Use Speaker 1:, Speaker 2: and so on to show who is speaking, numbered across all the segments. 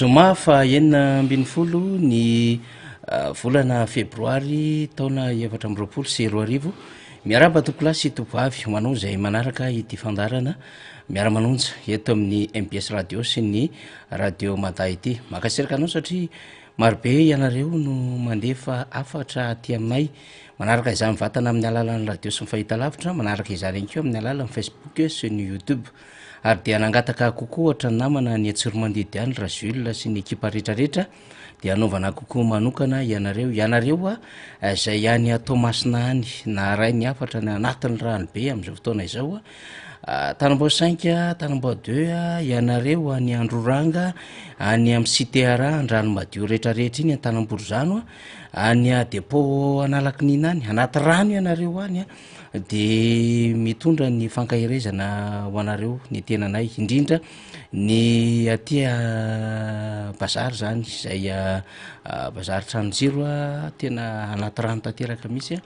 Speaker 1: Zoma faha 16 ny volana febroary taona 2024. Miarahaba tompolahy sy tompovavy ho anao izay manaraka ity fandaharana miara-manonja eto amin'ny mbs radio sy ny radio Mada ity. Mankasitraka anao satria marobe ianareo no mandefa hafatra aty aminay manaraka izany mivantana amin'ny alalan'ny radio sy ny fahitalavitra, manaraka izany ihany koa amin'ny alalan'ny Facebook sy ny YouTube. Ary dia nangataka kokoa ohatra ny namana any Tsiromandidy any Ra Jules sy ny ekipa rehetrarehetra dia hanaovana kokoa manokana ianareo. Ianareo a, izay any Toamasina any naharay ny hafatra ny anatin'ny rano be amin'izao fotoana izao a, Tanambao cinq, Tanambao deux, ianareo any Androranga, any amin'ny Cité Ara, Andranomadio rehetrarehetra iny, Antanamborozano a, any dépôt Analakinina any, anaty rano ianareo any a. de mitondra ny fankaherezana ho anareo ny tenanay, indrindra ny aty bazary zany zay bazary tranonjiro a, tena anaty rano tanteraka mihitsy a,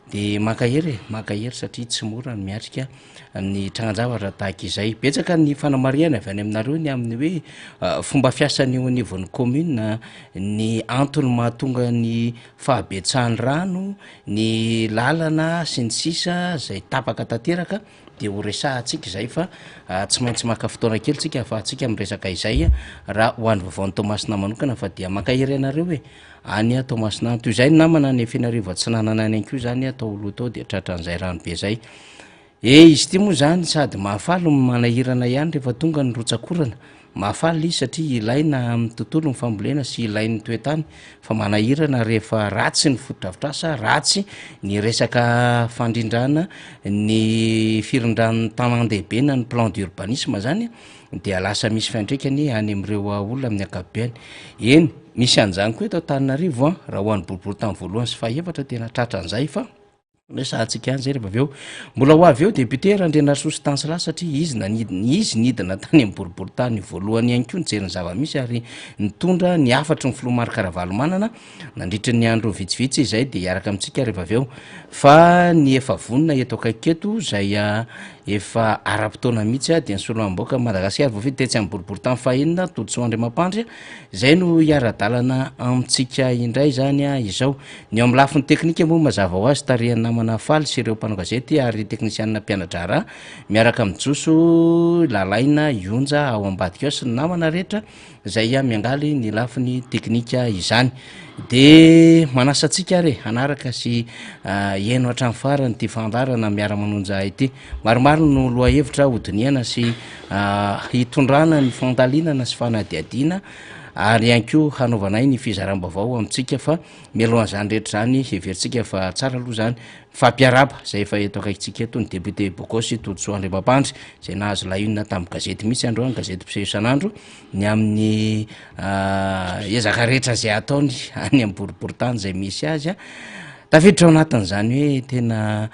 Speaker 1: de mankahery e, mankahery satria tsy mora ny miatrika ny trangan-javatra tahaka izay. Betsaka ny fanamarihana avy any aminareo ny amin'ny hoe fomba fiasan'ny eo anivon'ny commune, ny antony mahatonga ny fahabetsahan'ny rano, ny lalana sy ny sisa zay tapaka tanteraka de ho resahantsika izay fa tsy maintsy maka fotoana kely tsika ahafahantsika miresaka izay raha ho an'ny vaovaon'i Toamasina manokana fa dia mankahery anareo e, any Toamasina any. Toy izay ny namana any Fenerivo Atsinanana any ihany koa zany tao aloha tao dia tratran'izay rano be zay. E izy ity moa izany sady mahafaly no manahirana ihany rehefa tonga ny rotsak'orana. Mahafaly izy satria ilaina amin'ny tontolo ny fambolena sy ilain'ny toetany fa manahirana rehefa ratsy ny fotodrafitrasa, ratsy ny resaka fandrindrana ny firindran'ny tanàn-dehibe na ny plan d'urbanisme zany dia lasa misy fiantraikany any amin'ireo olona amin'ny ankapobeny. Eny, misy an'izany koa eto Antananarivo an, raha ho an'ny boriborintany voalohany sy fahefatra tena tratran'izay fa. Resahantsika ihany zay rehefa avy eo. Mbola ho avy eo député Randrianarisoa Stanislas satria izy nanidina, izy nidina tany amin'ny boriborintany voalohany ihany koa nijery ny zava-misy ary nitondra ny hafatry ny filoha Marc Ravalomanana nandritra ny andro vitsivitsy izay dia hiaraka amintsika rehefa avy eo. Fa ny efa vonona eto akaiky eto izay efa ara-potoana mihitsy dia ny solombavambahoaka Madagasikara voafidy tetsy amin'ny boriborintany fahenina Todisoa Andriamampandry izay no hiara-dalana amintsika indray izany izao. Ny eo amin'ny lafiny teknika moa mazava ho azy tarihan'ny namana Faly sy ireo mpanao gazety ary teknisianina mpiana-draharaha miaraka amin'i Joso, Lalaina, Ionja ao ambadika ao sy ny namana rehetra izay miangaly ny lafiny teknika izany. De manasa antsika ary e, hanaraka sy hihaino hatramin'ny farany ity fandaharana miara-manonja ity. Maromaro no lohahevitra hodinihana sy hitondrana ny fandalinana sy fanadihadiana ary ihany koa hanaovanay ny fizaram-baovao amintsika fa mialohan'izany rehetra izany heverintsika fa tsara aloha izany mifampiarahaba izay efa eto akaikintsika eto ny député Bogosy Todisoa Andriamampandry izay nahazo la une tamin'ny gazety mihitsy androany, gazety mpiseho isan'andro ny amin'ny ezaka rehetra izay ataony any amin'ny boriborintany izay misy azy. Tafiditra ao anatin'izany hoe tena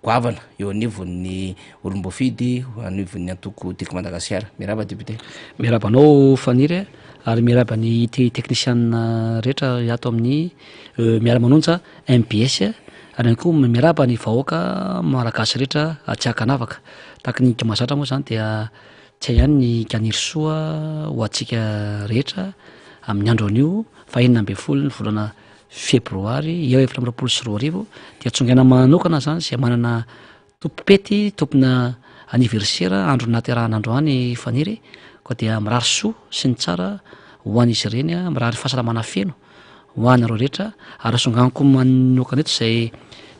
Speaker 1: goavana eo anivon'ny Olom-boafidy anivon'ny antoko Tiako Madagasikara. Miarahaba député.
Speaker 2: Miarahaba anao Faniry a, ary miarahaba ny teknisianina rehetra ato amin'ny Miara-manonja mbs ary ihany koa miarahaba ny vahoaka malagasy rehetra tsy ankanavaka. Tahaka ny mahazatra moa izany dia tsy hay ihany ny haniry soa ho antsika rehetra amin'ny andro anio faha 16 ny volana febroary 2024 dia tsongaina manokana izany izay manana Tompom-pety, tompona anniversaire, andro nahaterahana androany Faniry, koa dia mirary soa sy ny tsara ho an'izy ireny, mirary fahasalamana feno ho anareo rehetra, ary asonganiko manokana eto izay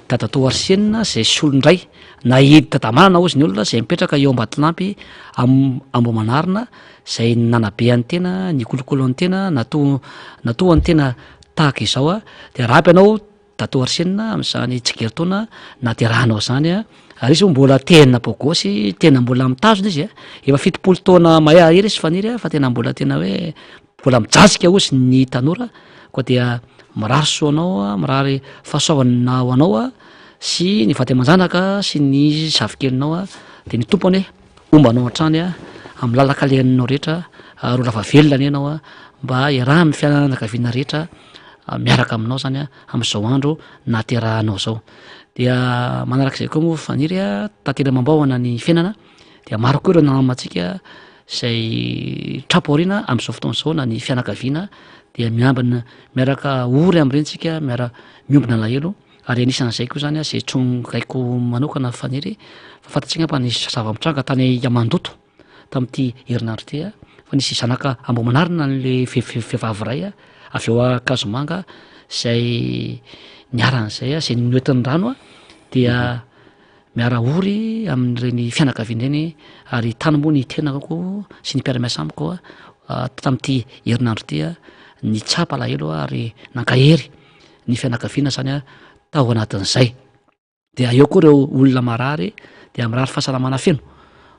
Speaker 2: dadatoa Arsène izay solon-dray na edy dadamanana hozy ny olona izay mipetraka eo Ambatolampy Ambohimanarina izay nanabe an'ny tena, nikolokolo an'ny tena, natoa natoa an'ny tena tahaka izao, dia arahaba ianao Dato Arsène amin'izany tsingerin-taona nahaterahanao izany a, ary izy moa mbola tena bôgôsy, tena mbola mitazona izy a, efa 70 taona mahery izy Faniry a, fa tena mbola tena hoe mbola mijajika hozy ny tanora, koa dia mirary soa anao a, mirary fahasoavana ho anao a, sy ny vady aman-janaka sy ny zafikelinao a, dia ny Tompo anie homba anao hatrany a, amin'ny lalan-kalehanao rehetra, ary ho lava velona anie ianao a, mba hiarahan'ny fianakaviana rehetra miaraka aminao zany amin'izao andro nahaterahanao izao. Dia manarak'izay koa moa Faniry a, tantely amam-bahona ny fiainana, dia maro koa ireo namantsika izay tra-pahoriana amin'izao fotoana izao na ny fianakaviana dia miambina miaraka ory amin'ireny tsika, miara miombona alahelo ary anisan'izay koa zany izay tsongaiko manokana Faniry fa fantatsika angamba ny zava-mitranga tany Mandoto tamin'ity herinandro ity fa nisy zanaka Ambohimanarina an'le vehivavy iray avy ao Ankazomanga izay niharan'izay izay noentin'ny rano dia Miara ory amin'ireny fianakaviana ireny ary tany moa ny tenako sy ny mpiara-miasa amiko tamin'ity herinandro ity nitsapa alahelo ary nankahery ny fianakaviana zany tao anatin'izay. Dia eo koa ireo olona marary dia mirary fahasalamana feno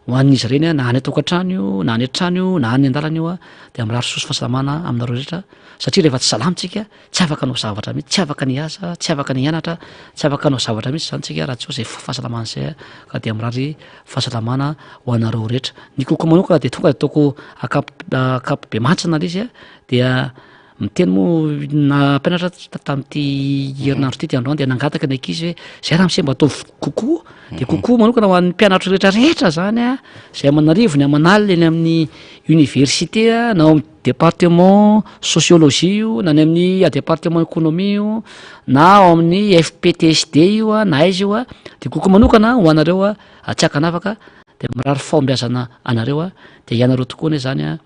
Speaker 2: ho an'izy ireny na any an-tokantrano io na any an-trano io na any an-dalana io dia mirary soa sy fahasalamana aminareo rehetra satria rehefa tsy salama tsika Tsy afaka hanao zavatra mihitsy, tsy afaka ny hiasa, tsy afaka ny hianatra, tsy afaka hanao zavatra mihitsy izany tsika raha tsy eo izay fahasalamana izay ka dia mirary fahasalamana ho anareo rehetra. Ny koko manokana dia tonga dia ataoko ankapobe mantsina ilay izy dia miteny moa nampianatra tamin'ity herinandro ity dia androany dia nangataka ny ankizy hoe zay ramose mba ataovy kokoa dia kokoa manokana ho an'ny mpianatro rehetra rehetra zany a, izay aman'arivony aman'alina eny amin'ny université na ao amin'ny Département sociologie io na any amin'ny département économie io na ao amin'ny FPTSD io a na aiza io a de kokoa manokana ho anareo a tsy ankanavaka de mirary fahombiazana anareo a de ianareo tokoa anie zany a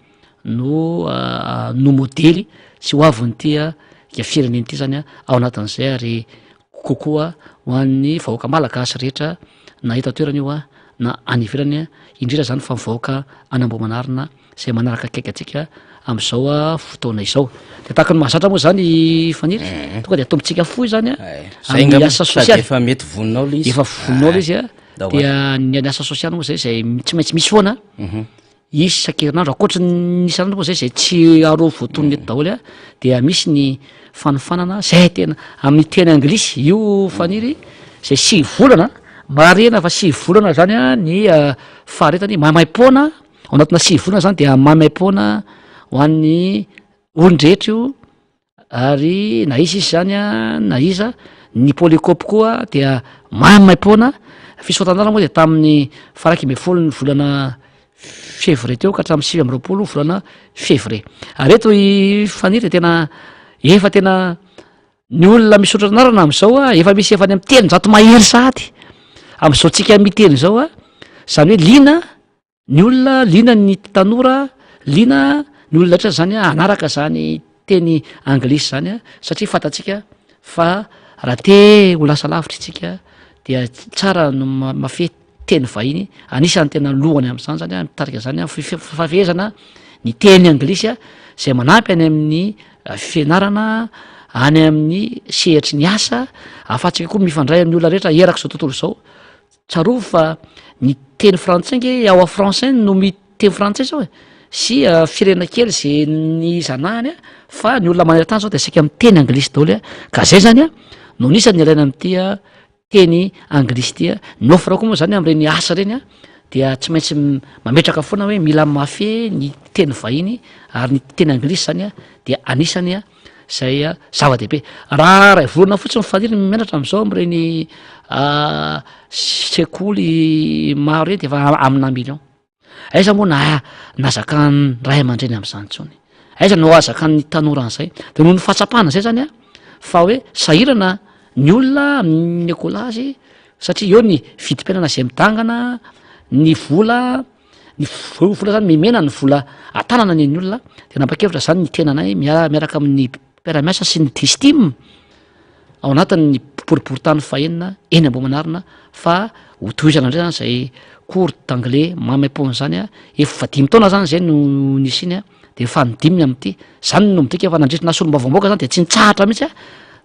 Speaker 2: no no modely sy ho avin'ity a firenena ity zany a ao anatin'izay ary kokoa ho an'ny vahoaka malagasy rehetra na eto an-toerana io a na any ivelany indrindra zany fa ny vahoaka any Ambohimanarina izay manaraka akaiky antsika amin'izao fotoana izao. Dia tahaka ny mahazatra moa izany Faniry, mhm. tonga dia atombontsika fohy izany a,
Speaker 1: amin'ny asa sosialy. Efa mety voninao ilay izy.
Speaker 2: Efa voninao ilay izy a. Dia ny asa sosialy moa izay izay tsy maintsy misy foana. Mhm. Isan-kerinandro, ankoatry ny isan'andro moa izay izay tsy aro voatonona eto daholo a, dia misy ny fanofanana izay tena amin'ny teny anglisy io Faniry, izay sivy volana, marihina fa sivy volana izany a ny eh, faharetany maimaim-poana Ao anatina sivy volana zany dia maimaim-poana ho an'ny olon-drehetra io ary na iza izy zany a na iza, ny polycope koa dia maimaim-poana, fisoratana moa dia tamin'ny faha 11 ny volana février teo ka hatramin'ny 29 volana février. Ary eto i Faniry dia tena efa tena ny olona misoratra anarana amin'izao a efa misy efa any amin'ny 300 mahery sahady amin'izao tsika miteny izao a, zany hoe liana Ny olona liana ny tanora, liana ny olona rehetra zany hanaraka zany teny anglisy zany satria fantatsika fa raha te ho lasa lavitra isika dia tsara no mafehy teny vahiny, anisan'ny tena lohany am'zany zany a mitarika zany a fifehezana ny teny anglisy zay manampy any amin'ny fianarana, any amin'ny sehatry ny asa, ahafahantsika koa mifandray amin'ny olona rehetra erak'izao tontolo izao. Tsarovy fa ny teny frantsay nge ao a français no miteny frantsay zao e, sy firenena kely ze ny zanahany a, fa ny olona maneran-tany zao de saika miteny anglisy daholo a, ka zay zany a no anisany ilaina amin'ity a teny anglisy ity a, ny offre koa moa zany am'ireny asa reny a dia tsy maintsy mametraka foana hoe mila mafehy ny teny vahiny ary ny teny anglisy zany a dia anisany a Izay zava-dehibe. Raha ray volana fotsiny Faniry ny mianatra amin'izao amin'ireny sekoly maro ireny de efa amina million. Aiza moa na nazakan'ny ray aman-dreny amin'izany intsony? Aiza no azakan'ny tanora an'izay? De noho ny fahatsapana izay zany a, fa hoe sahirana ny olona amin'ny ekolazy satria eo ny vidim-piainana izay midangana, ny vola, Ny vola zany mihemena ny vola atanana ny an'ny olona de nampa-kevitra zany ny tenanay miaraka amin'ny mpiara-miasa sy ny Distim ao anatin'ny boriborintany fahenina eny Ambohimanarina fa ho tohizana indray zany zay cours d'anglais maimaimpoana zany a, efa dimy taona zany zay no nisiany a de efa ny diminy amin'ity, zany no midika fa nandritra ny solombavambahoaka zany de tsy nitsahatra mihitsy a,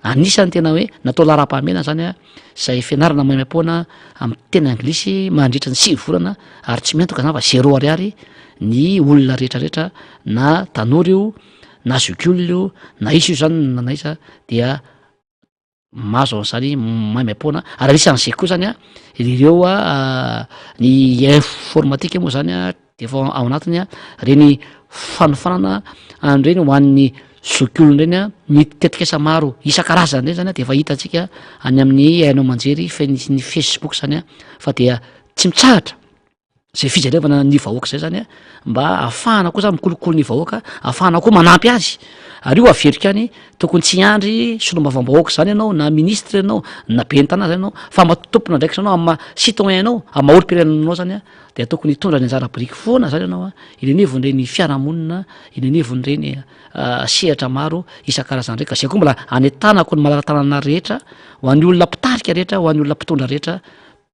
Speaker 2: anisan'ny tena hoe natao laharam-pahamehana zany a zay fianarana maimaimpoana amin'ny teny anglisy mandritra ny sivy volana ary tsy miantoka zany fa zéro ariary ny olona rehetrarehetra na tanora io na zokiolona io na iza io zany na naiza dia mahazo an'izany maimaimpoana ary anisan'izay koa zany a ireo a ny informatique moa zany a de efa ao anatiny a reny fanofanana an'ireny ho an'ny zokiolona ireny a, ny tetikasa maro isan-karazany ireny zany a de efa hitantsika any amin'ny haino aman-jery fe ny ny facebook zany a fa dia tsy mitsahatra. Zay fijerevana ny vahoaka zay zany a, mba ahafahana koa zany mikolokolo ny vahoaka, ahafahana koa manampy azy, ary io averiko ihany, tokony tsy hiandry solombavambahoaka zany ianao na ministre ianao na ben'ny tanàna zany ianao fa maha tompon'andraikitra anao amin'ny maha citoyen anao, amin'ny maha olom-pirenena anao zany a, de tokony hitondra ny anjara biriky foana zany ianao a, eny anivon'ireny fiarahamonina, eny anivon'ireny sehatra maro isan-karazany ireny, ka zay koa mbola anentanako ny malala-tanana rehetra, ho an'ny olona mpitarika rehetra, ho an'ny olona mpitondra rehetra,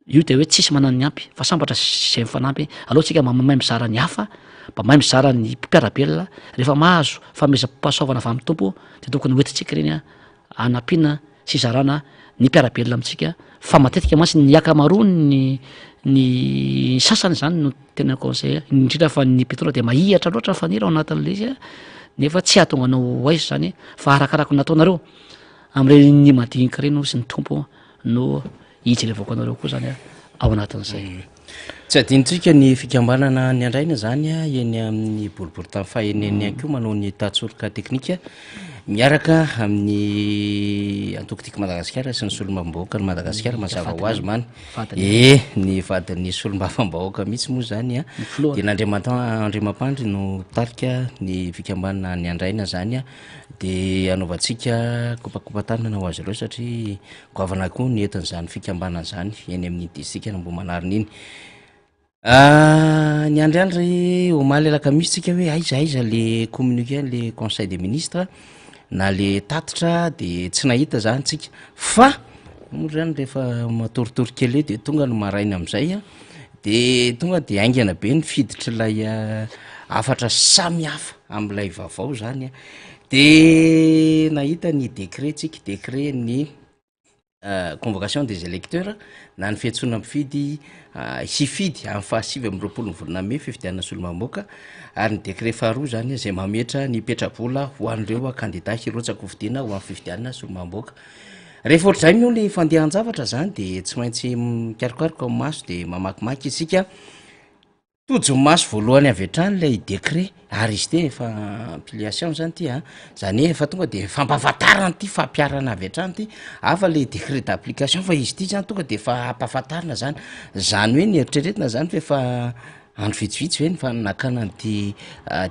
Speaker 2: Io dia hoe tsisy manana ny ampy fa sambatra izay mifanampy, aleo tsika mba mahay mizara ny hafa, mba mahay mizara ny mpiara-belona, rehefa mahazo fanomezam-pahasoavana avy amin'ny Tompo dia tokony hoentintsika ireny hanampiana sy hizarana ny mpiara-belona amintsika, fa matetika mantsy ny ankamaroan'ny ny sasany izany no tena conseil, indrindra fa ny mpitondra dia mahihatra loatra faniry ao anatin'ilay izy nefa tsy hahatonga anao ho aiza izany fa arakaraka ny nataonareo amin'ireny madinika ireny hoy ny Tompo no Hijerevako anareo koa zany ao anatin'izay.
Speaker 1: Tsy adinontsika ny fikambanana ny andraina zany eny amin'ny boriborintany fahenina eny ihany koa manao ny tantsoroka teknika miaraka amin'ny antoko Tiako Madagasikara sy ny solombavambahoakan'i Madagasikara mazava ho azy many. E, ny vadin'ny solombavambahoaka mihitsy moa zany a. Dia n'Andriamatoa Andriamampandry no mpitarika ny fikambanana ny andraina zany a. Dia anaovantsika kopakopa-tanana ho azy ireo satria Goavana koa ny entin'izany fikambanana izany eny amin'ny distrikan'Ambohimanarina iny. Ah, niandriandry omaly alakamisy tsika hoe aiza aiza le communiqué le conseil des ministres na le tatitra de tsy nahita zany tsika fa moa zany rehefa matoritory kely eo de tonga ny maraina am'izay a de tonga de haingana be ny fiditr'ilay hafatra samihafa am'ilay vaovao zany a. De nahita ny décret tsika, décret ny convocation des électeurs na ny fiantsoana mpifidy hifidy amin'ny faha 29 ny volana mey fifidianana solombavambahoaka ary ny décret faharoa zany zay mametra ny petrabola ho an'ireo kandida hirotsaka hofidiana ho amin'ny fifidianana solombavambahoaka. Rehefa ohatr'izay moa ny fandehan-javatra zany de tsy maintsy mikarokaroka ny maso de mamakimaky isika. Tojo maso voalohany avy hatrany ilay décret ary izy ity efa ampliation zany ity a, zany hoe efa tonga de fampahafantarana ity fampiharana avy hatrany ity, hafa le décret d'application fa izy ity zany tonga de efa ampahafantarina zany, zany hoe ny eritreretina zany fa efa andro vitsivitsy ve ny fa nakana an'ity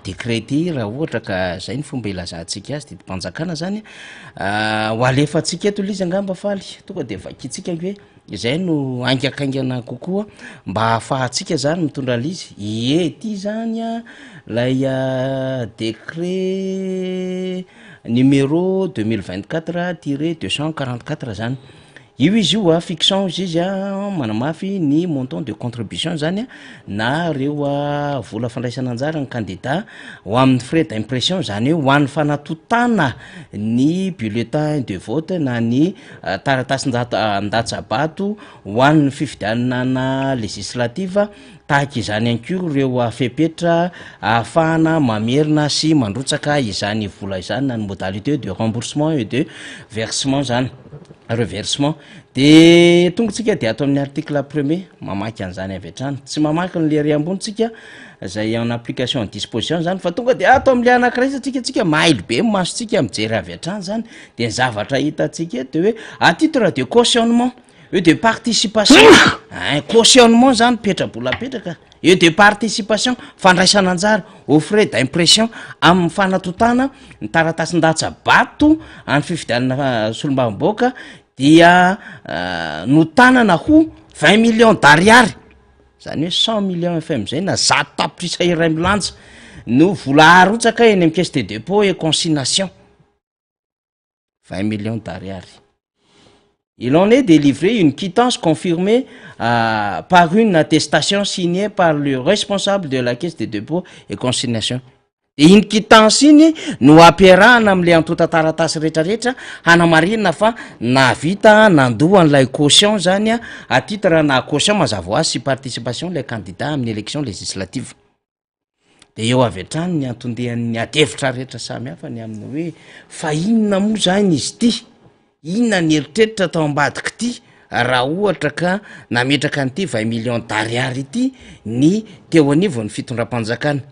Speaker 1: décret ity raha ohatra ka zay ny fomba ilazantsika azy didim-panjakana zany a, ho alefantsika eto le izy angamba faly tonga de vakintsika hoe Izay no haingakaingana kokoa mba ahafahantsika zany mitondra an'ilay izy. Ie, ity zany a lay décret numéro 2024 tiret 244 zany. Io izy io a fixant hozy izy a manamafy ny montant de contribution zany a na reo vola fandraisana anjara ny kandida ho amin'ny frais d'impression zany hoe ho an'ny fanatontana ny bulletin de vote na ny Taratasin-datsabato ho an'ny fifidianana législative, tahaka izany ihany koa ireo fepetra ahafahana mamerina sy mandrotsaka izany vola izany na ny modalités de remboursement et de versement zany, reversement. De tonga tsika de ato amin'ny article premier mamaky an'izany avy hatrany, tsy mamaky ny le ery ambony tsika zay en application disposition zany fa tonga de ato am'le anankiray satria tsika mailo be ny masontsika mijery avy hatrany zany De ny zavatra hitantsika eto de hoe à titre de cautionnement et de participation, ein cautionnement zany petrabola apetraka et de participation fandraisana anjara aux frais d'impression amin'ny fanatontana ny taratasin-datsa-bato any fifidianana solombavambahoaka dia notanana ho 20 millions d'ariary, zany hoe 100 millions fm zay na 100 tapitrisa iray milanja no vola arotsaka eny amy caisse de dépôt et consignation. 20 millions d'ariary. Il en est délivré une quittance confirmée par une attestation signée par le responsable de la caisse de dépôt et consignation. De iny quittance iny no ampiarahana am'le antontan-taratasy rehetrarehetra hanamarina fa navita nandoa an'ilay caution zany a, à titre na caution mazava ho azy sy participation lay candidat amin'ny élection législative. De eo avy hatrany ny antondehan'ny adihevitra rehetra samy hafa ny amin'ny hoe fa inona moa zany izy ity, inona ny eritreritra tao ambadika ity raha ohatra ka nametraka an'ity 20 millions d'ariary ity ny teo anivon'ny fitondram-panjakana.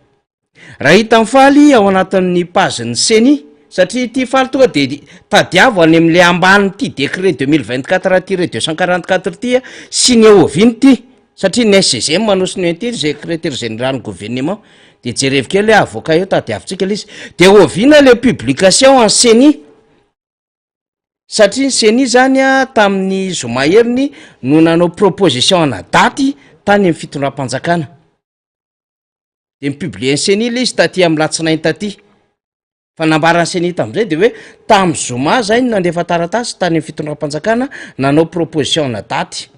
Speaker 1: Raha hita mifaly ao anatin'ny pazin'ny CENI satria ity faly tonga de tadiavo any am'le ambany ity décret 2024 tiret 244 ity a, signé oviana ity. Satria ny SGM no signature secretaire général ny gouvernement de jerevo kely hoe avoaka eo tadiavintsika le izy. De oviana le publication en ceni? Satria ny ceni zany a tamin'ny zoma heriny no nanao proposition ana daty tany amin'ny fitondram-panjakana. De ni-publier ny ceni le izy taty amin'ny latsinainy taty. Fa nambaran'ny ceni tamin'izay de hoe tamin'ny zoma zay no nandefa taratasy tany amin'ny fitondram-panjakana nanao proposition ana daty.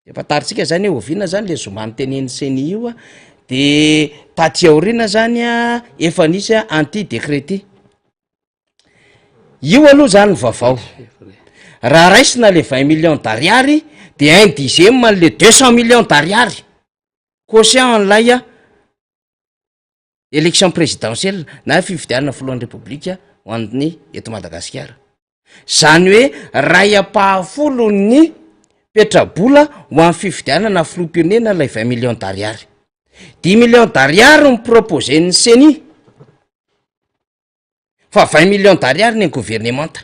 Speaker 1: De fantarintsika zany hoe oviana zany le zoma nitenenin'ny ceni io a, de taty aoriana zany a efa nisy an'ity décret ty. Io aloha zany ny vaovao. Raha raisina le 20 millions d'ariary de un dixième an'le 200 millions d'ariary quotient an'ilay a Élection présidentielle na fifidianana filohan'ny repoblika ho an'ny eto Madagasikara. Zany hoe ray ampahafolon'ny petrabola ho an'ny fifidianana filoham-pirenena ilay 20 millions d'ariary. Dix millions d'ariary no proposer-n'ny CENI. Fa 20 millions d'ariary ny an'ny governemanta.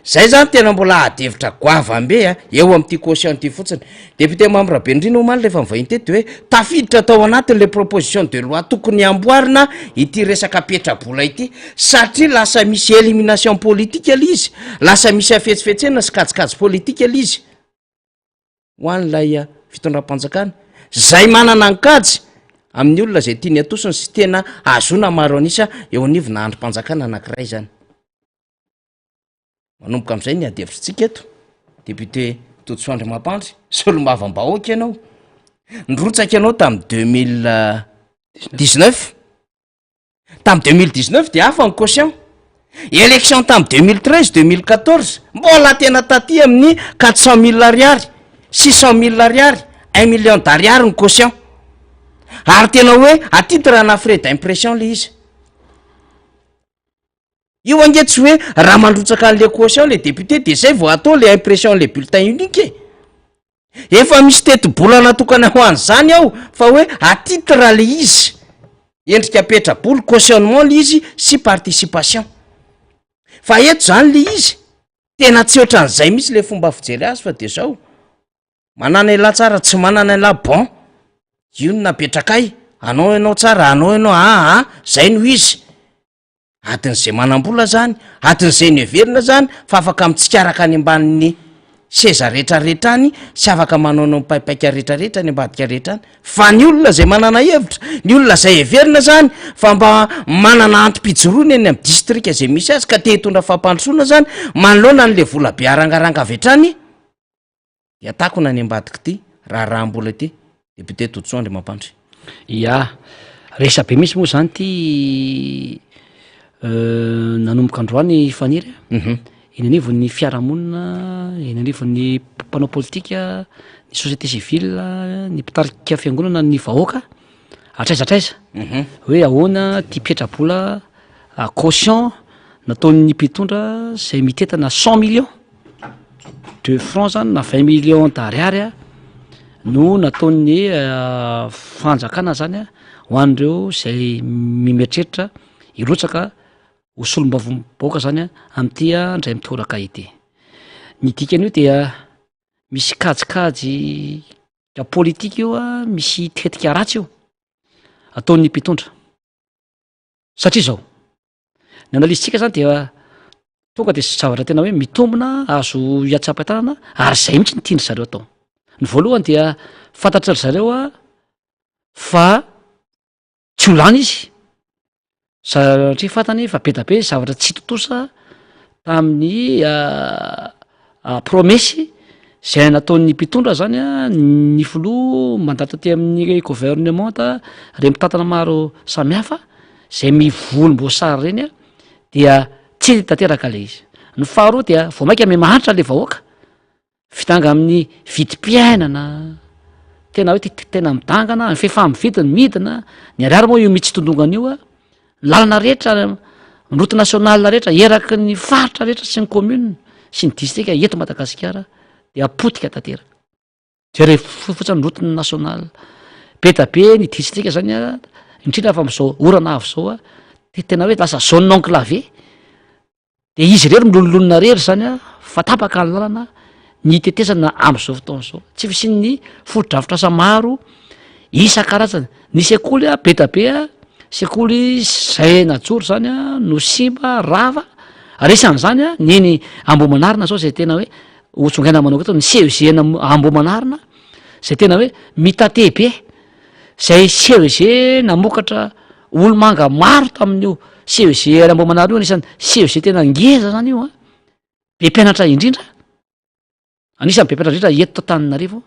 Speaker 1: Zay zany tena mbola ady hevitra goavambe a, eo amin'ity caution ity fotsiny. Député Mamy Rabenirina omaly rehefa nivahiny teto de hoe tafiditra tao anatin'le proposition de loi tokony hamboarina ity resaka petrabola ity satria lasa misy élimination politique le izy, lasa misy hafetsifetsena sy kajikajy politique le izy. Ho an'ilay fitondram-panjakana zay manana ny kajy amin'ny olona zay tiany atosiny sy tena ahazoana maro an'isa eo anivona andrim-panjakana anankiray zany. Manomboka am'izay ny ady hevitritsika eto, député Todisoa Andriamampandry, solombavambahoaka ianao, nirotsaka ianao tamin'ny 2019, tamin'ny 2019 de hafa ny caution, élection tamin'ny 2013, 2014 mbola tena taty amin'ny 400 000 ariary, 600 000 ariary, 1 million d'ariary ny caution, ary tena hoe à titre na frais d'impression le izy. Io ange tsy hoe raha mandrotsaka an'le caution le député de zay vao atao le impression le bulletin unique e. Efa misy teti-bola natokana ho an'izany ao fa hoe à titre le izy, endrika petrabola cautionnement le izy sy participation. Fa eto zany le izy tena tsy ohatran'izay mihitsy le fomba fijery azy fa de zao manana ela tsara tsy manana ela bon io no napetrakay anao ianao tsara anao ianao aa zay no izy. Adin'izay manam-bola zany, adin'izay neverina zany fa afaka mitsikaraka any ambanin'ny seza rehetrarehetra any sy afaka manaonao mipaipaika rehetrarehetra any ambadika rehetra any, fa ny olona zay manana hevitra, ny olona zay heverina zany fa mba manana antom-pijoroana eny amin'ny distrika zay misy azy ka te hitondra fampandrosoana zany manoloana an'le vola be arangaranga avy hatrany dia takona any ambadika ity raharaham-bola ity. Député Todisoa Andriamampandry.
Speaker 2: Ya, resabe mihitsy moa zany ty nanomboka androany Faniry a. Eny anivon'ny fiarahamonina, eny anivon'ny mpanao politika, ny société civile, ny mpitarika fiangonana, ny vahoaka, hatraiza hatraiza. Hoe ahoana ty petrabola caution nataon'ny mpitondra zay mitetana 100 millions de francs zany na 20 millions d'ariary a no nataon'ny fanjakana zany a ho an'ireo zay mieritreritra hirotsaka ho solombavambahoaka zany a am'ty a ndray mitoraka ity. Ny dikan'io dia misy kajikajy politika io a, misy tetika ratsy io ataon'ny mpitondra satria zao ny analyse-tsika zany dia tonga de zavatra tena hoe mitombina azo iatsapatanana ary zay mihitsy ny tiandry zareo atao. Ny voalohany dia fantatra ry zareo a fa tsy ho lany izy satria fantany fa be da be zavatra tsy tontosa tamin'ny promesse zay nataon'ny mpitondra zany a, ny filoha mandato aty amin'ny gouvernement ta reny mpitantana maro samihafa zay mivolomboasary reny a dia tsy tanteraka le izy. Ny faharoa dia vao mainka miha-mahantra le vahoaka, fidanga amin'ny vidim-piainana tena hoe tena midangana, ny fihefa-mividy ny midina, ny ariary moa io mitsitondongana io a, ny lalana rehetra, ny route nationale rehetra eraky ny faritra rehetra sy ny commune sy ny distrika eto Madagasikara dia potika tanteraka. Jereo fotsiny ny route nationale, be da be ny distrika zany a, indrindra fa am'izao orana avy zao a, de tena hoe lasa zone enclavée, de izy rery milololonona rery zany a fa tapaka ny lalana. ny tetezana amin'izao fotoana izao, tsy fisian'ny fotodrafitrasa maro isan-karazany, ny sekoly a be da be a, sekoly zay najoro zany a no simba, rava, ary isan'izany a ny eny Ambohimanarina zao zay tena hoe ho tsongaina manokana eto, ny CEG Ambohimanarina zay tena hoe mitate be, zay CEG namokatra olomanga maro tamin'io CEG any Ambohimanarina io, anisan'ny CEG tena ngeza zany io an, be mpianatra indrindra, anisan'ny be mpianatra indrindra eto Antananarivo,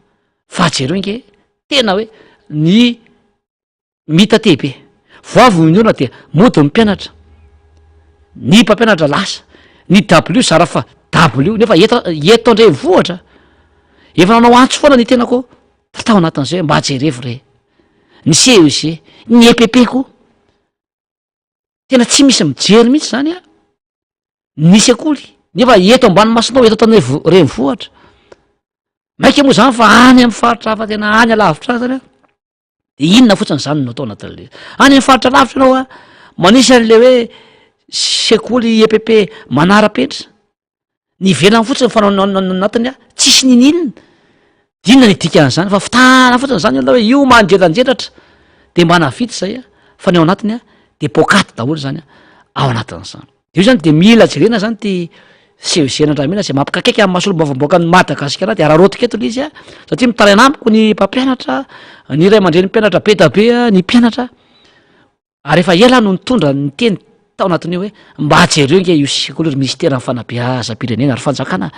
Speaker 2: fa jereo nge tena hoe ny mitate be, vao avy ny orana dia mody ny mpianatra, ny mpampianatra lasa, ny dabilio zara fa dabilio nefa eto eto an-drenivohitra efa nanao antso foana ny tenako tao anatin'izay mba jerevo re ny CEG, ny EPP koa tena tsy misy mijery mihitsy zany a ny sekoly nefa eto ambany masonao eto Antananarivo renivohitra, maika moa zany fa any amy faritra hafa tena any alavitra any zany a de inona fotsiny zany no atao anatin'le any amy faritra lavitra ianao a manisy an'le hoe sekoly EPP manara-penitra Ny ivelany fotsiny fa ny anatiny a tsisy ninininona, de inona ny dikan'izany fa fitahana fotsiny zany olona hoe io manjelanjelatra de mba nahavita zay a, fa ny ao anatiny a de poakaty daholo zany a ao anatin'izany, de io zany de mila jerena zany ty CEG Andramena zay mampikaikaika ny maha solombavambahoakan'i Madagasikara de araraotiko eto le izy a satria mitaraina amiko ny mpampianatra, ny ray aman-dreny mpianatra be da be a, ny mpianatra. Ary efa ela aho no nitondra ny teny tao anatin'io hoe mba jereo nge io sekoly io ry minisiteran'ny fanabeazam-pirenena ary fanjakana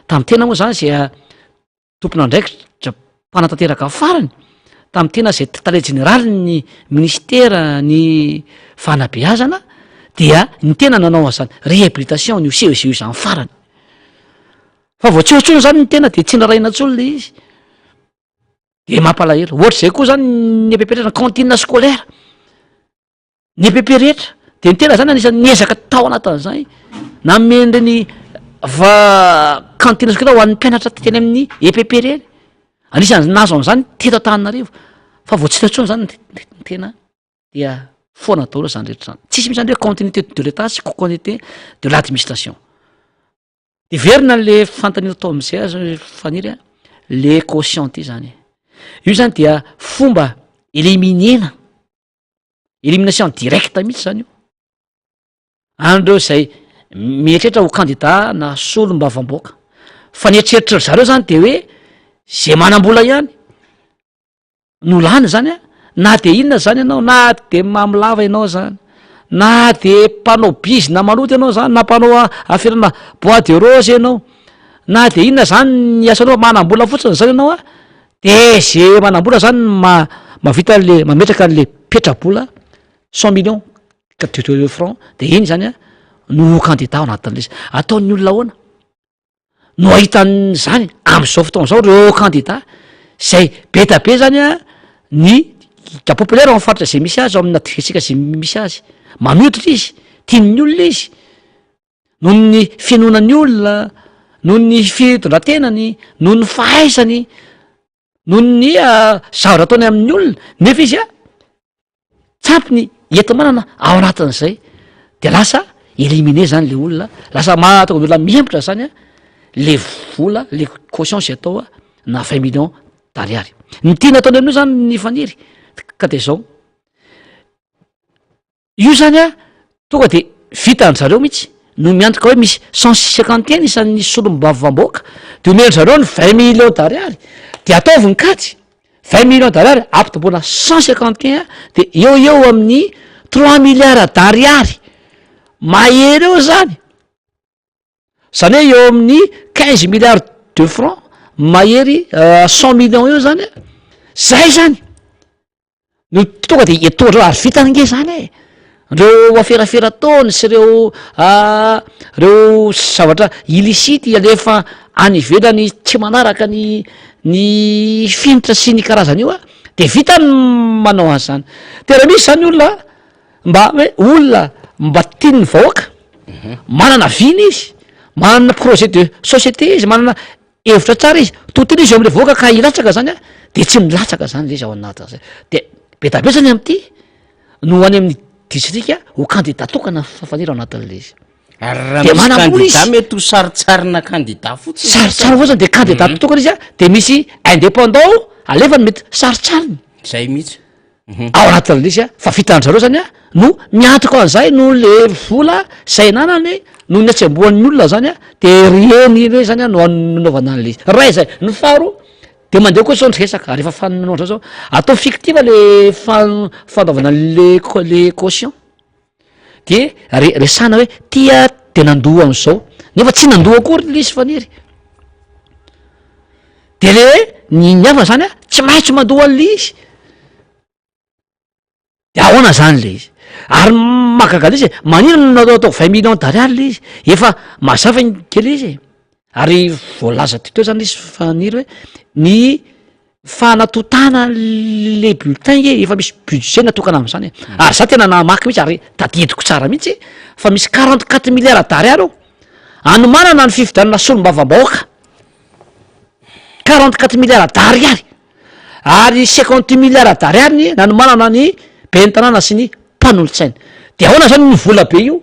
Speaker 2: tamin'ny tena moa zany izay tompon'andraikitra mpanatanteraka farany tamin'ny tena izay tale jeneralin'ny minisitera ny fanabeazana dia ny tena nanao an'izany réhabilitation ny CEG io izany farany fa vao tsy eo intsony zany ny tena de tsy nirahina intsony le izy. De mampalahelo, ohatr'izay koa zany ny EPP rehetra, ny cantine scolaire, ny EPP rehetra, de ny tena zany anisan'ny niezaka tao anatin'izay, nanome an'ireny va- cantine scolaire ho an'ny mpianatra teny amin'ny EPP reny, anisan'ny nahazo an'izany teto Antananarivo, fa vao tsy teo intsony zany ny tena dia foana daholo zany rehetra zany, tsisy mihitsy zany hoe continuité de l'Etat sy continuité de l'administration. Heverina le fanontaniana atao am'zay aza Faniry a, le quotient ty zany e, io zany dia fomba éliminer-na, élimination directe mihitsy zany io, an'ireo zay mieritreritra ho kandida na solombavambahoaka, fa ny eritreritry ry zareo zany de hoe zay manam-bola ihany no lany zany a, na de inona zany ianao, na de mamo lava ianao zany, na de mpanao bizina maloto ianao zany, na mpanao affaire-na bois de rose ianao, na de inona zany ny asanao, manam-bola fotsiny zany ianao a, de ze manam-bola zany no ma- mahavita an'le mametraka an'le petrabola cent millions de francs de iny zany a no ho kandida ao anatin'le izy, ataon'ny olona ahoana? no ahita an'izany am'zao fotoana zao reo kandida zay be da be zany a ny ga populaire ao am'faritra zay misy azy ao amina distrika zay misy azy, manohitra izy, tian'ny olona izy noho ny finoana ny olona, noho ny fitondrantenany, noho ny fahaizany, noho ny zavatra ataony amin'ny olona nefa izy a tsy ampy ny enti-manana ao anatin'izay de lasa éliminer zany le olona, lasa mahatonga ny olona mihemotra zany a le vola le caution zay atao a na vingt millions d'ariary, ny tiana ataony amin'io zany ny faniry ka de zao. Io zany a tonga de vitan-dry zareo mihitsy no miantoka hoe misy 151 isan'ny solombavambahoaka de omen-dry zareo ny vingt millions d'ariary de ataovy ny kajy, vingt millions d'ariary ampitomboina 151 de eo eo amin'ny trois milliards d'ariary mahery eo zany, zany hoe eo amin'ny quinze milliards de francs mahery cent millions eo zany a, zay zany. No tonga de etoa ary vita ange zany e, reo aferafera ataony sy reo reo zavatra illicite alefa any ivelany tsy manaraka ny ny fenitra sy ny karazany io a, de vita ny manao an'zany, de raha misy zany olona mba hoe olona mba tian'ny vahoaka, manana vina izy, manana projet de société izy, manana Hevitra tsara izy, to tena izy eo amle vahoaka ka hilatsaka zany a, de tsy milatsaka zany le izy ao anatin'zay, de be da be zany am'ty no any amin'ny distrika ho kandida tokana Faniry ao anatin'le izy.
Speaker 1: Ary raha misy kandida mety ho sarintsarina kandida fotsiny.
Speaker 2: Sarintsariny fotsiny de kandida tokana izy a, de misy indépendant alefany mety sarintsariny.
Speaker 1: Zay mihitsy.
Speaker 2: Ao anatin'le izy a, fa vitan-dry zareo zany a no miantoka an'izay noho le vola zay ananany noho ny hatsembohan'ny olona zany a, de ireny ireny zany a no anaovana an'le izy. Ray zay, ny faharoa de mandeha koa zao ny resaka ary efa fanaon-dry zareo zao, atao fictive le fan- fanaovana an'le cau- le caution. De re- resahana hoe ty a de nandoa an'izao nefa tsy nandoa akory le izy Faniry, de le hoe ny ny hafa zany a tsy maintsy mandoa an'le izy, de ahoana zany le izy? Ary mahagaga an'izy e, maninona no atao atao vingt millions d'ariary le izy? Efa mazava ange le izy e, ary voalaza teo teo zany izy Faniry hoe ny Fanatontana le bulletin nge efa misy budget natokana am'zany e, ary za tena namaky mihitsy ary tadidiko tsara mihitsy fa misy 44 milliards d'ariary ao anomanana ny fifidianana solombavambahoaka, 44 milliards d'ariary ary 58 milliards d'ariary ny nanomanana ny ben'ny tanàna sy ny mpanolotsaina, de ahoana zany io vola be io?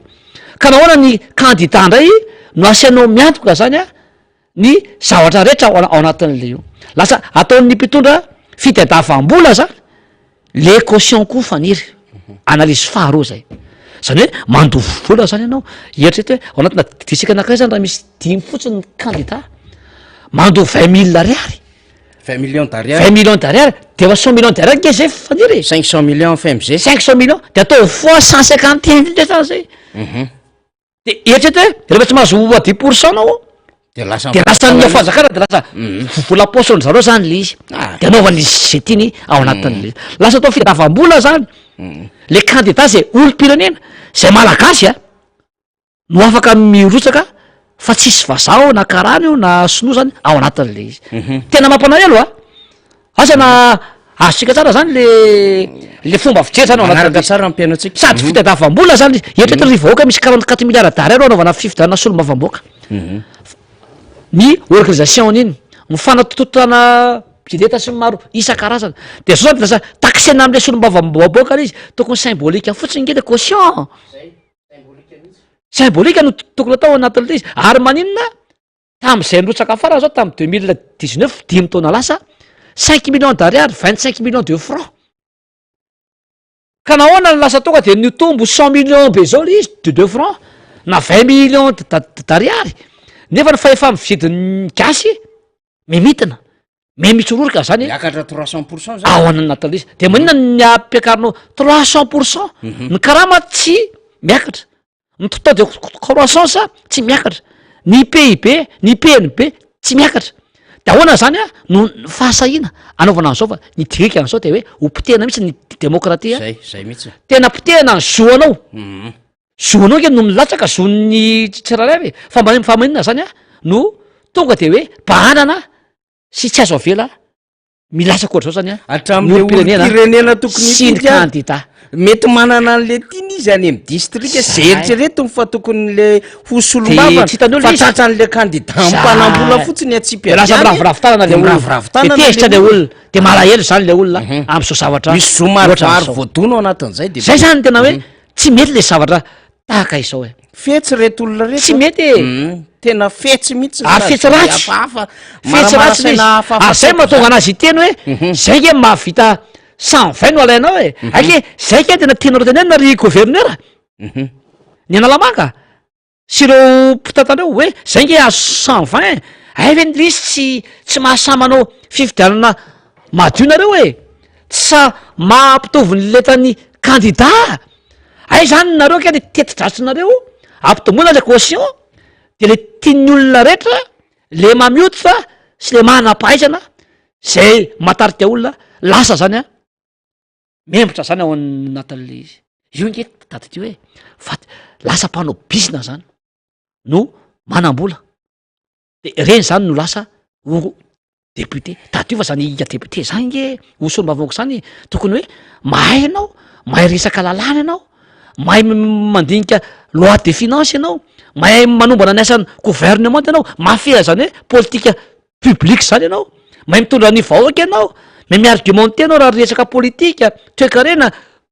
Speaker 2: Ka nahoana ny candidat ndray no asainao miantoka zany a? ny zavatra rehetra ao ao anatin'le io. Lasa ataon'ny mpitondra fitadiavam-bola zany le caution koa Faniry, analyse faharoa zay. Zany hoe mandoa vola zany ianao, eritrereto hoe ao anatina distrika anakiray zany raha misy dimy fotsiny ny kandida, mandoa vingt mille ariary.
Speaker 1: Vingt millions d'ariary.
Speaker 2: Vingt millions d'ariary, de efa cent millions d'ariary nge zay Faniry e.
Speaker 1: Cinq cent millions FMG.
Speaker 2: Cinq cent millions, de atao fois cent cinquante et un ndray zany zay. De eritrereto hoe rehefa tsy mahazo à dix pour cent anao
Speaker 1: De lasa
Speaker 2: de lasan'ny fanjakana de lasa vola paosin-dry zareo zany le izy,
Speaker 1: Ah.
Speaker 2: de anaovany zay tiany ao anatin'le izy. Lasa atao fitadiavam-bola zany le candidat zay olom-pirenena, zay malagasy a, no afaka mirotsaka fa tsisy vazaha ao na karana io na sinoa zany ao anatin'le izy. Tena mampalahelo a! Asa na azontsika tsara zany le le fomba fijery zany ao
Speaker 1: Manaraka
Speaker 2: anatin'le
Speaker 1: tsara ny mpihaino antsika.
Speaker 2: Sady fitadiavam-bola zany izy. Eritrereto ry vahoaka misy 44 milliards d'ariary anaovana fifidianana solombavambahoaka. Ny organisation an'iny, ny fanatontotana bileta sy ny maro isan-karazany. De zao zany de lasa taxena am'le solombavambahoaka le izy, tokony symbolique fotsiny nge le caution. Symbolique no tokony atao anatin'le izy. Ary maninona Tamin'izay nirotsaka farany zao tamin'ny 2019, dimy taona lasa, cinq millions d'ariary, 25 millions de francs. Ka nahoana no lasa tonga de nitombo cent millions be zao le izy de de francs na 20 millions d'ariary, nefa ny fahefa-mividin'ny gasy mimitina, miha-mitsororoka zany
Speaker 1: Miakatra 300% zany.
Speaker 2: ao anatin'ilay izy. De maninona ny ampiakarinao 300%, ny karama tsy miakatra. Ny taux de croissance tsy miakatra, ny PIB, ny PNB tsy miakatra, de ahoana zany a no fahasahiana anaovana an'izao fa ny dika an'izao de hoe ho potehina mihitsy ny demokratia,
Speaker 1: Zay, zay mihitsy.
Speaker 2: tena potehina ny zo anao, zo anao nge no milatsaka zon'ny tsirairay avy e, fa mani- fa maninona zany a no tonga de hoe bahanana sy tsy azo avela Milatsaka ohatr'izao zany an,
Speaker 1: Hatramin'le
Speaker 2: ny olom-pirenena
Speaker 1: olom-pirenena tokony
Speaker 2: sy ny
Speaker 1: hifidy ary.
Speaker 2: kandida.
Speaker 1: Mety manana an'le tiany izy any amin'ny distrika,
Speaker 2: Zay.
Speaker 1: zay eritreretiny fa tokony le ho
Speaker 2: De
Speaker 1: solombavana,
Speaker 2: tsy hitan'ny olona
Speaker 1: fa
Speaker 2: izy.
Speaker 1: tratran'le kandida
Speaker 2: Zay.
Speaker 1: mpanam-bola fotsiny atsipy
Speaker 2: De
Speaker 1: avy
Speaker 2: lasa
Speaker 1: any,
Speaker 2: miraviravy tanana
Speaker 1: de
Speaker 2: le olona.
Speaker 1: miraviravy
Speaker 2: De
Speaker 1: tanana le
Speaker 2: tezitra le
Speaker 1: olona.
Speaker 2: olona, de malahelo zany le olona am'zao zavatra
Speaker 1: Misy zo maromaro
Speaker 2: ohatran'izao.
Speaker 1: voadona ao anatin'izay de
Speaker 2: Zay zany tena hoe tsy mety le zavatra tahaka izao e.
Speaker 1: Fetsy reto olona reto.
Speaker 2: Tsy mety e.
Speaker 1: Tena fetsy mihitsy.
Speaker 2: Ary fetsy ratsy.
Speaker 1: Hafahafa.
Speaker 2: Fetsy ratsy le izy.
Speaker 1: Hafahafa.
Speaker 2: Ary zay mahatonga anazy hiteny hoe zay nge mahavita 120 no alainao e. Hay ke zay ke tena tianareo tenenina ry gouverneur. Ny Analamanga sy ireo mpitantana ireo hoe zay nge azo 120. Hay ve ny lisy tsy tsy mahasahy manao fifidianana madio nareo e. Tsy sahy mampitovy ny lentan'ny kandida. Hay zany nareo kay le teti-dratsinareo ampitomboina le caution de le tian'ny olona rehetra le mamiotra sy le manam-pahaizana zay matarika olona lasa zany an membotra zany ao anatin'le izy, io nge tadidio e fa lasa mpanao bizina zany no manam-bola. De reny zany no lasa ho député, tadidio fa zany député zany nge ho solombavambahoaka zany tokony hoe mahay ianao, mahay resaka lalàna ianao, mahay mandinika loi de finance ianao, mahay manombana ny asan'ny gouvernement ianao, mahafehy an'zany hoe politique publique zany ianao, mahay mitondra ny vahoaka ianao, mahay mi-argumenter ianao raha resaka politika, toekarena,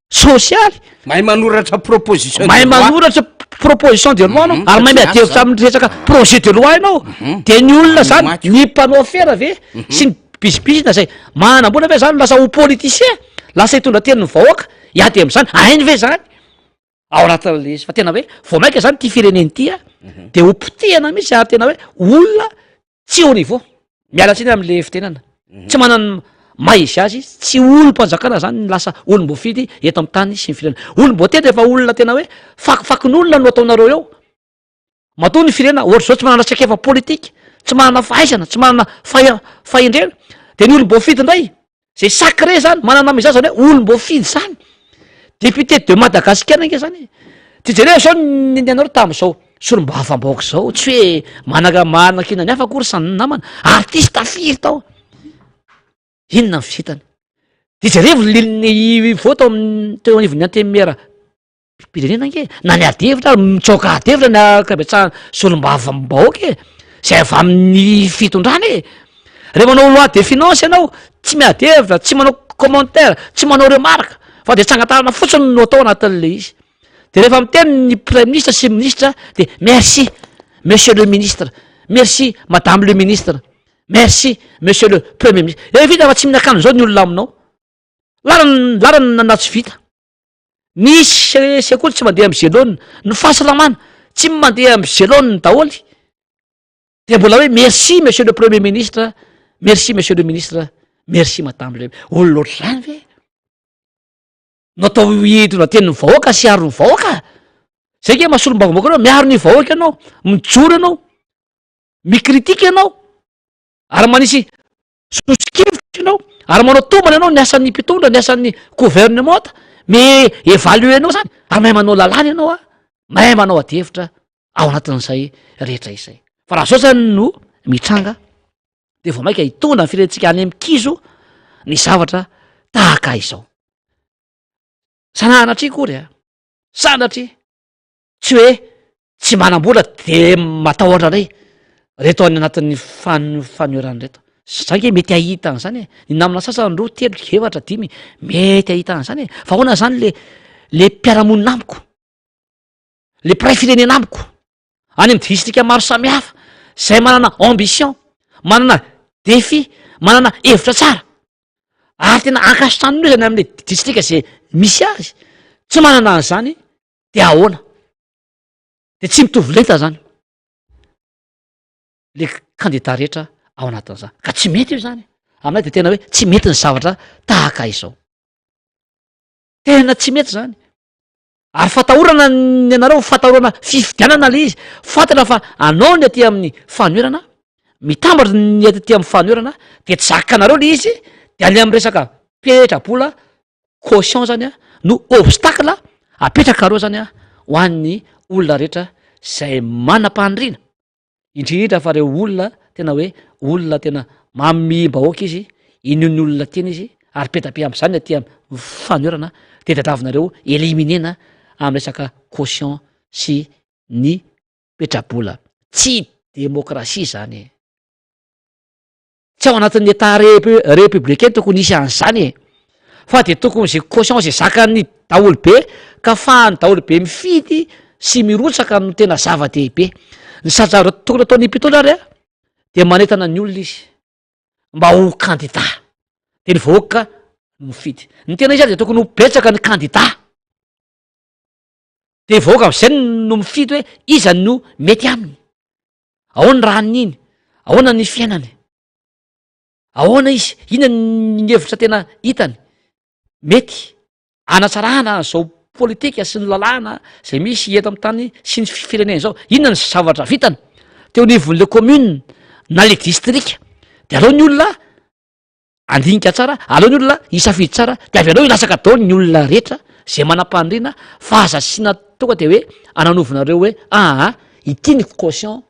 Speaker 2: sosialy.
Speaker 1: Mahay manoratra proposition de
Speaker 2: Mahay
Speaker 1: loi.
Speaker 2: manoratra. proposition de loi anao ary mahay miady hevitra amin'ny resaka projet de loi ianao de ny olona zany ny mpanao afera ve sy ny bizibizina zay manam-bola ve zany lasa ho politicien lasa hitondra tenin'ny vahoaka hiady am'zany hainy ve zany ao anatin'le izy fa tena hoe vao maika zany ty firenena ity a de ho potehana mihitsy ary tena hoe olona tsy au niveau miala tsiny am'le fitenana tsy manana maha izy azy tsy olom-panjakana zany ny lasa olom-boafidy eto amy tany sy ny firenena olom-boatendry efa olona tena hoe fakifakin'olona no ataonareo eo matoa ny firenena ohatra zao tsy manana traikefa politika tsy manana fahaizana tsy manana faha- fahendrena de ny olom-boafidy ndray zay sacré zany manana mizaha zany hoe olom-boafidy zany député de Madagasikara ange zany e de jereo zao ny ny anareo tam'zao solombavambahoaka zao tsy hoe manaka manakina ny hafa akory samy namana artiste firy tao inona ny vitany de jerevo le ny vote ao amin'ny teo anivon'ny antenimiera pirenena ange na ny ady hevitra ary mitsoaka ady hevitra ny ankabetsahan'ny solombavambahoaka e zay avy amin'ny fitondrana e rehefa manao loi de finance ianao tsy miady hevitra tsy manao commentaire tsy manao remarque fa de tsangan-tanana fotsiny no atao anatin'le izy de rehefa miteny ny premier ministre sy ministre de merci monsieur le ministre merci madame le ministre merci monsieur le premier ministre e vita fa tsy mihinakano zao ny olona aminao larany larany na tsy vita misy sekoly tsy mandeha amy zelona ny fahasalamana tsy mandeha amy zelona daholy de mbola hoe merci monsieur le premier ministre merci monsieur le ministre merci madame le olona ohatry zany ve no atao hitondra tenin'ny vahoaka sy aro ny vahoaka zay ke mahasolom-bavambahoaka anao miaro ny vahoaka ianao mijoro ianao mikritika ianao ary manisy soso-kevitra ianao ary manao tombana ianao ny asan'ny mpitondra ny asan'ny gouvernement mi évalue anao zany ary mahay manao lalàna ianao a mahay manao adihevitra ao anatin'izay rehetra izay fa raha zao zany no mitranga de vao maika hitondra ny firenentsika any amy kizo ny zavatra tahaka izao sanatria kory a sanatria tsy hoe tsy manam-bola de matahotra ndray reto any anatin'ny fan- fanoherana reto zay nge mety ahita an'zany e ny namana sasany roa telo efatra dimy mety ahita an'zany e fa ahoana zany le le mpiara-monina amiko le mpiray firenena amiko any amy distrika maro samihafa zay manana ambition manana défi manana hevitra tsara ary tena ankasitran'olo zany am'le distrika zay misy azy tsy manana an'zany de ahoana de tsy mitovy lenta zany le candidat rehetra ao anatin'zany ka tsy mety io zany aminay de tena hoe tsy mety ny zavatra tahaka izao tena tsy mety zany ary fatahorana ny anareo fatahorana fifidianana le izy fantatra fa anao ny aty amin'ny fanoherana mitambatra ny aty amin'ny fanoherana de tsy zakanareo le izy de ale amy resaka petrabola caution zany a no obstacle apetrakareo zany a ho an'ny olona rehetra zay manam-paniriana indrindra fa reo olona tena hoe olona tena mamim-bahoaka izy inony olona tiana izy ary be da be am'zany aty amy fanoherana de tadiavinareo éliminena amy resaka caution sy ny petrabola tsy demokrasia zany e tsy ao anatin'ny état républicain tokony hisy an'zany e fa de tokony zay caution zay zakany daholo be ka fahany daholo be mifidy sy mirotsaka no tena zava-dehibe ny sazavatra tokony ataon'ny mpitondra ary a de manentana ny olona izy mba ho candidat de ny vahoaka no mifidy ny tena izy ary de tokony ho betsaka ny candidat de vahoaka am'izay no mifidy hoe iza no mety aminy ahoana raha aniny ahoana ny fiainany ahoana izy inona ny hevitra tena hitany mety anatsarana zao politika sy ny lalàna zay misy eto amy tany sy ny firenena zao inona ny zavatra vitany teo anivon'le commune na le district de aleo ny olona andinika tsara aleo ny olona hisafidy tsara de avy aleo hilatsaka daholo ny olona rehetra zay manam-paniriana fa aza asiana tonga de hoe ananovinareo hoe aa ity ny caution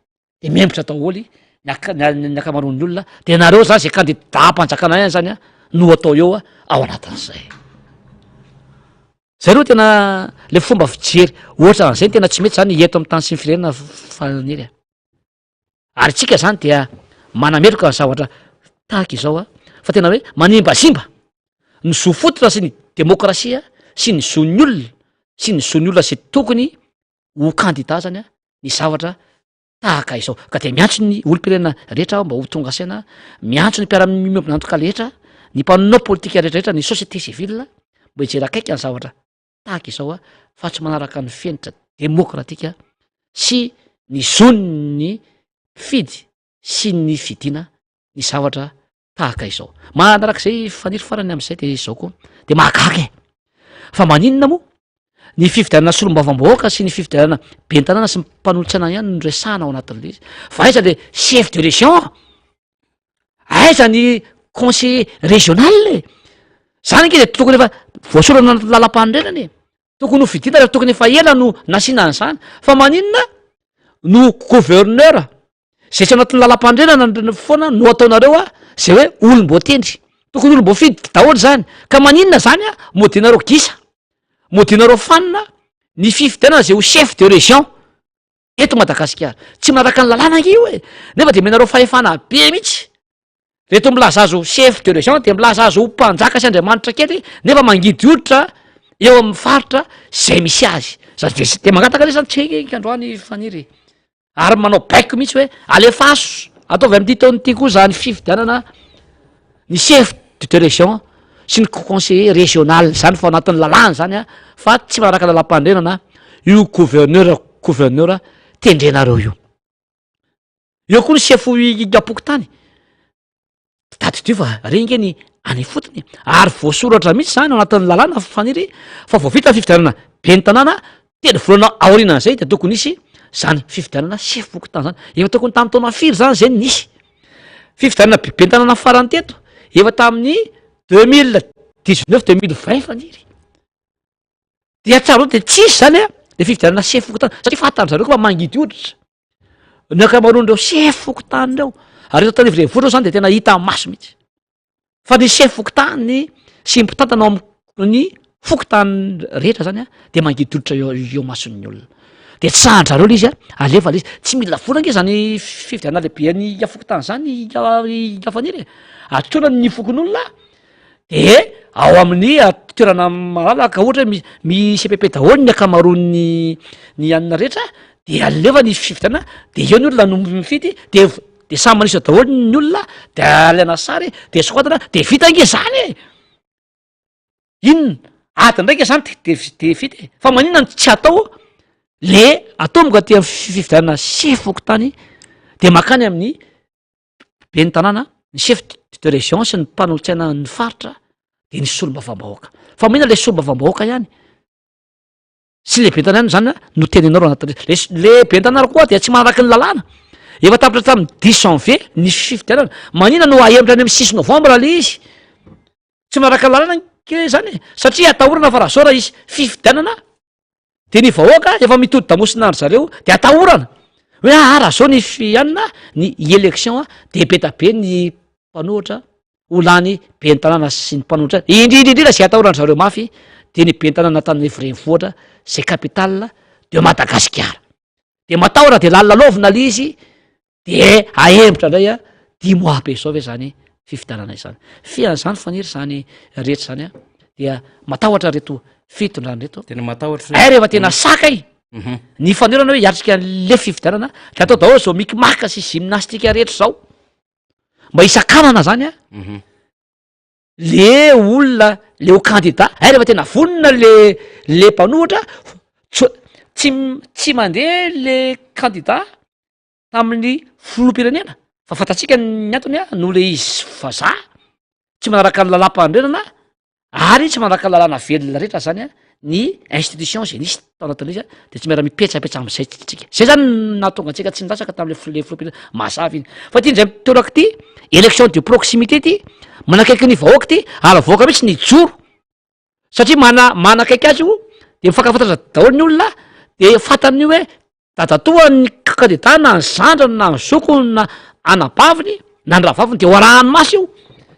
Speaker 2: de miembotra daholy ny ak- ny ankamaroan'ny olona de nareo zany zay candidat ampanjakana ihany zany a no atao eo a ao anatin'izay zay aloha tena le fomba fijery ohatra an'izay ny tena tsy mety zany eto amy tany sy ny firenena faniry a ary tsika zany dia manameloka ny zavatra tahaka izao a fa tena hoe manimbazimba ny zo fototra sy ny demokrasia sy ny zon'ny olona sy ny zon'ny olona zay tokony. ho kandida zany a ny zavatra tahaka izao. Ka dia miantso ny olom-pirenena rehetra aho mba ho tonga saina, miantso ny mpiara-miombon'antoka rehetra, ny mpanao politika rehetra rehetra, ny société civile mba hijery akaiky ny zavatra tahaka izao a, fa tsy manaraka ny fenitra demokratika sy ny zon'ny mpifidy sy ny fidiana ny zavatra tahaka izao. Manarak'izay faniry farany amin'izay de izao koa, de mahagaga e! Fa maninona moa ny fifidianana solombavambahoaka sy ny fifidianana ben'ny tanàna sy ny mpanolotsaina ihany no resahana ao anatin'le izy? Fa aiza le chef de région? Aiza ny conseiller régional e? Zany ange de tokony efa voasoratra anatin'ny lalam-panorenana e! Tokony ho fidiana rehefa tokony efa ela no nasiana an'izany fa maninona no gouverneur zay tsy anatin'ny lalam-pandrenana foana no ataonareo a zay hoe olom-boatendry tokony olom-boafidy daholo zany ka maninona zany a modianareo gisa modianareo fanina ny fifidianana zay ho chef de région eto Madagasikara. Tsy manaraka ny lalàna ange io e! Nefa dia omenareo fahefana be mihitsy. Reto milaza azy ho chef de région dia milaza azy ho mpanjaka sy andriamanitra kely nefa mangidy hoditra eo amin'ny faritra izay misy azy. Za dia dia mangataka lesy zany tsy androany Faniry. Ary manao baiko mihitsy hoe alefaso ataovy amin'ity taona ity koa zany fifidianana ny chef de région sy ny conseiller régional zany fa ao anatin'ny lalàna zany a fa tsy manaraka lalàm-panorenana io gouverneur gouverneur tendrenareo io. Eo koa ny chef am-pokontany, tadidio fa re nge ny any ifotony ary voasoratra mihitsy zany ao anatin'ny lalàna Faniry fa vao vita ny fifidianana ben'ny tanàna Telo volana aorianan'izay dia tokony hisy zany fifidianana sefo fokontany zany. Efa tokony tamin'ny taona firy zany zay no nisy fifidianana ben'ny tanàna farany teto? Efa tamin'ny 2019 2020 Faniry. Dia tsaroana dia tsisy zany a le fifidianana sefo fokontany satria fantan-dry zareo koa fa mangidy hoditra ny ankamaroan'ireo sefo fokontany ireo. Ary eto Antananarivo renivohitra zany dia tena hita maso mihitsy. Fa ny chef fokontany sy ny mpitantana ao amin'ny fokontany rehetra zany a de mangidy hoditra eo eo imason'ny olona. De tsy sahan-dry zareo le izy a, alefa le izy. Tsy mila vola ange zany fifidianana lehiben'ny fokontany zany i Faniry e. Antsoina ny fokonolona de ao amin'ny toerana malalaka ohatra hoe mi- misy CPP daholo ny ankamaroan'ny ny anona rehetra de alefa ny fifidianana de eo ny olona no mifidy de De samy manisa daholo ny olona de alaina sary de soratana de vita ange zany e! Inona? Adiny raika zany de de vita e! Fa maninona no tsy atao le atomboka aty amin'ny fifidianana sefo fokontany de makany amin'ny ben'ny tanàna, ny chef de région sy ny mpanolotsaina ny faritra de ny solombavambahoaka. Fa maninona le solombavambahoaka ihany? Sy lehibe tanàna zany no tenenao anatin'le le lehibe tanàna koa dia tsy manaraky ny lalàna. Efa tapitra tamin'ny dix janvier ny fifidianana. Maninona no ahemotra any amin'ny six novembre le izy? Tsy manaraka ny lalàna ange zany e. Satria atahorana fa raha zao raha hisy fifidianana de ny vahoaka efa mitodi-damosina an-dry zareo de atahorana hoe aa raha zao ny fianina ny élection de be da be ny mpanohitra ho lany ben'ny tanàna sy ny mpanohitra azy, indrindra indrindra izay atahoran-dry zareo mafy dia ny ben'ny tanàna Antananarivo renivohitra izay capitale de Madagasikara. Dia matahotra dia lalilalaovina ilay izy dia ahemotra indray a, dix mois be izao ve izany fifidianana izany. Fehan'izany Faniry izany rehetra izany a, dia matahotra ireto fitondrana ireto.
Speaker 1: Tena matahotra.
Speaker 2: Hay rehefa tena sakay ny fanoherana hoe hiatrika an'le fifidianana dia atao daholo izao micmac sy gymnastique rehetra izao. Mba hisakanana zany a le olona le ho candidat, hay rehefa tena vonona le le mpanohitra tsy tsy tsy mandeha le candidat tamin'ny filoham-pirenena fa fantatsika ny antony a noho le izy vazaha tsy manaraka ny lalàm-panorenana Ary tsy manaraka lalàna velona rehetra zany a ny institution zay nisy tao anatin'ilay izy a de tsy miara mipetsapetsa am'zay tsika, zay zany no nahatonga antsika tsy nilatsaka tam'le fil- le filoham-pirenena, mazava iny, fa ty indray mitoraka ty élection de proximité ty manakaiky ny vahoaka ty ary vahoaka mihitsy nijoro satria mana- manakaiky azy io de mifankafantatra daholo ny olona de fantany hoe Dadatoa ny kandida na ny zandriny na ny zokiny na anabaviny na ny rahavaviny de ho arahany maso io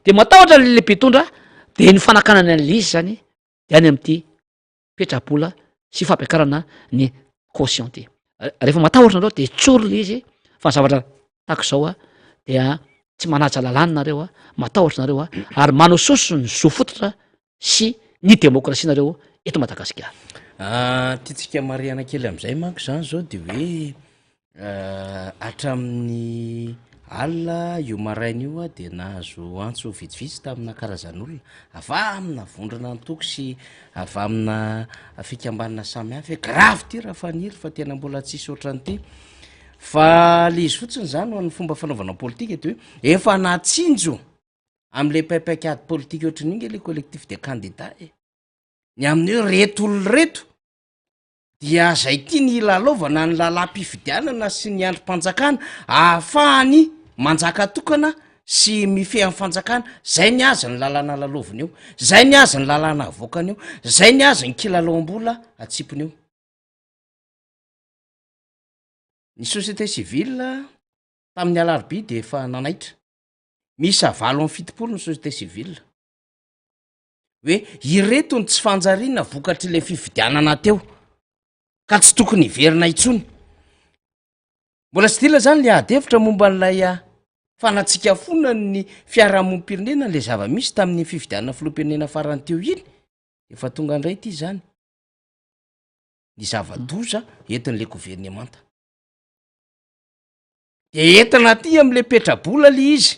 Speaker 2: de matahotra le mpitondra de ny fanakanany an'le izy zany de any am'ty petrabola sy fampiakarana ny caution ty, rehefa matahotra nareo de tsory le izy fa ny zavatra tahaka izao a dia tsy manaja lalàna nareo a, matahotra nareo a ary manososo ny zo fototra sy ny demokrasia nareo eto Madagasikara.
Speaker 1: Tiantsika marihana kely am'zay manko zany zao de hoe hatramin'ny alina io maraina io aho de nahazo antso vitsivitsy tamina karazan'olona avy amina vondrona antoko sy avy amina fikambanana samihafa hoe grave ty raha Faniry fa tena mbola tsisy ohatran'ity. Fa le izy fotsiny zany ho an'ny fomba fanaovana politika de hoe efa natsinjo am'le paipaik'ady politika ohatran'io nge le collectif des candidats e. Ny amin'ny hoe reto olona reto dia zay tiany hilalaovana ny lalam-pifidianana sy ny andrim-panjakana ahafahany manjaka tokana sy mifehy amin'ny fanjakana, zay ny azy ny lalàna lalaoviny eo, zay ny azy ny lalàna avoakany eo, zay ny azy ny kilalaom-bola atsipiny eo. Ny société civile tamin'ny alarobia dia efa nanaitra, miisa 78 ny société civile. hoe ireto ny tsy fanjariana vokatr'ilay fifidianana teo ka tsy tokony hiverina intsony. Mbola tsy dila zany le ady hevitra momba an'ilay ah, fanatsikafoana ny fiarahamonim-pirenena le zava-misy tamin'ny fifidianana filoham-pirenena farany teo iny, efa tonga indray ity zany ny zava-doza entin'le governemanta. De entina aty am'le petrabola le izy.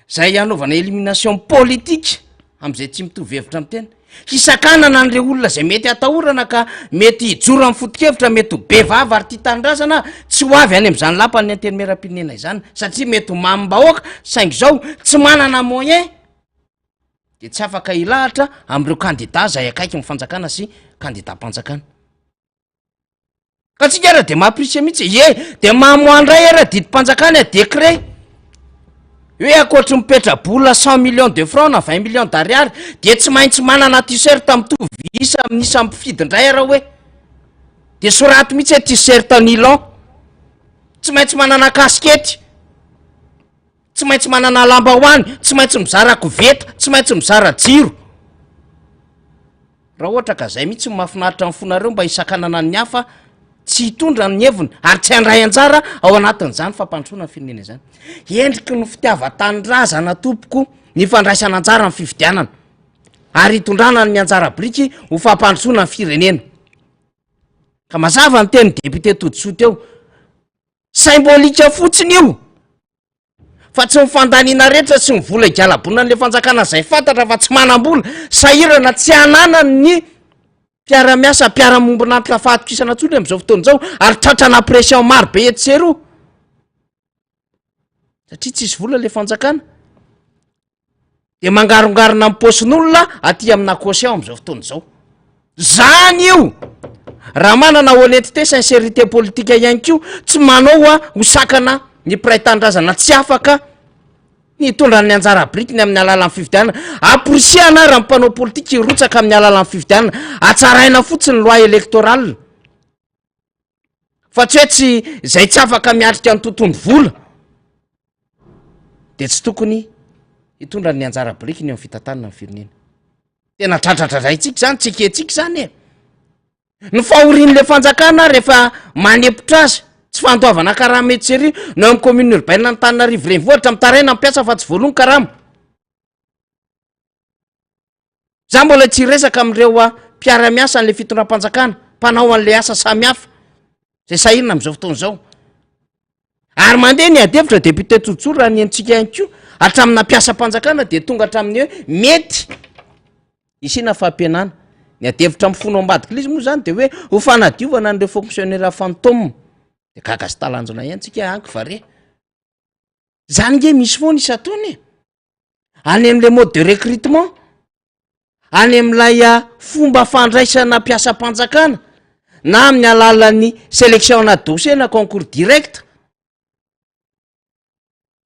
Speaker 1: Zay hanaovana élimination politique am'izay tsy mitovy hevitra amy tena, hisakanana an'le olona zay mety atahorana ka mety hijoro amy foto-kevitra mety ho be vava ary tia tanindrazana tsy ho avy any am'izany lapan'ny antenimieram-pirenena izany satria mety ho mamim-bahoaka saingy zao tsy manana moyen de tsy afaka hilahatra am'ireo kandida zay akaiky ny fanjakana sy kandidam-panjakana. Ka tsika ara de mampirisika mihitsy e, ye de mamoaha ndray ara didim-panjakana e, décret hoe ankoatry ny petra-bola cent millions de francs na vingt millions d'ariary de tsy maintsy manana t-shirt mitovy isa amin'ny isan'ny mpifidy ndray ara hoe, de soraty mihitsy hoe t-shirt nylon, tsy maintsy manana kasikety, tsy maintsy manana lambahoany, tsy maintsy mizara koveta, tsy maintsy mizara jiro. Raha ohatra ka zay mihitsy no mahafinaritra ny fonareo mba hisakanana ny hafa tsy hitondra ny heviny ary tsy handray anjara ao anatin'izany fampandrosoana ny firenena izany. Endriky ny fitiavan-tanindrazana tompoko ny fandraisana anjara amin'ny fifidianana ary hitondrana ny anjara biriky ho fampandrosoana ny firenena. Ka mazava ny tenin'ny député Todisoa teo, symbolique fotsiny io. Fa tsy ny fandaniana rehetra sy ny vola igalabonan'le fanjakana izay fantatra fa tsy manam-bola, sahirana tsy ananany ny mpiara-miasa, mpiara-mombon'antoka fahatokisana intsony amin'izao fotoana izao ary tratrana pression maro be etsy sy eroa satria tsisy vola le fanjakana de mangarongarona amin'ny paosin'olona aty amina caution amin'izao fotoana izao. Zany io! Raha manana honnêteté, sincérité politique ihany koa, tsy manao a ho sakana ny mpiray tanindrazana tsy afaka ny hitondra ny anjara birikiny amin'ny alalan'ny fifidianana. Amporisihana ary ny mpanao politika hirotsaka amin'ny alalan'ny fifidianana. Hatsaraina fotsiny ny loi électorale. Fa tsy hoe tsy izay tsy afaka miatrika ny tontolo vola de tsy tokony hitondra ny anjara birikiny eo amin'ny fitantanana ny firenena. Tena dradradradraintsika zany, tsy ekentsika zany e. Ny fahorian'le fanjakana rehefa manepotra azy, tsy fandoavana karama etsy sy ery, no eo amin'ny commune urbaine Antananarivo renivohitra mitaraina ny mpiasa fa tsy voaloa ny karama. Za mbola tsy hiresaka amin'ireo ah, mpiara-miasa an'le fitondram-panjakana, mpanao an'le asa samihafa, zay sahirana amin'izao fotoana izao. Ary mandeha ny ady hevitra député Tsotsoro raha ny henontsika ihany koa, hatramina mpiasam-panjakana dia tonga hatramin'ny hoe mety hisiana fampihenana. Ny ady hevitra mifono ao ambadik'ilay izy moa zany dia hoe ho fanadiovana an'ireo fonctionnaire fantôme. De gaga sy talanjona ihany tsika anky va re? Zany nge misy foana isan-taona e. Any amin'ilay mode de recrutement, any amin'ilay ah, fomba fandraisana mpiasam-panjakana na amin'ny alalan'ny sélection na dossier na concours direct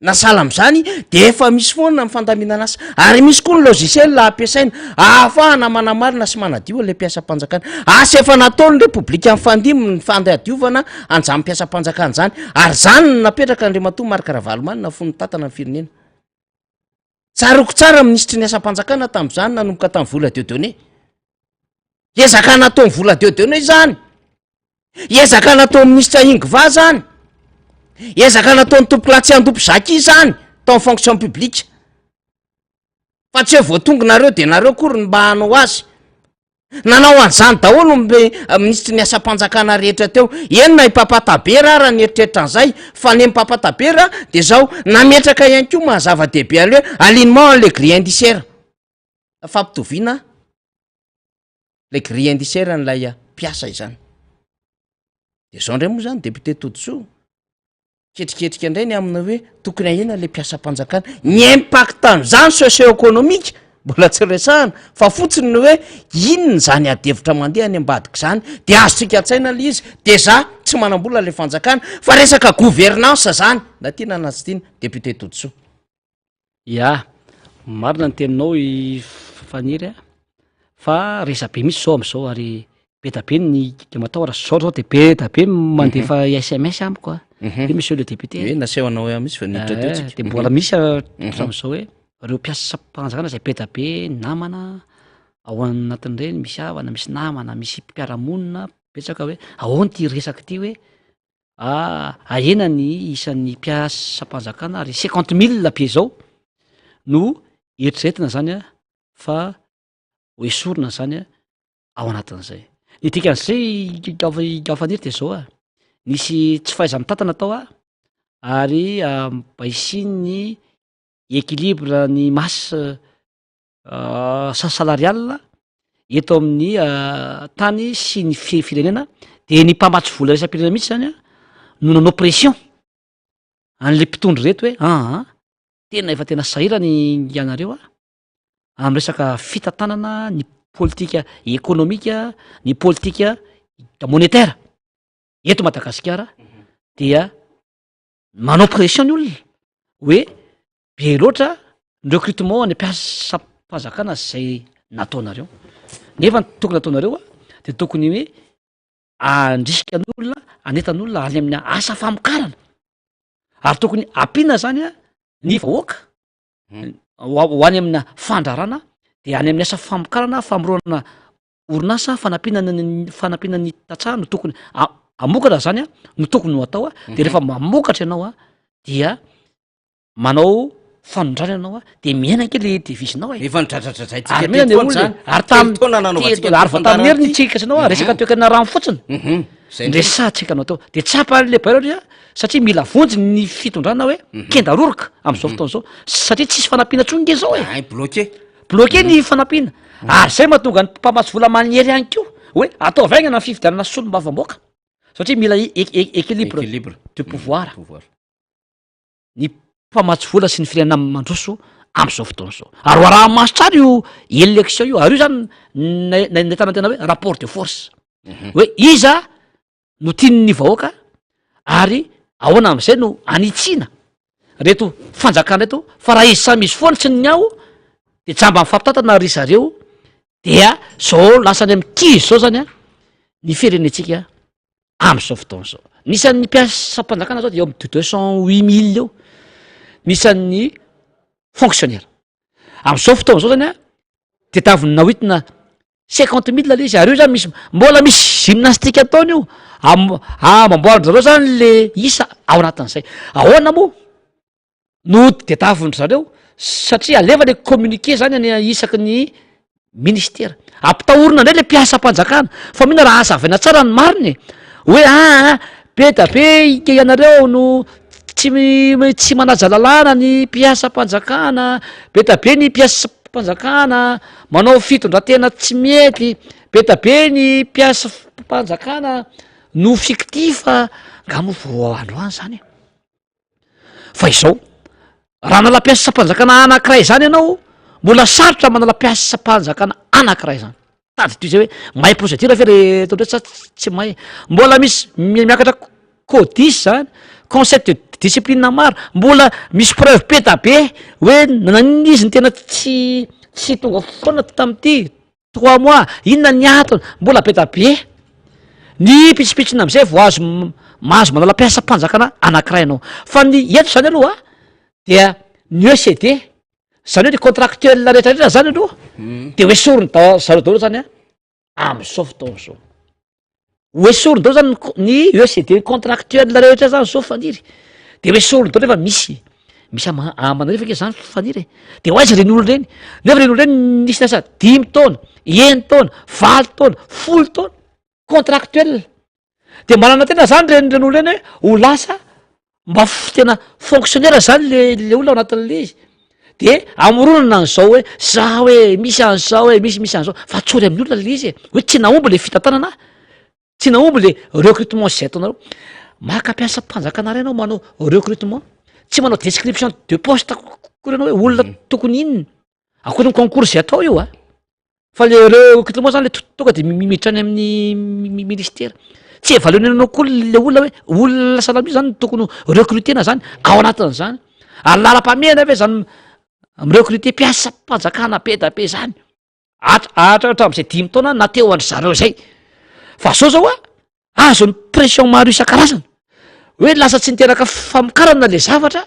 Speaker 1: na sahala amin'izany de efa misy foana ny fandaminana asa ary misy koa ny logiciel ampiasaina ahafahana manamarina sy manadio an'ilay mpiasam-panjakana. Asa efa nataon'ny Repoblika nifandimby ny fanadiovana an'izany mpiasam-panjakana izany ary izany no napetraka Andriamatoa Marc Ravalomanana fony nitantana ny firenena. Tsaroako tsara minisitry ny asam-panjakana tamin'izany nanomboka tamin'ny vola Dieudonné. Ezaka nataon'ny vola Dieudonné izany. Ezaka nataon'ny minisitra Ingva izany. Ezaka nataon'ny tompokolahy Tsiandopo Jacques izany tao amin'ny fonction publique. Fa tsy hoe vao tonga nareo de nareo akory ny mba hanao azy. Nanao an'izany daholo ny minisitry ny asam-panjakana rehetra teo. Eny na i Papa Tabera ara nieritreritra an'izay, fa ny an'i Papa Tabera dia izao, nametraka ihany koa maha zava-dehibe an'ilay hoe alignement an'ilay grille indiciaire. Fampitoviana ilay grille indiciaire an'ilay mpiasa izany. Dia izao indray moa izany député Todisoa. Ketriketrika indray ny amina hoe tokony ahena le mpiasam-panjakana. Ny impact an'izany socio-économique mbola tsy resahana fa fotsiny ny hoe inona izany adihevitra mandeha any ambadika izany de azontsika an-tsaina le izy de za tsy manam-bola le fanjakana fa resaka gouvernance zany na tiana na tsy tiana député Todisoa.
Speaker 2: Ya, marina ny teninao i Faniry a, fa resabe mihitsy zao am'zao ary be da be ny matahotra, zao zao de be da be mandefa sms amiko a, hoe monsieur le député,
Speaker 1: Hoe naseho anao ahy mihitsy vao niditra teo tsika.
Speaker 2: de mbola misy hatramin'izao hoe reo mpiasam-panjakana zay be da be namana ao anatin'ireny, misy havana, misy namana, misy mpiara-monina betsaka hoe ahoana ty resaka ty hoe Ahena ny isan'ny mpiasam-panjakana ary cinquante mille be zao no eritreretina zany fa ho esorina zany ao anatin'izay. Ny dikan'izay Faniry de zao a, nisy tsy fahaiza-mitantana tao a, ary mba hisian'ny équilibre ny masse salariale eto amin'ny tany sy ny firenena de ny mpamatsy vola iraisam-pirenena mihitsy zany a no nanao pression an'le mpitondra ireto hoe aa tena efa tena sahirana ianareo a amy resaka fitantanana ny politika ekonomika ny politika monétaire eto Madagasikara dia manao pression ny olona hoe Be loatra ny recrutement any mpiasam-panjakana zay nataonareo, nefa ny tokony ataonareo a de tokony hoe andrisika ny olona, anentana olona any amin'ny asa famokarana, ary tokony ampiana zany a ny vahoaka ho any amina fandrarana de any amin'ny asa famokarana, famoronana orinasa, fanampiana ny fanampiana ny tantsaha no tokony hamokatra zany a no tokony ho atao a, de rehefa mamokatra ianao a dia manao fanondrana ianao a de mihena ange le devise-nao e.
Speaker 1: Efa nidradradradraintsika
Speaker 2: Ary mihena
Speaker 1: teto
Speaker 2: le
Speaker 1: foana
Speaker 2: olona e.
Speaker 1: zany.
Speaker 2: Ary
Speaker 1: Telo
Speaker 2: tam-
Speaker 1: taona nanaovantsika
Speaker 2: telo- ary vao tamin'ny heriny
Speaker 1: ity.
Speaker 2: tsika sy anao a, resaka toekarena rano fotsiny.
Speaker 1: Mhm. Zay indrindra.
Speaker 2: Resahantsika anao teo. De tsapan'le bailleur ry a, satria mila vonjy ny fitondrana hoe kenda roroka am'zao fotoana zao, satria tsisy fanampiana intsony nge zao e.
Speaker 1: Ay, bloqué.
Speaker 2: Bloqué ny fanampiana. Ary zay mahatonga ny mpamatsy vola manery ihany koa hoe ataovy haingana ny fifidianana solombavambahoaka satria mila équilibre
Speaker 1: Équilibre.
Speaker 2: de pouvoir.
Speaker 1: Pouvoir.
Speaker 2: ny mpamatsy vola sy ny firenena mandroso am'izao fotoana izao. Ary ho araha-maso tsara io élection io, ary io zany nahitana tena hoe rapport de force, hoe iza no tian'ny vahoaka ary ahoana am'izay no anitsiana reto fanjakana reto, fa raha izy samy izy foana tsy ny ao de jamba mifampitantana ry zareo, dia zao lasa any amin'ny kizo zao zany a ny firenentsika am'zao fotoana zao. Ny isan'ny mpiasam-panjakana zao de eo amy deux cent huit mille eo ny isan'ny fonctionnaire. Am'zao fotoana zao zany a tadiavina hoentina cinquante mille le izy ary io zany misy mbola misy gymnastique ataony io am- amamboarin-dry zareo zany le isa ao anatin'izay. Ahoana moa? no tadiavin-dry zareo satria alefa le communiqué zany any isaky ny ministera, ampitahorina ndray le mpiasam-panjakana fa mino raha hazavaina tsara ny marina e, hoe aa be da be ika ianareo no tsy tsy manaja lalàna ny mpiasam-panjakana, be da be ny mpiasam-panjakana manao fitondratena tsy mety, be da be ny mpiasam-panjakana no fictif, nga moa vao androany zany e? Fa izao, raha hanala mpiasam-panjakana anankiray zany ianao, mbola sarotra manala mpiasam-panjakana anankiray zany. Tadidio zay hoe mahay procédure ve le atao ndray sa tsy mahay. Mbola misy miakatra codis zany, conseil de discipline maro, mbola misy preuve be da be hoe naninona izy no tena tsy tsy tonga foana tamin'ity. Trois mois, inona ny antony? Mbola be da be ny pitsopitsony am'zay vao azo mahazo manala mpiasam-panjakana anankiray ianao. Fa ny eto zany aloha dia ny ECD, zany hoe ny contractuel rehetra rehetra zany aloha de ho esoriny da- zareo daholo zany an am'zao fotoana zao. Ho esoriny daholo zany ny co- ny ECD contractuel rehetra zany zao Faniry, de ho esoriny daholo nefa misy. Misy ama- aman'arivo ange zany Faniry e. De ho aiza ireny olona ireny? Nefa ireny olona ireny nisy niasa dimy taona, enin-taona, 8 taona, 10 taona, contractuel. De manana tena zany reny reny olona reny hoe ho lasa mba f- tena fonctionnaire zany le le olona ao anatin'le izy. De amoronana an'izao hoe za hoe misy an'izao e, misy misy an'izao, fa tsory amin'ny olona le izy e, hoe tsy nahomby le fitantanana, tsy nahomby le recrutement zay ataonareo. Maka mpiasam-panjakana ray anao manao recrutement, tsy manao description de poste akory ianao hoe olona tokony inona, ankoatry ny concours zay atao io a. Fa le recrutement zany le tonga de miditra any amin'ny ministera. Tsy évaluer-nao koa le olona hoe olona sahala io zany no tokony ho recruter-na zany ao anatin'izany. Ary laharam-pahamehana ve zany mi-recruter mpiasam-panjakana be da be zany? Hat- hatra- hatramin'izay 5 taona na teo an-dry zareo zay. Fa zao zao a, azon'ny pression maro isan-karazany hoe lasa tsy niteraka famokarana le zavatra,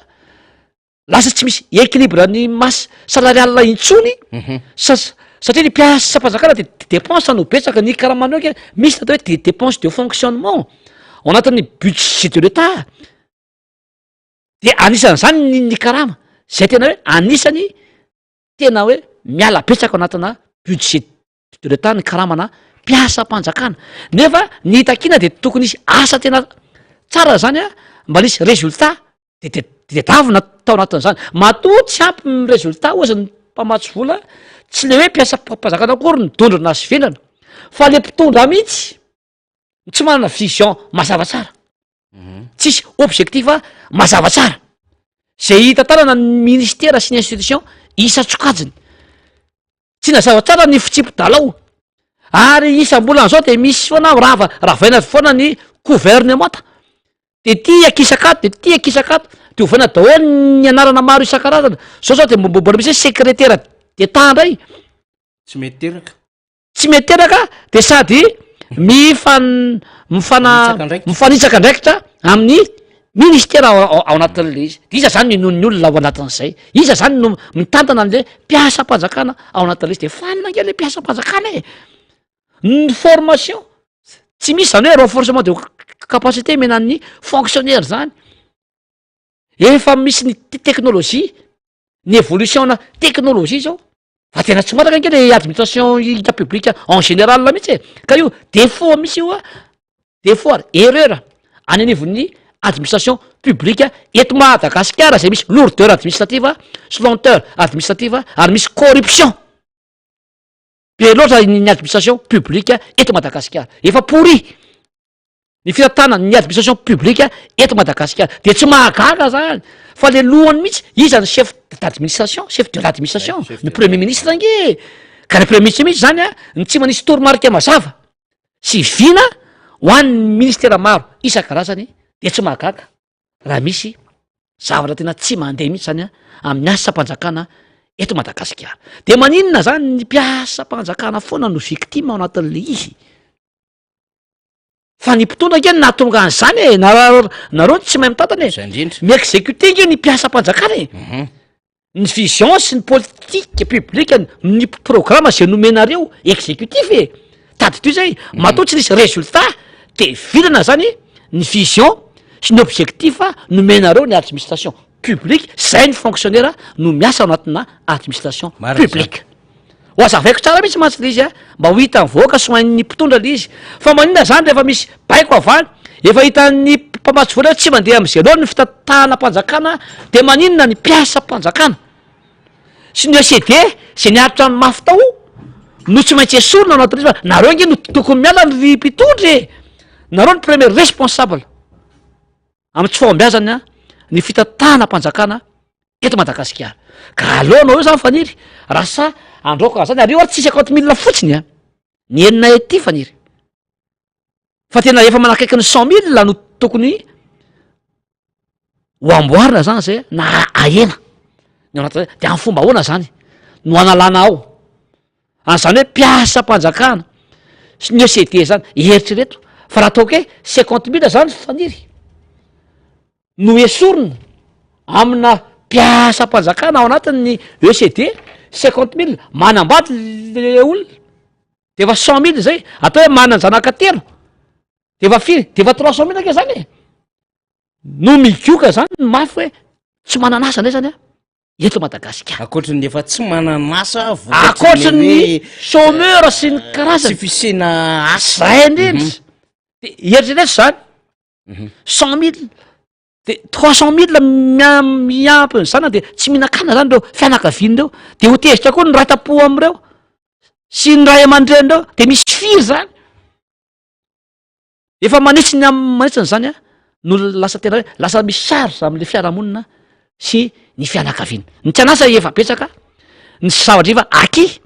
Speaker 2: lasa tsy misy équilibre ny masse salariale intsony sa- satria ny mpiasam-panjakana de dépense no betsaka, ny karamanao ange misy ny atao hoe de dépense de fonctionnement ao anatin'ny budget de l'État, de anisan'izany ny ny karama zay tena hoe anisany tena hoe miala betsaka ao anatina budget de l'État ny karamana mpiasam-panjakana, nefa ny takina de tokony hisy asa tena tsara zany a, mba nisy résultat de de tadiavina tao anatin'izany. Matoa tsy ampy ny résultat ozy ny mpamatsy vola, tsy le hoe mpiasam-panjakana akory ny dondrona sy vendrana, fa le mpitondra mihitsy tsy manana vision mazava tsara, tsisy objectif mazava tsara zay hitantanana ny ministera sy ny institution isan-tsokajiny. Tsy nazava tsara ny fitsipi-dalao ary isam-bolana zao de misy foana rava ravaina foana ny gouvernemanta, de ty akisaka ato de ty akisaka ato, de ovaina daholo ny anarana maro isan-karazana. Zao zao de mbola misy hoe secrétaire d'état ndray.
Speaker 1: Tsy mety teraka.
Speaker 2: Tsy mety teraka de sady mifan- mifana-
Speaker 1: Mifanitsaka andraikitra.
Speaker 2: mifanitsaka andraikitra amin'ny ministera ao ao anatin'le izy. De iza zany no inoan'ny olona ao anatin'izay? Iza zany no mitantana an'le mpiasam-panjakana ao anatin'le izy? De fanina ange le mpiasam-panjakana e! Ny formation tsy misy zany hoe renforcement de capacité omena an'ny fonctionnaire zany. Efa misy ny teknôlôjia, ny évolution-na teknôlôjia zao, fa tena tsy maharaka ange le administration hita publique en général mihitsy e, ka io défaut mihitsy io a, défaut ary erreur any anivon'ny administration publique eto Madagasikara zay misy lourdeur administrative sy lenteur administrative ary misy corruption be loatra ny administration publique eto Madagasikara, efa pourri ny fitantanana ny administration publique eto Madagasikara, de tsy mahagaga zany fa le lohany mihitsy, iza ny chef d'administration, chef de l'administration? Ny premier ministre ange, ka le premier ministre mihitsy zany a ny tsy manisy toromarika mazava sy vina ho an'ny ministera maro isan-karazany, de tsy mahagaga raha misy zavatra tena tsy mandeha mihitsy zany a amin'ny asam-panjakana eto Madagasikara. De maninona zany ny mpiasam-panjakana foana no victime ao anatin'le izy? Fa ny mpitondra ange no nahatonga an'izany e, na- nareo tsy mahay mitantana e.
Speaker 1: Zay indrindra.
Speaker 2: Mi-exécuter ange ny mpiasam-panjakana e. Ny vision sy ny politique publique, ny programme zay nomenareo exécutif e. Tadidio zay, matoa tsy nisy résultat de vilana zany ny vision sy ny objectif nomenareo ny administration publique, zay ny fonctionnaire no miasa ao anatina administration
Speaker 1: Marina zany.
Speaker 2: publique. Ho azavaiko tsara mihitsy mantsy le izy a, mba ho hitan'ny vahoaka sy ho hain'ny mpitondra le izy. Fa maninona zany rehefa misy baiko avy any, efa hitan'ny mpamatsy vola hoe tsy mandeha am'zay loatra ny fitantanam-panjakana, de maninona ny mpiasam-panjakana sy ny ECD zay niaritra ny mafy tao no tsy maintsy esorina ao anatin'izy fa nareo ange no tokony miala ry mpitondra e! Nareo no premier responsable amin'ny tsy fahombiazana ny fitantanam-panjakana eto Madagasikara. Ka aleo anao eo zany Faniry, raha sahy handroaka an'zany, ary io ary tsy 50 000 fotsiny a, ny enina ety Faniry, fa tena efa manakaiky ny 100 000 no tokony ho amboarina zany zay na ahena ny ao anatin'zay, de amin'ny fomba ahoana zany no analana ao an'zany hoe mpiasam-panjakana sy ny ECD zany, eritrereto fa raha ataoko hoe 50 000 zany Faniry, no esorina amina mpiasam-panjakana ao anatin'ny ECD 50 000, manambady le olona de efa 100 000 zay, atao hoe manan-janaka telo de efa firy? De efa 300 000 ake zany e, no migoka zany ny mafy hoe. Tsy manana asa ndray zany a eto Madagasikara.
Speaker 1: Ankoatry ny efa tsy manana asa
Speaker 2: vokatry ny hoe chômeur sy ny karazany.
Speaker 1: Tsy fisiana asa.
Speaker 2: Zay indrindra. De eritrereto zany, 100 000 de 300 000 miampy ny zanany de tsy mihinan-kanina zany reo fianakaviany reo, de ho tezitra koa ny ray tam-po am'ireo sy ny ray aman-dreny reo, de misy firy zany? Efa manitsy ny am- manitsiny zany a no lasa tena hoe lasa misy charge am'le fiarahamonina sy ny fianakaviana. Ny tsy an'asa efa betsaka, ny zavatra efa acquis,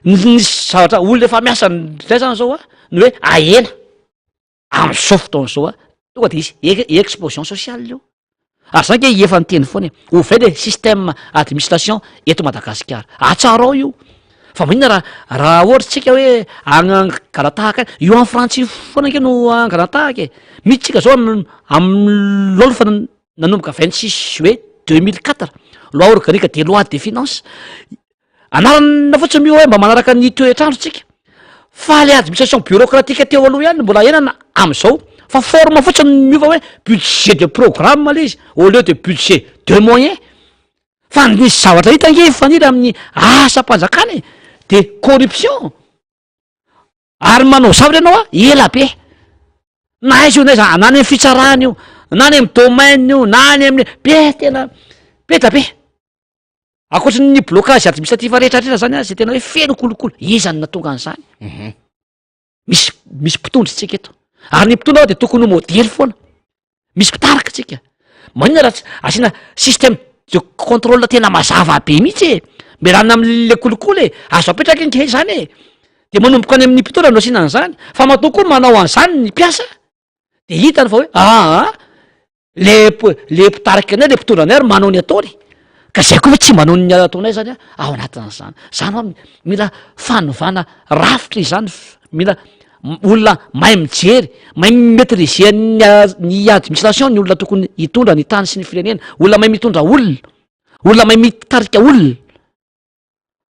Speaker 2: ny zavatra olona efa miasa ndray zany zao a no hoe ahena am'zao fotoana zao a, tonga de hisy explosion sociale io. Ary zany nge efa niteny foana e, ovay le système administration eto Madagasikara, atsarao io, fa maninona raha raha ohatra tsika hoe angala-tahaka io any Frantsa io foana nge no angala-tahaka e, misy tsika zao am- amin'ny lol fa nanomboka 26 juillet 2004, loi organique des lois des finances, Anarana fotsiny io hoe mba manaraka ny toetr'andro tsika fa le administration bureaucratique teo aloha ihany no mbola iainana am'zao fa forme fotsiny no miova hoe budget de programme le izy au lieu de budget de moyen fa ny zavatra hita ange faniry amin'ny asam-panjakana e de corruption. Ary manao zavatra ianao a, ela be. Na aiza io na aiza, na any amin'ny fitsarana io, na any amin'ny domaine io, na any amin'ny, be tena be da be. Ankoatry ny blocage administratif rehetra rehetra zany a, zay tena hoe feno kolikoly, iza no nahatonga an'izany? Misy misy mpitondra isika eto, ary ny mpitondra de tokony ho modely foana. Misy mpitarika tsika, maninona raha tsy asiana système de contrôle tena mazava be mihitsy e, mialana am'le kolikoly e, azo apetraka ange zany e, de manomboka any amin'ny mpitondra no asiana an'zany, fa matoa koa manao an'zany ny mpiasa de hitany fa hoe aa le p- le mpitarika anay le mpitondra anay ary manao ny ataony, ka zay koa ve tsy manao ny ataonay zany a ao anatin'zany, zany hoa mila fanovana rafitra izany f- mila olona mahay mijery, mahay mi-maitriser ny ny administration ny olona tokony hitondra ny tany sy ny firenena, olona mahay mitondra olona, olona mahay mitarika olona,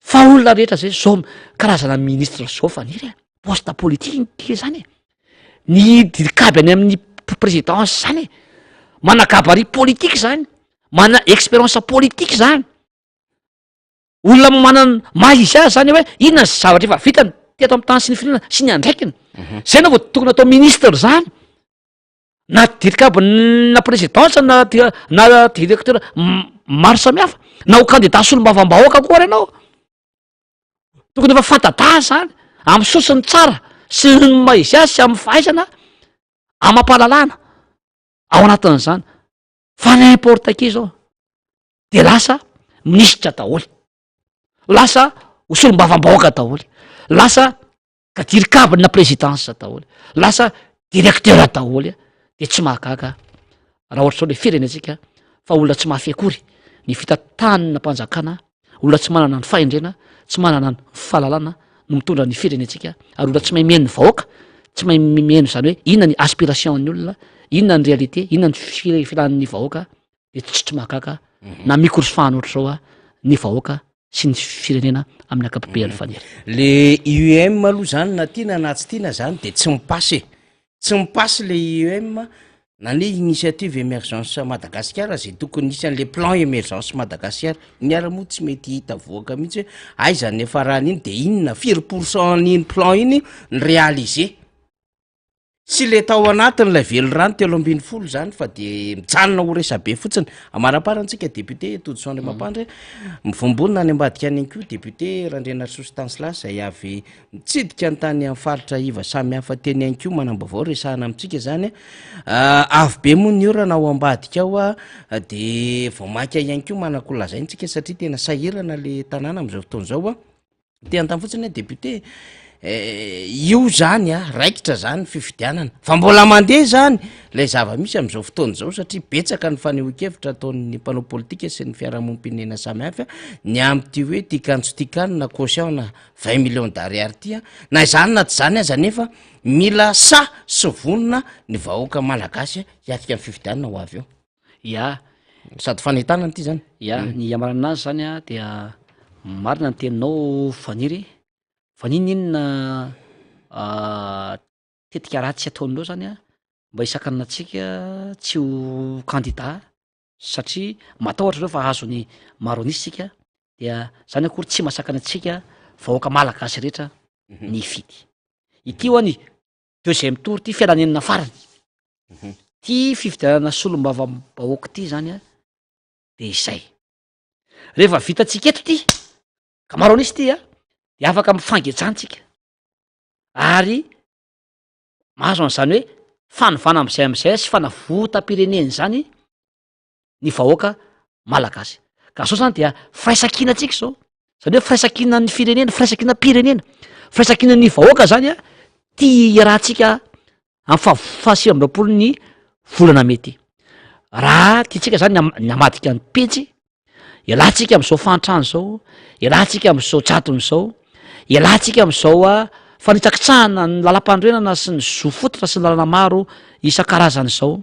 Speaker 2: fa olona rehetra zay zao karazana ministre zao faniry a, poste politique nge zany e, ny dircab any amin'ny présidence zany e, mana gabarit politique zany, mana expérience politique zany. Olona manana maha izy azy zany hoe inona ny zavatra efa vitany teto amin'ny tany sy ny firenena sy ny andraikiny. Zay no vao tokony atao ministre zany. Na dircab na présidence na na directeur maro samihafa na ho candidat solombavambahoaka koa ary ianao. Tokony efa fanta-daza zany amin'ny sosony tsara sy ny maha izy azy sy amin'ny fahaizana amam-pahalalana ao anatin'izany. Fa n'importe qui zao. de lasa minisitra daholo, lasa ho solombavambahoaka daholo, lasa kadirikabina présidence daholo, lasa directeur daholo, de tsy mahagaga raha ohatra zao le firenentsika fa olona tsy mahafehy akory ny fitantanana mpanjakana, olona tsy manana ny fahendrena, tsy manana ny fahalalana no mitondra ny firenentsika, ary olona tsy mahay mihaino ny vahoaka, tsy mahay mihaino zany hoe inona ny aspiration ny olona, inona ny réalité, inona ny filan'ny vahoaka, de tsy tsy mahagaga na mikorosofahana ohatr'izao a ny vahoaka sy ny firenena amin'ny ankapobeany Faniry.
Speaker 1: Le IEM aloha zany na tiana na tsy tiana zany de tsy mipasy e, tsy mipasy le IEM na ny initiative emergence Madagasikara zay tokony hisy an'le plan emergence Madagasikara, iny ary moa tsy mety hita voaka mihitsy hoe aiza ny niafarany iny de inona firy pourcent an'iny plan iny ny réaliser. Tsy le tao anatin'ilay velirano 13 zany fa de mijanona ho resabe fotsiny. Amaraparany tsika député Todisoa Andriamampandry, mivombonona any ambadika any ihany koa député Randrianarisoa Stanislas izay avy nitsidika ny tany amin'ny faritra iva samihafa teny ihany koa manam-baovao resahana amintsika zany. Avy be moa ny orana ao ambadika ao de vao mainka ihany koa manan-ko lazaina tsika satria tena sahirana le tanàna amin'izao fotoana izao. Te hanontany fotsiny hoe député eh, io zany a raikitra zany ny fifidianana fa mbola mandeha zany lay zava-misy am'izao fotoana izao satria betsaka ny fanehoan-kevitra ataon'ny mpanao politika sy ny fiarahamonim-pirenena samihafa ny amin'ity hoe tian-kanjo tian-kano na caution na 20 millions d'ariary ty a na izany na tsy zany aza nefa mila sahy sy vonona ny vahoaka malagasy hiatrika ny fifidianana ho avy eo.
Speaker 2: Ya.
Speaker 1: Sady fanentanana ity zany.
Speaker 2: Ya, ny hamarana azy zany a dia marina ny teninao Faniry, fa n'inon'inona tetika ratsy ataon'ireo zany a mba hisakanana antsika tsy ho kandida. satria matahotra ireo fa azon'ny maro an'isa isika dia zany akory tsy mahasakana antsika vahoaka malagasy rehetra ny hifidy. Ity ho'a ny deuxième tour ity fialanenina farany. Ty fifidianana solombavambahoaka ity zany a de izay. Rehefa vitantsika eto ity ka maro an'isa ity a de afaka mifangejana tsika ary mahazo an'izany hoe fanovana am'izay am'izay sy fanavotam-pirenena izany ny vahoaka malagasy. Ka zao zany dia firaisankina antsika zao, zany hoe firaisankinan'ny firenena, firaisankinam-pirenena, firaisankinan'ny vahoaka zany a, ty iarahantsika amin'ny faha- faha-29 ny volana mey ty. Raha tiantsika zany ny am- ny hamadika ny pejy, ialantsika am'zao fahantrana zao, ialantsika am'zao jadona zao, ialantsika am'zao a fanitsakitsahana ny lalampanorenana sy ny zo fototra sy ny lalana maro isan-karazany zao.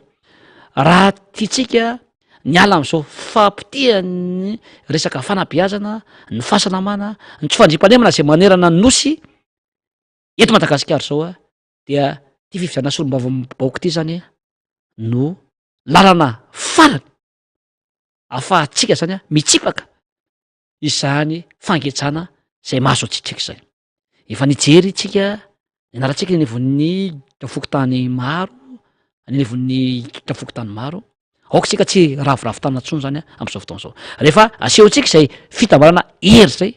Speaker 2: Raha tiantsika ny hiala amin'izao fahapotehan'ny resaka fanabeazana, ny fahasalamana, ny tsy fandriampahalemana izay manerana ny Nosy eto Madagasikara izao dia ity fifidianana solombavambahoaka ity zany no lalana farany ahafahantsika zany mitsipaka izany fangejana izay mahazo antsika izay. Efa nijery tsika, nianarantsika eny anivon'ny fokontany maro, any anivon'ny fokontany maro, aoka isika tsy ravoravo tanana intsony zany am'zao fotoana zao. Rehefa asehontsika izay fitambarana hery zay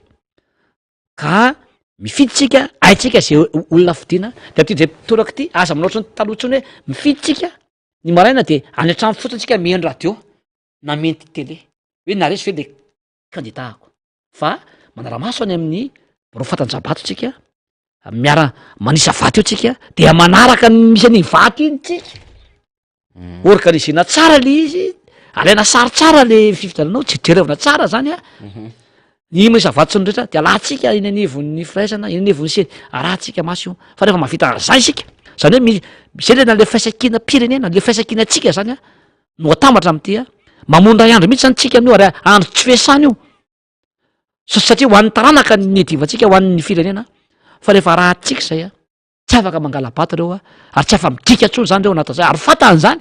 Speaker 2: ka mifidy tsika, haintsika zay olona fidiana, de am'ty ndray toraka ity aza manao ohatran'ny taloha intsony hoe mifidy tsika ny maraina de any an-trano fotsiny tsika mihaino radio na mihaino tele hoe naharesy ve le kandida-ko. Fa manara-maso any amin'ny birao fatanjabato tsika, miara manisa vato eo tsika, dia manaraka ny misy an'iny vato iny tsika. Mm. Organisena tsara le izy, alaina sary tsara le fifidianana ao, jerevana tsara zany a. Mhm. Ny manisa vato sy ny rehetra de alantsika eny anivon'ny firaisana, eny anivon'ny seny, arahantsika maso io. Fa rehefa mahavita an'zay isika, zany hoe mi- zay le na le firaisankinam-pirenena, le firaisankinantsika zany a, no atambatra amin'ity a, mamono iray andro mihitsy zany tsika amin'io ary andro tsy fiasana io, satria ho an'ny taranaka ny niadivantsika ho an'ny firenena, fa rehefa arahantsika izay a, tsy afaka mangala-bato ireo a, ary tsy afa-midika intsony zany ireo anatin'izay, ary fantany zany,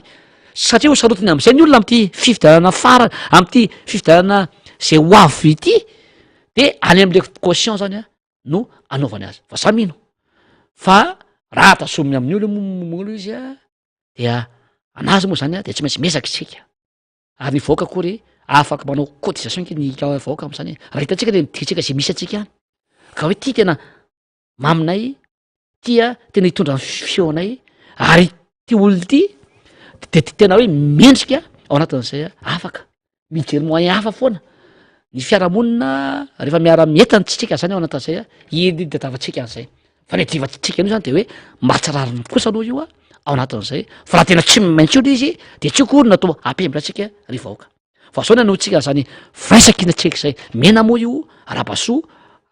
Speaker 2: satria ho sarotiny amin'izay ny olona amin'ity fifidianana farany, amin'ity fifidianana zay ho avy ity, de any am'le caution zany a no anaovany azy, fa za mino fa raha tazominy amin'ny olona moa aloha izy a, dia anazy moa zany a de tsy maintsy miezaka isika ary ny vahoaka akory afaka manao cotisation nge ny vahoaka am'zany e, raha hitantsika le midika zay misy antsika any ka hoe ty tena maminay, ty a tena hitondra ny feonay ary ty olona ty de tena hoe mendrika ao anatin'izay a, afaka Mijery moyen hafa foana ny fiarahamonina rehefa miara-mientana tsika zany ao anatin'izay a, iny tadiavintsika an'izay, fa ny adivantsika an'io zany de hoe mba tsy rariny kosa aloha io a ao anatin'izay, fa raha tena tsy maintsy io le izy de tsy akory natao hampihembona antsika ry vahoaka, fa zao ny anoantsika an'zany firaisankinantsika zay, mena moa io arahaba soa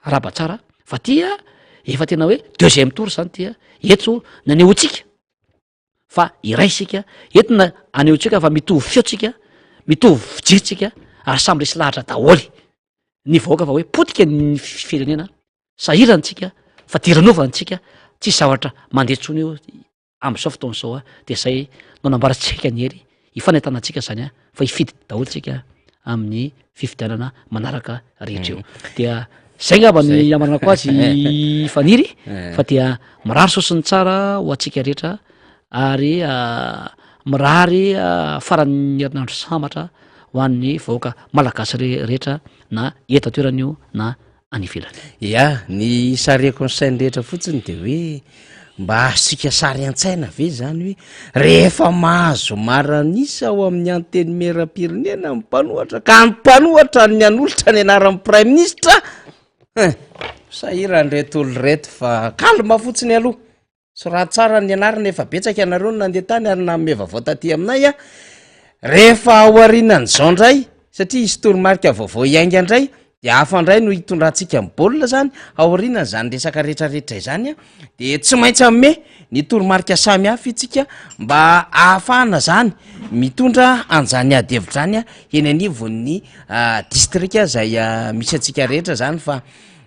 Speaker 2: arahaba tsara fa ty a efa tena hoe deuxième tour zany ty a, eto nanehoantsika. Fa iray isika, entina anehoantsika fa mitovy feo tsika, mitovy fijery tsika ary samy resy lahatra daholo ny vahoaka fa hoe potika ny firenena, sahirana tsika, fadiranovana tsika, tsisy zavatra mandeha intsony eo am'izao fotoana izao a, de zay no anambarantsika ny hery hifanentanantsika zany a, fa hifidy daholo tsika amin'ny fifidianana manaraka rehetra eo. Dia zay ngamba ny hamaranako azy Faniry fa dia mirary soa sy ny tsara ho antsika rehetra ary mirary faran'ny herinandro sambatra ho an'ny vahoaka malagasy rehetra na eto an-toerana io na any ivelany.
Speaker 1: Ya, ny hisarihako ny sain'ny rehetra fotsiny de hoe mba azontsika sary an-tsaina ve zany hoe rehefa mahazo maran'isa ao amin'ny antenimierampirenena ny mpanohatra ka ny mpanohatra ny hanolotra ny anaran'ny praiminisitra? Hein, sahirana ireto olona ireto fa calme fotsiny aloha. Soraty tsara ny anarana efa betsaka ianareo no nandeha tany ary nanome vaovao taty aminay a. Rehefa aorianan'izao indray satria hisy toromarika vaovao hiainga indray de hafa indray no hitondrantsika ny baolina zany aorianan'izany resaka rehetrarehetra izany a de tsy maintsy hanome ny toromarika samy hafa itsika mba ahafahana zany mitondra an'izany ady hevitra zany a eny anivon'ny distrika zay misy antsika rehetra zany fa.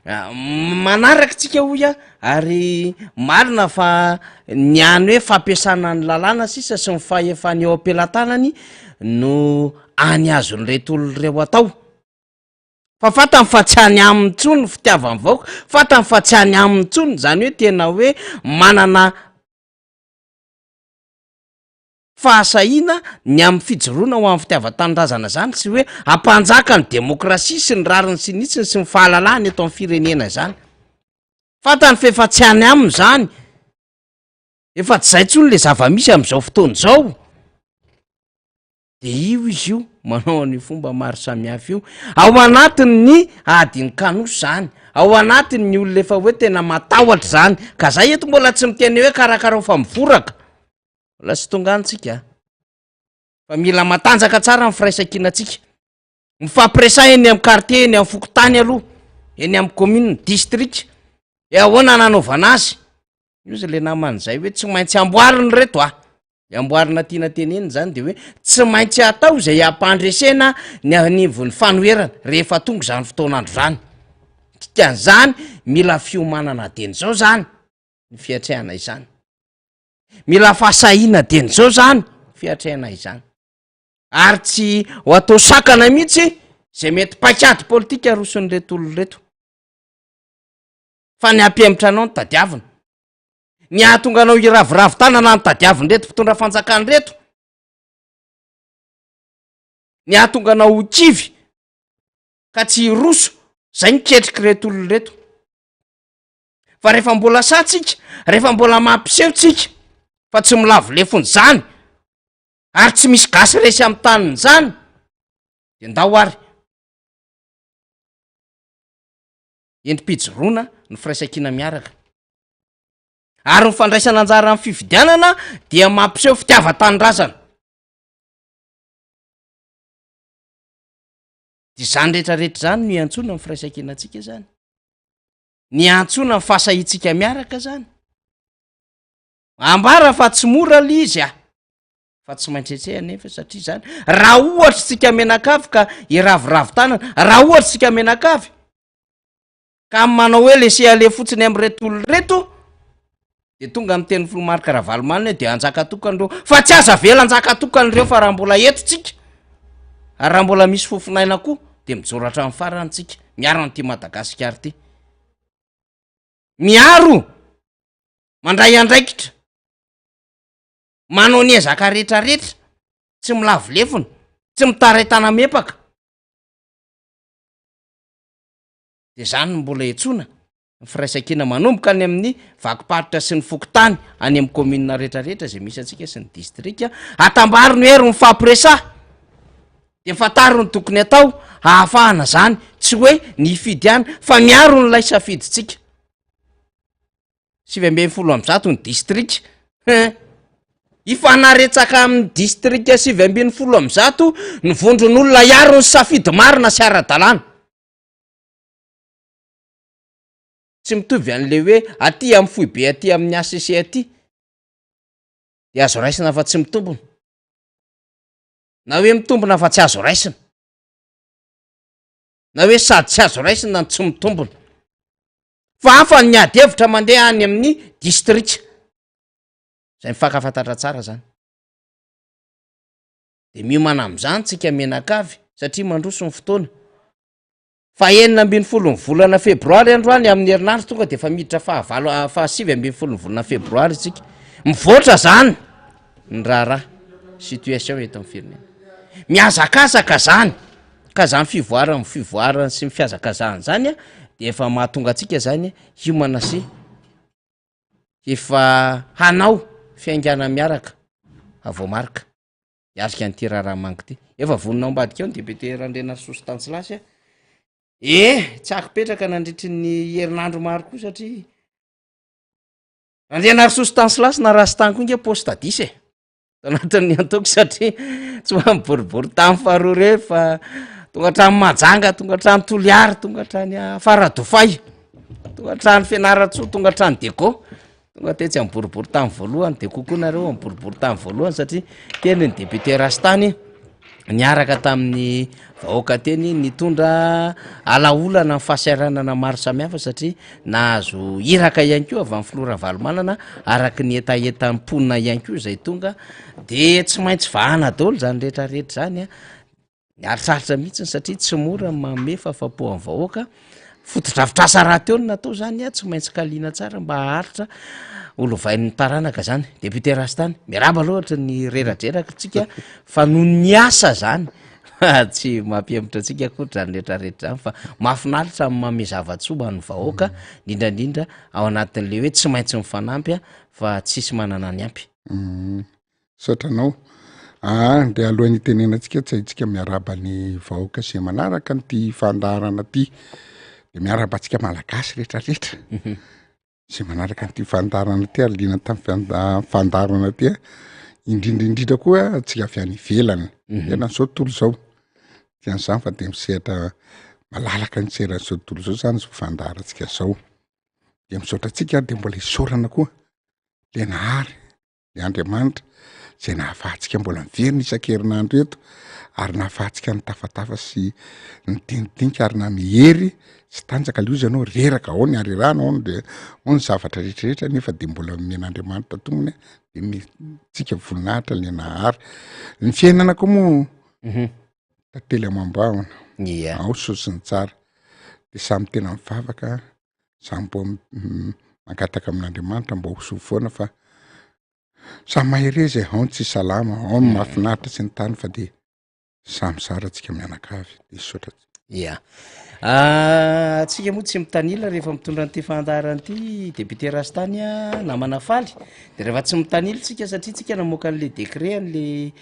Speaker 1: Manaraka tsika hoy aho ary marina fa ny any hoe fampiasana ny lalàna sisa sy ny fahefany eo am-pelatanany no any azon'ireto olona ireo atao. Fa fantany fa tsy any aminy intsony ny fitiavan'ny vahoaka, fantany fa tsy any aminy intsony izany hoe tena hoe manana fahasahiana ny amin'ny fijoroana ho amin'ny fitiavan-tanindrazana izany sy hoe hampanjaka ny demokrasia sy ny rariny sy ny hitsiny sy ny fahalalahana eto amin'ny firenena izany. Fantany fa efa tsy any aminy izany, efa tsy izay intsony le zava-misy amin'izao fotoana izao. De io izy io manao an'io fomba maro samihafa io, ao anatin'ny adin'ny kanosa zany, ao anatin'ny olona efa hoe tena matahotra zany, ka zay eto mbola tsy miteny hoe karakarao fa mivoraka, mbola tsy tonga any tsika fa mila matanjaka tsara ny firaisankinantsika, mifampiresaha eny amin'ny quartier, eny amin'ny fokontany aloha, eny amin'ny commune, district, hoe ahoana nanaovana azy, io izy le naman'izay hoe tsy maintsy amboarina reto a. Ny amboarina tiana tenenina izany de hoe tsy maintsy atao izay hampandresena ny anivon'ny fanoherana rehefa tonga izany fotoan'andro izany. Dikan'izany mila fiomanana dieny izao izany ny fiatrehana izany. Mila fahasahiana dieny izao izany fiatrehana izany. Ary tsy ho atao sakana mihitsy izay mety paikady politika aroson'ireto olona ireto. Fa ny hampihemotra anao no tadiavina. Ny hahatonga anao hiraviravy tanana no tadiavin'ireto mpitondra fanjakana ireto. Ny hahatonga anao ho kivy ka tsy hiroso, zay ny ketrik'ireto olona ireto. Fa rehefa mbola sahy tsika, rehefa mbola mampiseho tsika fa tsy milavo lefona izany ary tsy misy gasy resy amin'ny taniny izany, de ndao ary endri-pijoroana ny firaisankina miaraka. Ary ny fandraisana anjara amin'ny fifidianana dia mampiseho fitiavan-tanindrazana. Dia izany rehetrarehetra izany no iantsoana ny firaisankinantsika izany. Ny iantsoana ny fahasahiantsika miaraka izany. Ambara fa tsy mora ilay izy ah. Fa tsy maintsy hetsehina nefa satria izany raha ohatra isika mianakavy ka hiraviravy tanana, raha ohatra isika mianakavy ka manao hoe laisser aller fotsiny amin'ireto olona ireto de tonga amin'ny tenin'ny filoha Marc Ravalomanana hoe de hanjaka tokana ireo, fa tsy azo avela hanjaka tokana ireo fa raha mbola eto tsika ary raha mbola misy fofon'aina koa de mijoro hatramin'ny farany tsika miaro an'ity Madagasikara ity, miaro, mandray andraikitra. Manao ny ezaka rehetra rehetra, tsy milavo lefona, tsy mitaray tana-mepaka. De zany no mbola iantsoana ny firaisankina manomboka any amin'ny vakim-paritra sy ny fokontany any amin'ny commune rehetra rehetra izay misy antsika sy ny distrika. Atambaro ny hery mifampiresaha de fantaro ny tokony atao hahafahana zany, tsy hoe ny hifidy ihany fa miaro ny lay safidintsika. 119 ny distrika hein! Hifanaretsaka amin'ny distrika 119 ny vondron'olona hiaro ny safidy marina sy ara-dalàna. Tsy mitovy an'le hoe aty amin'ny foibe aty amin'ny HCC aty de azo raisina fa tsy mitombina, na hoe mitombina fa tsy azo raisina, na hoe sady tsy azo raisina no tsy mitombina. Fa hafa ny ady hevitra mandeha any amin'ny distrika. Zay mifankafantatra tsara zany. De miomana am'zany tsika mianakavy satria mandroso ny fotoana. Fa 16 ny volana febroary androany amin'ny herinandro tonga de efa miditra fahavalo ah, fahasivy ambin'ny folo ny volana febroary isika. Mivoatra zany ny raharaha situation eto amin'ny firenena. Mihazakazaka zany. Ka zany fivoarany fivoarany sy ny fihazakazahany zany a de efa mahatonga antsika zany hiomana sy efa hanao fiaingàna miaraka avoamarika hiatrika an'ity raharaha manga ity. Efa vonona ao ambadika ao ny député Randrianarisoa Stanislas a, eh tsy aky-petraka nandritry ny herinandro maro koa satria Randrianarisoa Stanislas na Rastany koa nge poste diso e. Tanatin'ny antoko satria tsy mba miboribory tany faharoa ireny fa tonga hatrany Mahajanga, tonga hatrany Toliara, tonga hatrany Faradofay, tonga hatrany Fianarantsoa, tonga hatrany Diego, tonga tetsy amin'ny boribory tany voalohany de kokoa nareo amin'ny boribory tany voalohany satria teny ny député Rastany. Niaraka tamin'ny vahoaka teny nitondra alaolana ny fahasahiranana maro samihafa satria nahazo iraka ihany koa avy amin'ny filoha Ravalomanana araka ny hetahetan'ny mponina ihany koa izay tonga de tsy maintsy vahana daholo zany rehetra rehetra zany a. Niaritraritra mihitsy satria tsy mora ny manome fahafapo amin'ny vahoaka. Fotodrafitrasa rahateo no natao zany a, tsy maintsy kaliana tsara mba haharitra ho lovain'ny taranaka zany. Député Rastany, miarahaba aloha ohatry ny reradreraka tsika fa noho ny asa zany tsy mampihemotra antsika akory zany retraretra zany fa mahafinaritra ny manome zava-tsoa ho an'ny vahoaka, indrindra indrindra ao anatin'le hoe tsy maintsy mifanampy a fa tsisy manana ny ampy.
Speaker 3: Misaotra anao. Aa de alohan'ny hitenenantsika tsy haintsika miarahaba ny vahoaka izay manaraka an'ity fandaharana ity, de miarahaba antsika malagasy retraretra zay manaraka an'ity fandaharana ity ary liana tamin'ny fanda- fandaharana ity a, indrindra indrindra koa antsika avy any ivelany, eran'izao tontolo izao, dikan'izany fa de misehatra malalaka ny eran'izao tontolo izao zany zao fandaharantsika zao, de misaotra antsika ary de mbola isaorana koa le nahary. ny Andriamanitra izay nahafahantsika mbola miverina isan-kerinandro eto ary nahafahantsika nitafatafa sy nidinidinika ary name hery sy tanjaka le ozy ianao reraka ao ny harerahana ao ny de ao ny zavatra rehetrarehetra nefa de mbola omen'Andriamanitra tombony de omentsika voninahitra le Nahary. Ny fiainana koa moa tantely amam-bahona, ao soa sy ny tsara de samy tena mivavaka Samy mbo mangataka amin'Andriamanitra mba ho soa foana fa samy mahereza e, ao ny tsy salama, ao ny mahafinaritra sy ny tany fa de samy zara antsika mianakavy de misaotra.
Speaker 1: Ia. Antsika moa tsy mitanila rehefa mitondra an'ity fandaharana ity député Rastany a, namana faly, de rehefa tsy mitanila tsika satria tsika namoaka an'le décret an'le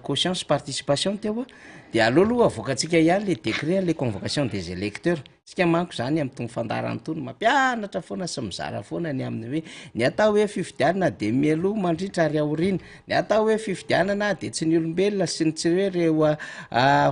Speaker 1: caution sy participation teo a, de aleo aloha avoakantsika ihany le décret an'le convocation des électeurs. Tsika manko zany amin'itony fandaharana itony mampianatra foana sy mizara foana ny amin'ny hoe ny atao hoe fifidianana de mialoha, mandritra ary aoriana, ny atao hoe fifidianana de tsy ny olombelona sy ny tsy hoe ireo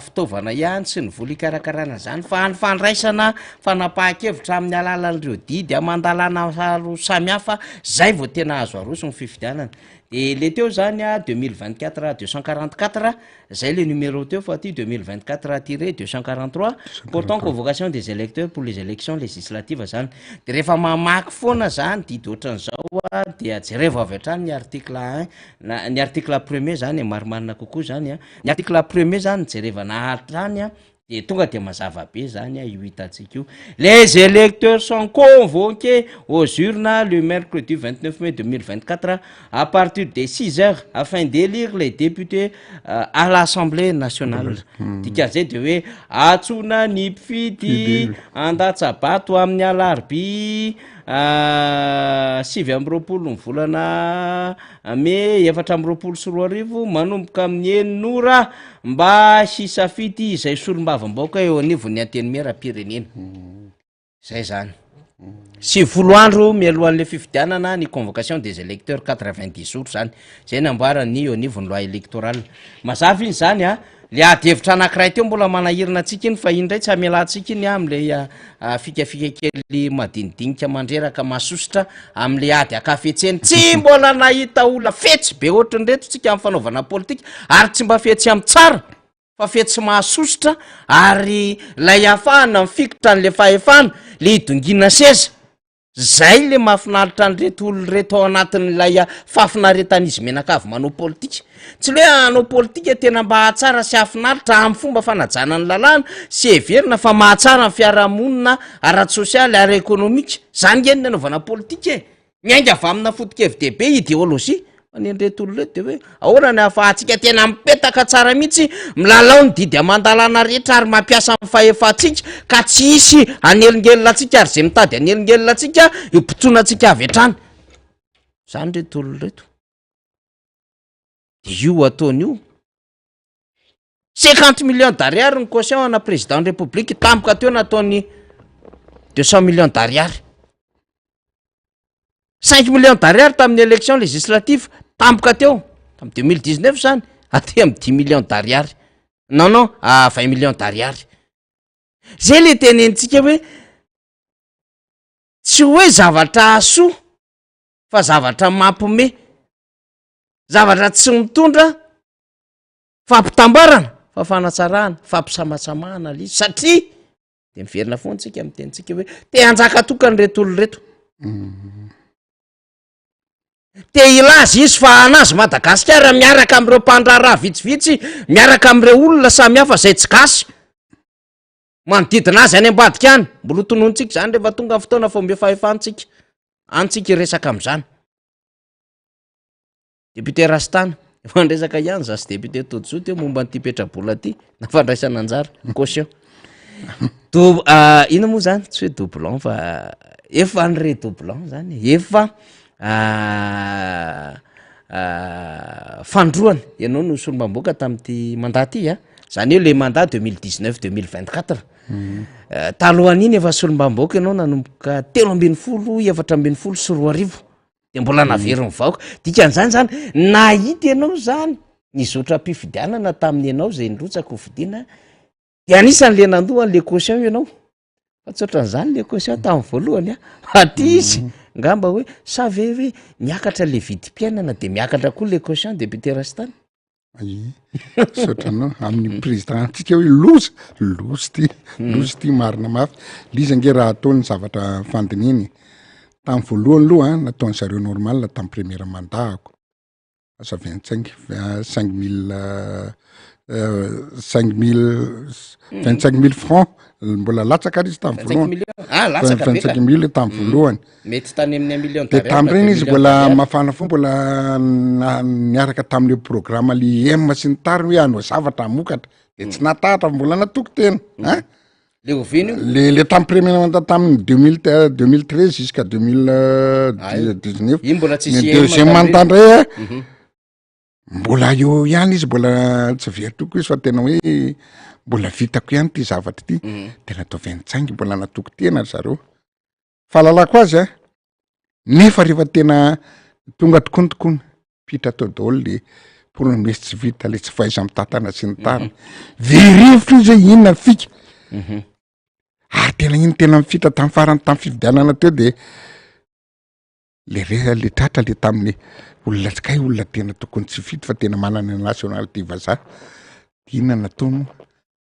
Speaker 1: fitaovana ihany sy ny vola hikarakarana izany fa ny fandraisana fanapahan-kevitra amin'ny alalan'ireo didy aman-dalàna maro samihafa zay vao tena azo aroso ny fifidianana. De le teo zany a 2024 244 Zay le numéro teo fa aty 2024 tiret 243 portant convocation des électeurs pour les élections législatives zany. De rehefa mamaky foana zany didy ohatran'izao a dia jerevo avy hatrany ny article un na ny article premier zany e, marimarina kokoa zany a, ny article premier zany jerevana hatrany a de tonga de mazava be zany a io hitantsika io. Les électeurs sont convoqués aux urnes le mercredi 29 mai 2024 à partir de 6 heures afin d'élire les députés à l'Assemblée nationale. Dikan'izay de hoe antsoina ny mpifidy handatsa-bato amin'ny alarobia 29 ny volana mey 2024 manomboka amin'ny enina ora mba hisafidy izay solombavambahoaka eo anivon'ny Antenimierampirenena. Zay zany. 90 andro mialohan'le fifidianana ny convocation des électeurs 90 jours zany. Zay nambaran'ny eo anivon'ny loi électorale. Mazava iny zany a. Le ady hevitra anankiray teo mbola manahirana antsika iny fa iny indray tsy hamelantsika iny am'le fikafika kely madinidinika mandreraka mahasosotra am'le ady ankafetsena. Tsy mbola nahita olona fetsy be ohatran'ireto tsika amin'ny fanaovana politika ary tsy mba fetsy amin'ny tsara fa fetsy mahasosotra ary lay ahafahana mifikitra an'le fahefana le hidongiana seza. Zay le mahafinaritra an'ireto olona ireto ao anatin'ilay fahafinaretan'izy mianakavy manao politika. Tsy le hoe hanao politika tena mba hahatsara sy hahafinaritra amin'ny fomba fanajana ny lalàna sy heverina fa mahatsara ny fiarahamonina ara-tsosialy, ara-ekonomika. Zany nge ny anaovana politika e! Miainga avy amina foto-kevi-dehibe, ideolojia. Fa ny an'ireto olona ireto de hoe ahoana ny ahafahantsika tena mipetaka tsara mihitsy, milalao ny didy aman-dalàna rehetra ary mampiasa ny fahefantsika ka tsy hisy hanelingelina antsika ary izay mitady hanelingelina antsika hipotsona antsika avy hatrany. Zany ireto olona ireto. De io ataony io. 50 millions d'ariary ny caution ana président ny république tampoka teo nataony 200 millions d'ariary. 5 millions d'ariary tamin'ny élection législative tampoka teo tamin'ny 2019 zany aty amin'ny 10 millions d'ariary. Non non, ah, 20 millions d'ariary. Zay le tenenitsika hoe tsy hoe zavatra hahasoa fa zavatra mampime, zavatra tsy mitondra. Fampitambarana, fa fanatsarana, fampisamatsamahana le izy satria de miverina foana tsika amin'ny tenintsika hoe te hanjaka tokana ireto olona ireto. Te hilaza izy fa anazy Madagasikara miaraka amin'ireo mpandraharaha vitsivitsy, miaraka amin'ireo olona samihafa izay tsy gasy. Manodidina azy any ambadika any. Mbola ho tononontsika izany rehefa tonga ny fotoana fa omeo fahefantsika. Any tsika hiresaka amin'izany. Député Rastana, efa niresaka ihany za sy député Todisoa teo momba an'ity petrabola ity, na fandraisana anjara, caution. Do, ah, inona moa zany? Tsy hoe doublon fa efa ny redoublant zany, efa ah, ah, fandroana. Ianao no solombavambahoaka tamin'ity mandat ity a. Zany hoe le mandat 2019 2024. Eh, talohan'iny efa solombavambahoaka ianao nanomboka 2013 2014. De mbola naverin'ny vahoaka. Dikan'izany zany, nahita ianao zany ny zotram-pifidianana tamin'ny ianao zay nirotsaka ho fidiana, de anisan'le nandoa an'le caution ianao. Fa tsy ohatran'izany le caution tamin'ny voalohany a. Aty izy ngamba hoe sa ve hoe miakatra le vidim-piainana de miakatra koa le caution député Rastany?
Speaker 3: Ie, misaotra anao amin'ny président antsika hoe loza, loza ty, loza ty marina mafy. Le izy ange raha atao ny zavatra fandinihina e, tamin'ny voalohany aloha an, nataony zareo normal tamin'ny première mandat-ko, asa 25 5000 5000 25000 francs mbola latsaka ary izy tamin'ny voalohany.
Speaker 1: Ah, latsaka be ka.
Speaker 3: 25000 tamin'ny voalohany.
Speaker 1: Mety tany amin'ny un million
Speaker 3: De
Speaker 1: d'ariary na
Speaker 3: tamin'ireny
Speaker 1: deux
Speaker 3: izy
Speaker 1: millions
Speaker 3: mbola
Speaker 1: d'ariary.
Speaker 3: mafana fo mbola na- niaraka tamin'le programme le IEM sy ny tariny hoe hanao zavatra hamokatra. De tsy natahatra fa mbola natoky tena. Hein?
Speaker 1: Le oviana io?
Speaker 3: Le le tamin'ny premier mandat tamin'ny 2000 2013 jusqu'à 2019.
Speaker 1: Iny mbola tsisy
Speaker 3: Ny
Speaker 1: IEM
Speaker 3: deuxième
Speaker 1: tamin'ireny.
Speaker 3: mandat indray a,
Speaker 1: Mhm.
Speaker 3: Mbola eo ihany izy, mbola tsy very toko izy fa tena hoe mbola vitako ihany ity zavatra ity,
Speaker 1: Mhm.
Speaker 3: de natao ventsaingy, mbola natoky tena ry zareo. Fahalalako azy a, nefa rehefa tena tonga tokoa ny tokoa, pitra tao daholo le promesse tsy vita, le tsy fahaiza-mitantana sy ny tariny. Very hevitra izy hoe inona ny fika.
Speaker 1: Mhm.
Speaker 3: Ary tena iny tena nifitra tamin'ny farany tamin'ny fifidianana teo de Le re le tratra le tamin'ny olona tsy kay olona tena tokony tsy fidy fa tena manana ny nationalité vazaha de inona nataony moa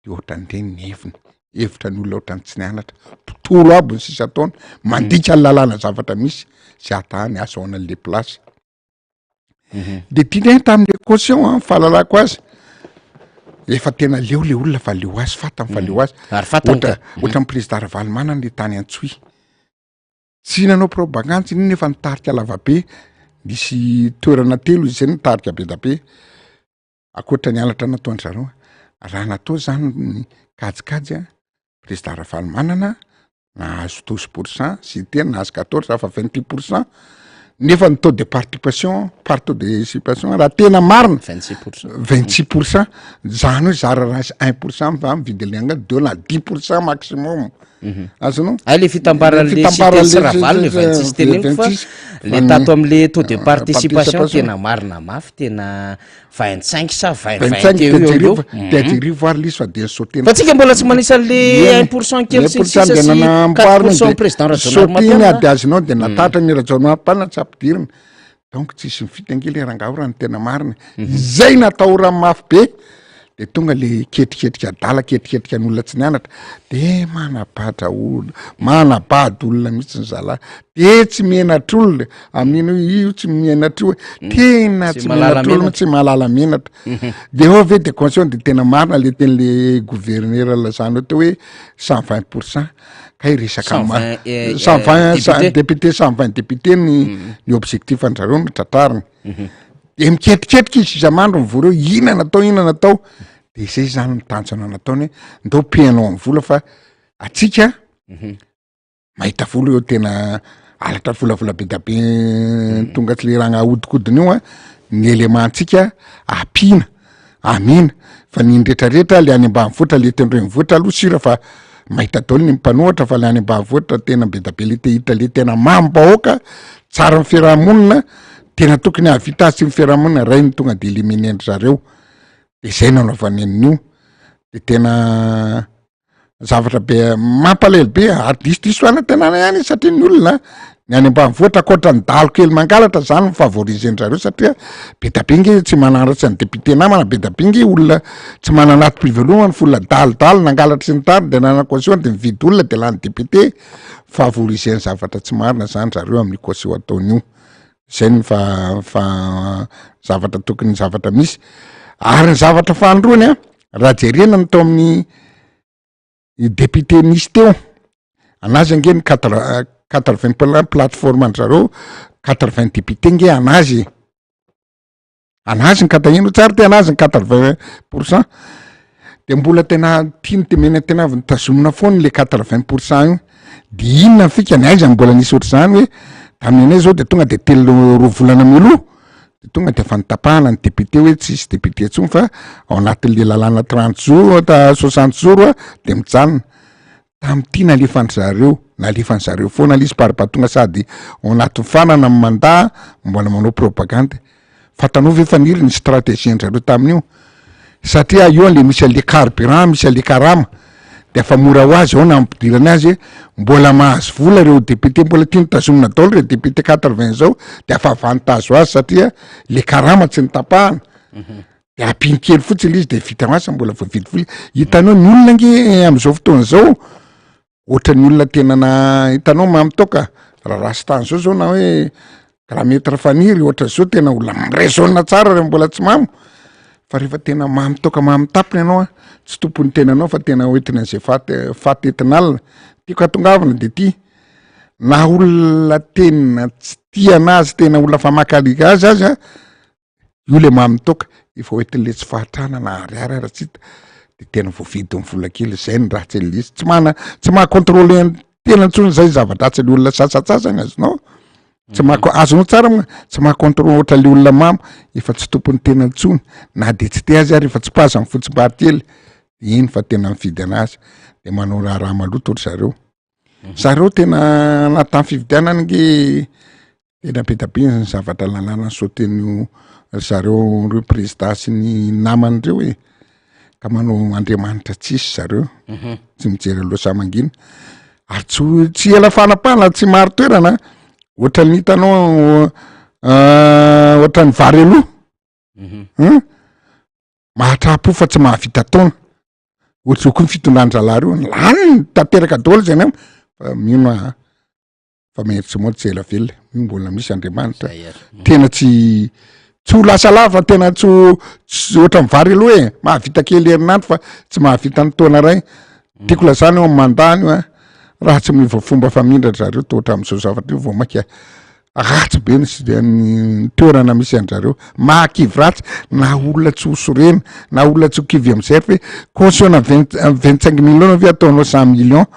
Speaker 3: de ohatran'ireny ny heviny hevitra ny olona ohatran'ny tsy nianatra mpitoro aby ny sisa ataony mandika ny lalàna zavatra misy sy atahany azahoana an'le place de ty ndray tamin'le caution an fahalalako azy efa tena leo le olona fa leo azy fatany fa leo azy
Speaker 1: Ary fatany
Speaker 3: ohatra
Speaker 1: ka.
Speaker 3: ohatran'ny président Ravalomanana le tany Antsohihy Tsy nanao propagande tsy inona fa nitarika lavabe, nisy toerana telo izy zay nitarika be da be, ankoatra ny halatra nataon-dry zareo, raha natao zany ny kajikajy an, président Ravalomanana nahazo douze pour cent, Siteny nahazo quatorze fa vingt huit pour cent, nefa ny taux de participation par taux de participation raha tena marina
Speaker 1: 26 %.
Speaker 3: 26 %, zany hoe zara raha nisy 1 % va mividy le angady deux na 10 % maximum.
Speaker 1: Mhm.
Speaker 3: Azonao?
Speaker 1: Ay le fitambaran'le
Speaker 3: Fitambaran'le
Speaker 1: Siteny sy Ravalo le 26 teneniko fa
Speaker 3: 26,
Speaker 1: le
Speaker 3: fa ny-
Speaker 1: tato am'le taux de
Speaker 3: euh,
Speaker 1: participation
Speaker 3: participation.
Speaker 1: tena marina mafy tena 25 sa 20
Speaker 3: 25
Speaker 1: 20 eo
Speaker 3: de
Speaker 1: eo
Speaker 3: jereo
Speaker 1: eo.
Speaker 3: fa de jereo ary le izy fa de sauter
Speaker 1: Fa tsika mbola tsy manisa an'le
Speaker 3: Eny.
Speaker 1: 1 % kely sy ny
Speaker 3: 1%
Speaker 1: sisa
Speaker 3: de
Speaker 1: sy
Speaker 3: nanamboarina
Speaker 1: 4 %
Speaker 3: de
Speaker 1: président
Speaker 3: sauter ny
Speaker 1: Rajaonarimampianina.
Speaker 3: ady azonao de natatra ny Rajaonarimampianina tsy ampidirina. Donc tsisy mifidy ange le rangahy raha ny tena marina. Zay natahorany mafy be de tonga le ketriketrika adala, ketriketrika ny olona tsy nianatra de manabatra olona, manabado olona mihitsy ny zalahy, de tsy menatr'olona amin'iny hoe io tsy menatra io e, tena
Speaker 1: Tsy
Speaker 3: tsy
Speaker 1: mahalala
Speaker 3: menatr'olona,
Speaker 1: menatra.
Speaker 3: tsy mahalala menatra. De eo ve de conscient de tena marina le tenin'le gouverneur lazanao teo hoe 120 %. Kay resaka
Speaker 1: Cent
Speaker 3: ma-
Speaker 1: vingt, eh,
Speaker 3: 120,
Speaker 1: eh,
Speaker 3: cent-
Speaker 1: député.
Speaker 3: député, 120 député ny ny objectif an-dry zareo no tratrariny. De miketriketrika izy isan'andro mivory eo, inona natao, inona natao. De zay zany ny tanjona nataony hoe ndao pehanao amin'ny vola fa atsika mahita vola eo tena halatra volavola be da be tonga tsy le raha ahodikodina io an, ny élément-ntsika ampiana. Amina, fa ny retraretra le any ambanivohitra le eto an-drenivohitra aloha sura fa mahita daholo ny mpanohatra fa le any ambanivohitra tena be da be le te hita le tena mamim-bahoaka, tsara ny fiarahamonina, tena tokony hahavita azy tsy ny fiarahamonina, ray no tonga de éliminer-ndry zareo, de zay nanaovany an'io, de tena. Zavatra be mampalahelo be ary diso diso fanantenana ihany izy satria ny olona ny any ambanivohitra ankoatra ny dahalo kely mangalatra zany no favoriser-dry zareo satria be da be nge tsy manaratsy ny député namana, be da be nge olona tsy manana antom-pivelomana fa olona dalodalo nangalatra sy ny tariny de nanana caution de mividy olona de lany député, favoriser-ny zavatra tsy marina zany zareo amin'io caution ataony io, zay ny fa fa zavatra tokony zavatra misy ary ny zavatra fahandroany an raha jerena ny tao amin'ny député nisy teo anazy ange ny quatre quatre vingt pla- plateforme an-dry zareo quatre vingt député nge anazy e, anazy ny quatre ino tsara ty anazy ny quatre vingt pour cent de mbola tena tiany temena tena avy nitazomina foana le quatre vingt pour cent io de inona ny fikany aiza ny mbola nisy ohatr'izany hoe tamin'ny anay zao de tonga de telo roa volana mialoha de tonga de efa nitapahana ny député hoe tsisy député intsony fa ao anatin'le lalàna trente jours ta soixante jours a de mijanona. Tamin'ity nalefan-dry zareo, nalefan-dry zareo foana ilay izy par tonga sady ao anatin'ny fanana ny mandat mbola manao propagande. Fantanao ve Faniry ny stratégie-ndry zareo tamin'io? Satria io le misy an'le carburant, misy an'le karama, de efa mora ho azy ao na ampidirana azy hoe mbola mahazo vola ireo député, mbola tiany tazomina daholo ireo député quatre vingt zao, de efa avantage ho azy satria le karama tsy notapahana. De ampino kely fotsiny le izy de vita ho azy fa mbola voavidy vola. Hitanao ny olona ange am'zao fotoana zao, ohatran'ny olona tena na hitanao mamy toaka, raha rastany zao zao na hoe grand maître Faniry ohatra zao tena olona mi-raisonne tsara raha mbola tsy mamo, fa rehefa tena mamy toaka mamy tapiny ianao a, tsy tompon'ny tenanao fa tena hoentina an'izay faty faty entina alina. Tiako hatongavana de ty, na olona tena tsy tia anazy tena olona fa maka alika azy aza, io le mamy toaka efa hoentin'le tsy fahatrana na ariary ara tsy hita de tena voavidin'ny vola kely zay ny ratsy an'le izy tsy mana tsy maha contrôler ny tena intsony zay zava-dratsy le olona sasantsasany azonao tsy maha azonao tsara moa tsy maha contrôle ohatra le olona mamo efa tsy tompon'ny tena intsony na de tsy te azy ary efa tsy pazany fotsimbary kely iny fa tena mifidy anazy de manao raharaha maloto ry zareo zareo tena na tamin'ny fividianana nge Tena be da be ny zavatra lalàna sauter-n'io ry zareo reo prezida sy ny namany reo e, ka manao andriamanitra tsisy zareo, tsy mijery aloha sa mangina, ary tsy ho- tsy ela fanapahana tsy marin-toerana, ohatran'ny hitanao ohatran'ny vary aloha, hein, mahatrapo fa tsy mahavita taona, ohatr'izao koa ny fitondran-drahalahy reo, lany tanteraka daholo zay angamba, fa mino aho an. fa mahery tsy moa tsy ela velona io mbola misy Andriamanitra tena tsy tsy ho lasa lava tena tsy ho tsy ohatra mivary aloha e mahavita kely herinandro fa tsy mahavita ny taona ray mm. tiako lazana eo amin'ny mandany io a raha tsy miova fomba famindra ry zareo to ohatra amin'izao zavatra io vao mainka ratsy be ny sy ny toerana misy an-drareo mahakivy ratsy na olona tsy ho sorena na olona tsy ho kivy amin'izay fa hoe caution vingt vingt cinq millions ve ataonao cent millions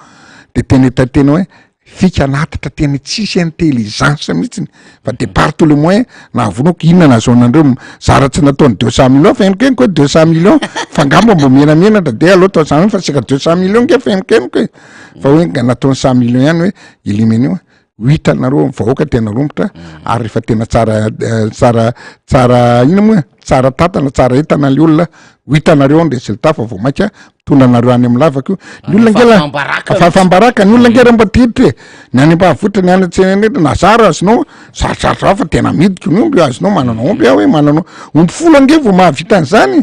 Speaker 3: de tena hitan-tena hoe Fika anatitra tena tsisy intelligence mihitsiny fa de par tous les moyens nahavonako inona nahazoanandreo zara tsy nataony deux cent millions fa henokenoko hoe deux cent millions fa angamba mbo menamenatra de aleo atao cent fa seka deux cent millions nge fa henokenoko e fa hoe nga nataony cent millions ihany hoe éliminer ho hitanareo vahoaka tena romotra ary rehefa tena tsara tsara tsara inona moa tsara tantana tsara entana le olona ho hitanareo ny résultat fa vao mainka mitondra anareo any amin'ny lavaka io ny olona nge la fahafaham-baraka ny olona nge raha mba tiditra e ny any ambanivohitra ny any an-tsena rehetra na zara azonao sarotsarotra fa tena midiko ny omby azonao manana omby aho hoe manana omby folo ange vao mahavita an'izany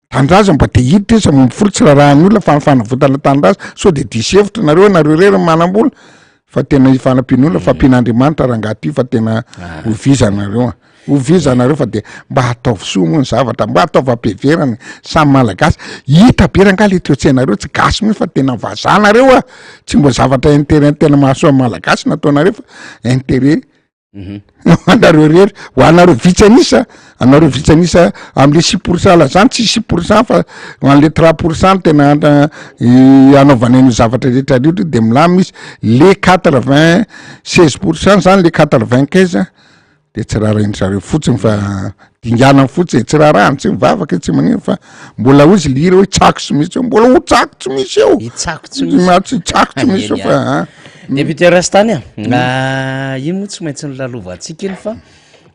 Speaker 3: tanindrazana mba te hiditra izy omby folo tsy rarahan'ny olona fa ny fanavotana tanindrazana sao de diso hevitra nareo nareo irery manam-bola fa tena ifanampian'ny olona fampian'Andriamanitra rangahy ty fa tena ho vizanareo a ho vizanareo fa de mba ataovy soa moa ny zavatra mba ataovy ampiheverana samy malagasy hita be rangahy le toe-tsainareo tsy gasy mihitsy fa tena vazaha nareo a tsy mba zavatra intérêt tena mahasoa ny malagasy nataonareo fa intérêt ho anareo irery ho anareo vitsy an'isa anareo vitsy an'isa am'le six pour cent lazany tsy six pour cent fa ho an'le trois pour cent tena anaovana an'io zavatra rehetra rehetra de milamina izy le quatre vingt seize pour cent zany le quatre vingt quinze de tsy raharahin-dry zareo fotsiny fa dinganany fotsiny e, tsy raharahany, tsy mivavaka tsy manino fa mbola hozy le hira hoe tsako tsy misy eo, mbola ho tsako tsy misy eo,
Speaker 1: Hitsako tsy misy.
Speaker 3: Ma- tsy tsako tsy misy eo fa ah.
Speaker 1: Député Rastany a, iny moa tsy maintsy nolalovantsika iny fa.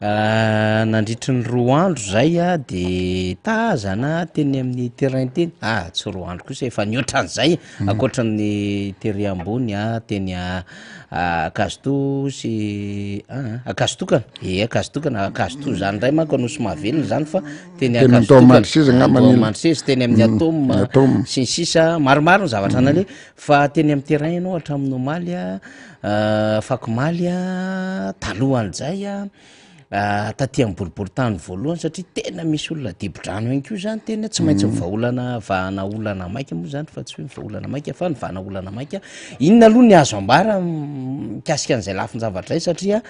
Speaker 1: Nandritry ny roa andro zay a de tazana teny amin'ny terrain teny, ah tsy roa andro kosa efa nihoatra an'izay ankoatra ny tery ambony a teny Ankazoto sy aa Ankazotokana, ie Ankazotokana, Ankazoto zany ndray manko Anosy Mahavelona zany fa teny
Speaker 3: Teny
Speaker 1: Ankazotokana,
Speaker 3: Antohamandroseza angamba ny-
Speaker 1: Antohamandroseza, teny amin'ny Atome
Speaker 3: Atome.
Speaker 1: sy ny sisa, maromaro ny zavatra naleha fa teny amin'ny terrain ianao hatramin'ny omaly a. Afakomaly a, talohan'izay a, taty amin'ny boriborintany voalohany satria tena misy olona dibo-drano ihany koa zany tena tsy maintsy mivaolana vahana olana maika moa zany fa tsy hoe mivaolana maika fa ny vahana olana maika. Inona aloha ny azo ambara mikasika an'izay lafin-javatra izay satria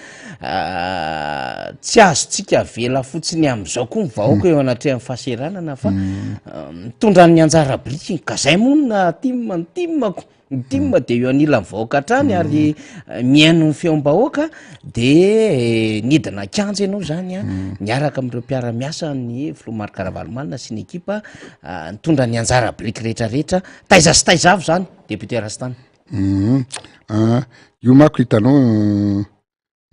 Speaker 1: tsy azontsika avela fotsiny amin'izao koa ny vahoaka eo anatrehan'ny fahasahiranana fa mitondra ny anjara birikiny ka zay moa no naha tim ny tim-ko. Ny tim dia eo anilan'ny vahoaka hatrany ary mihaino ny feom-bahoaka de nidina an-kianja ianao zany a, miaraka amin'ireo mpiara-miasa ny filoha Marc Ravalomanana sy ny ekipa nitondra ny anjara biriky rehetra rehetra, taiza sy taiza avy zany député Rastany?
Speaker 3: Io manko hitanao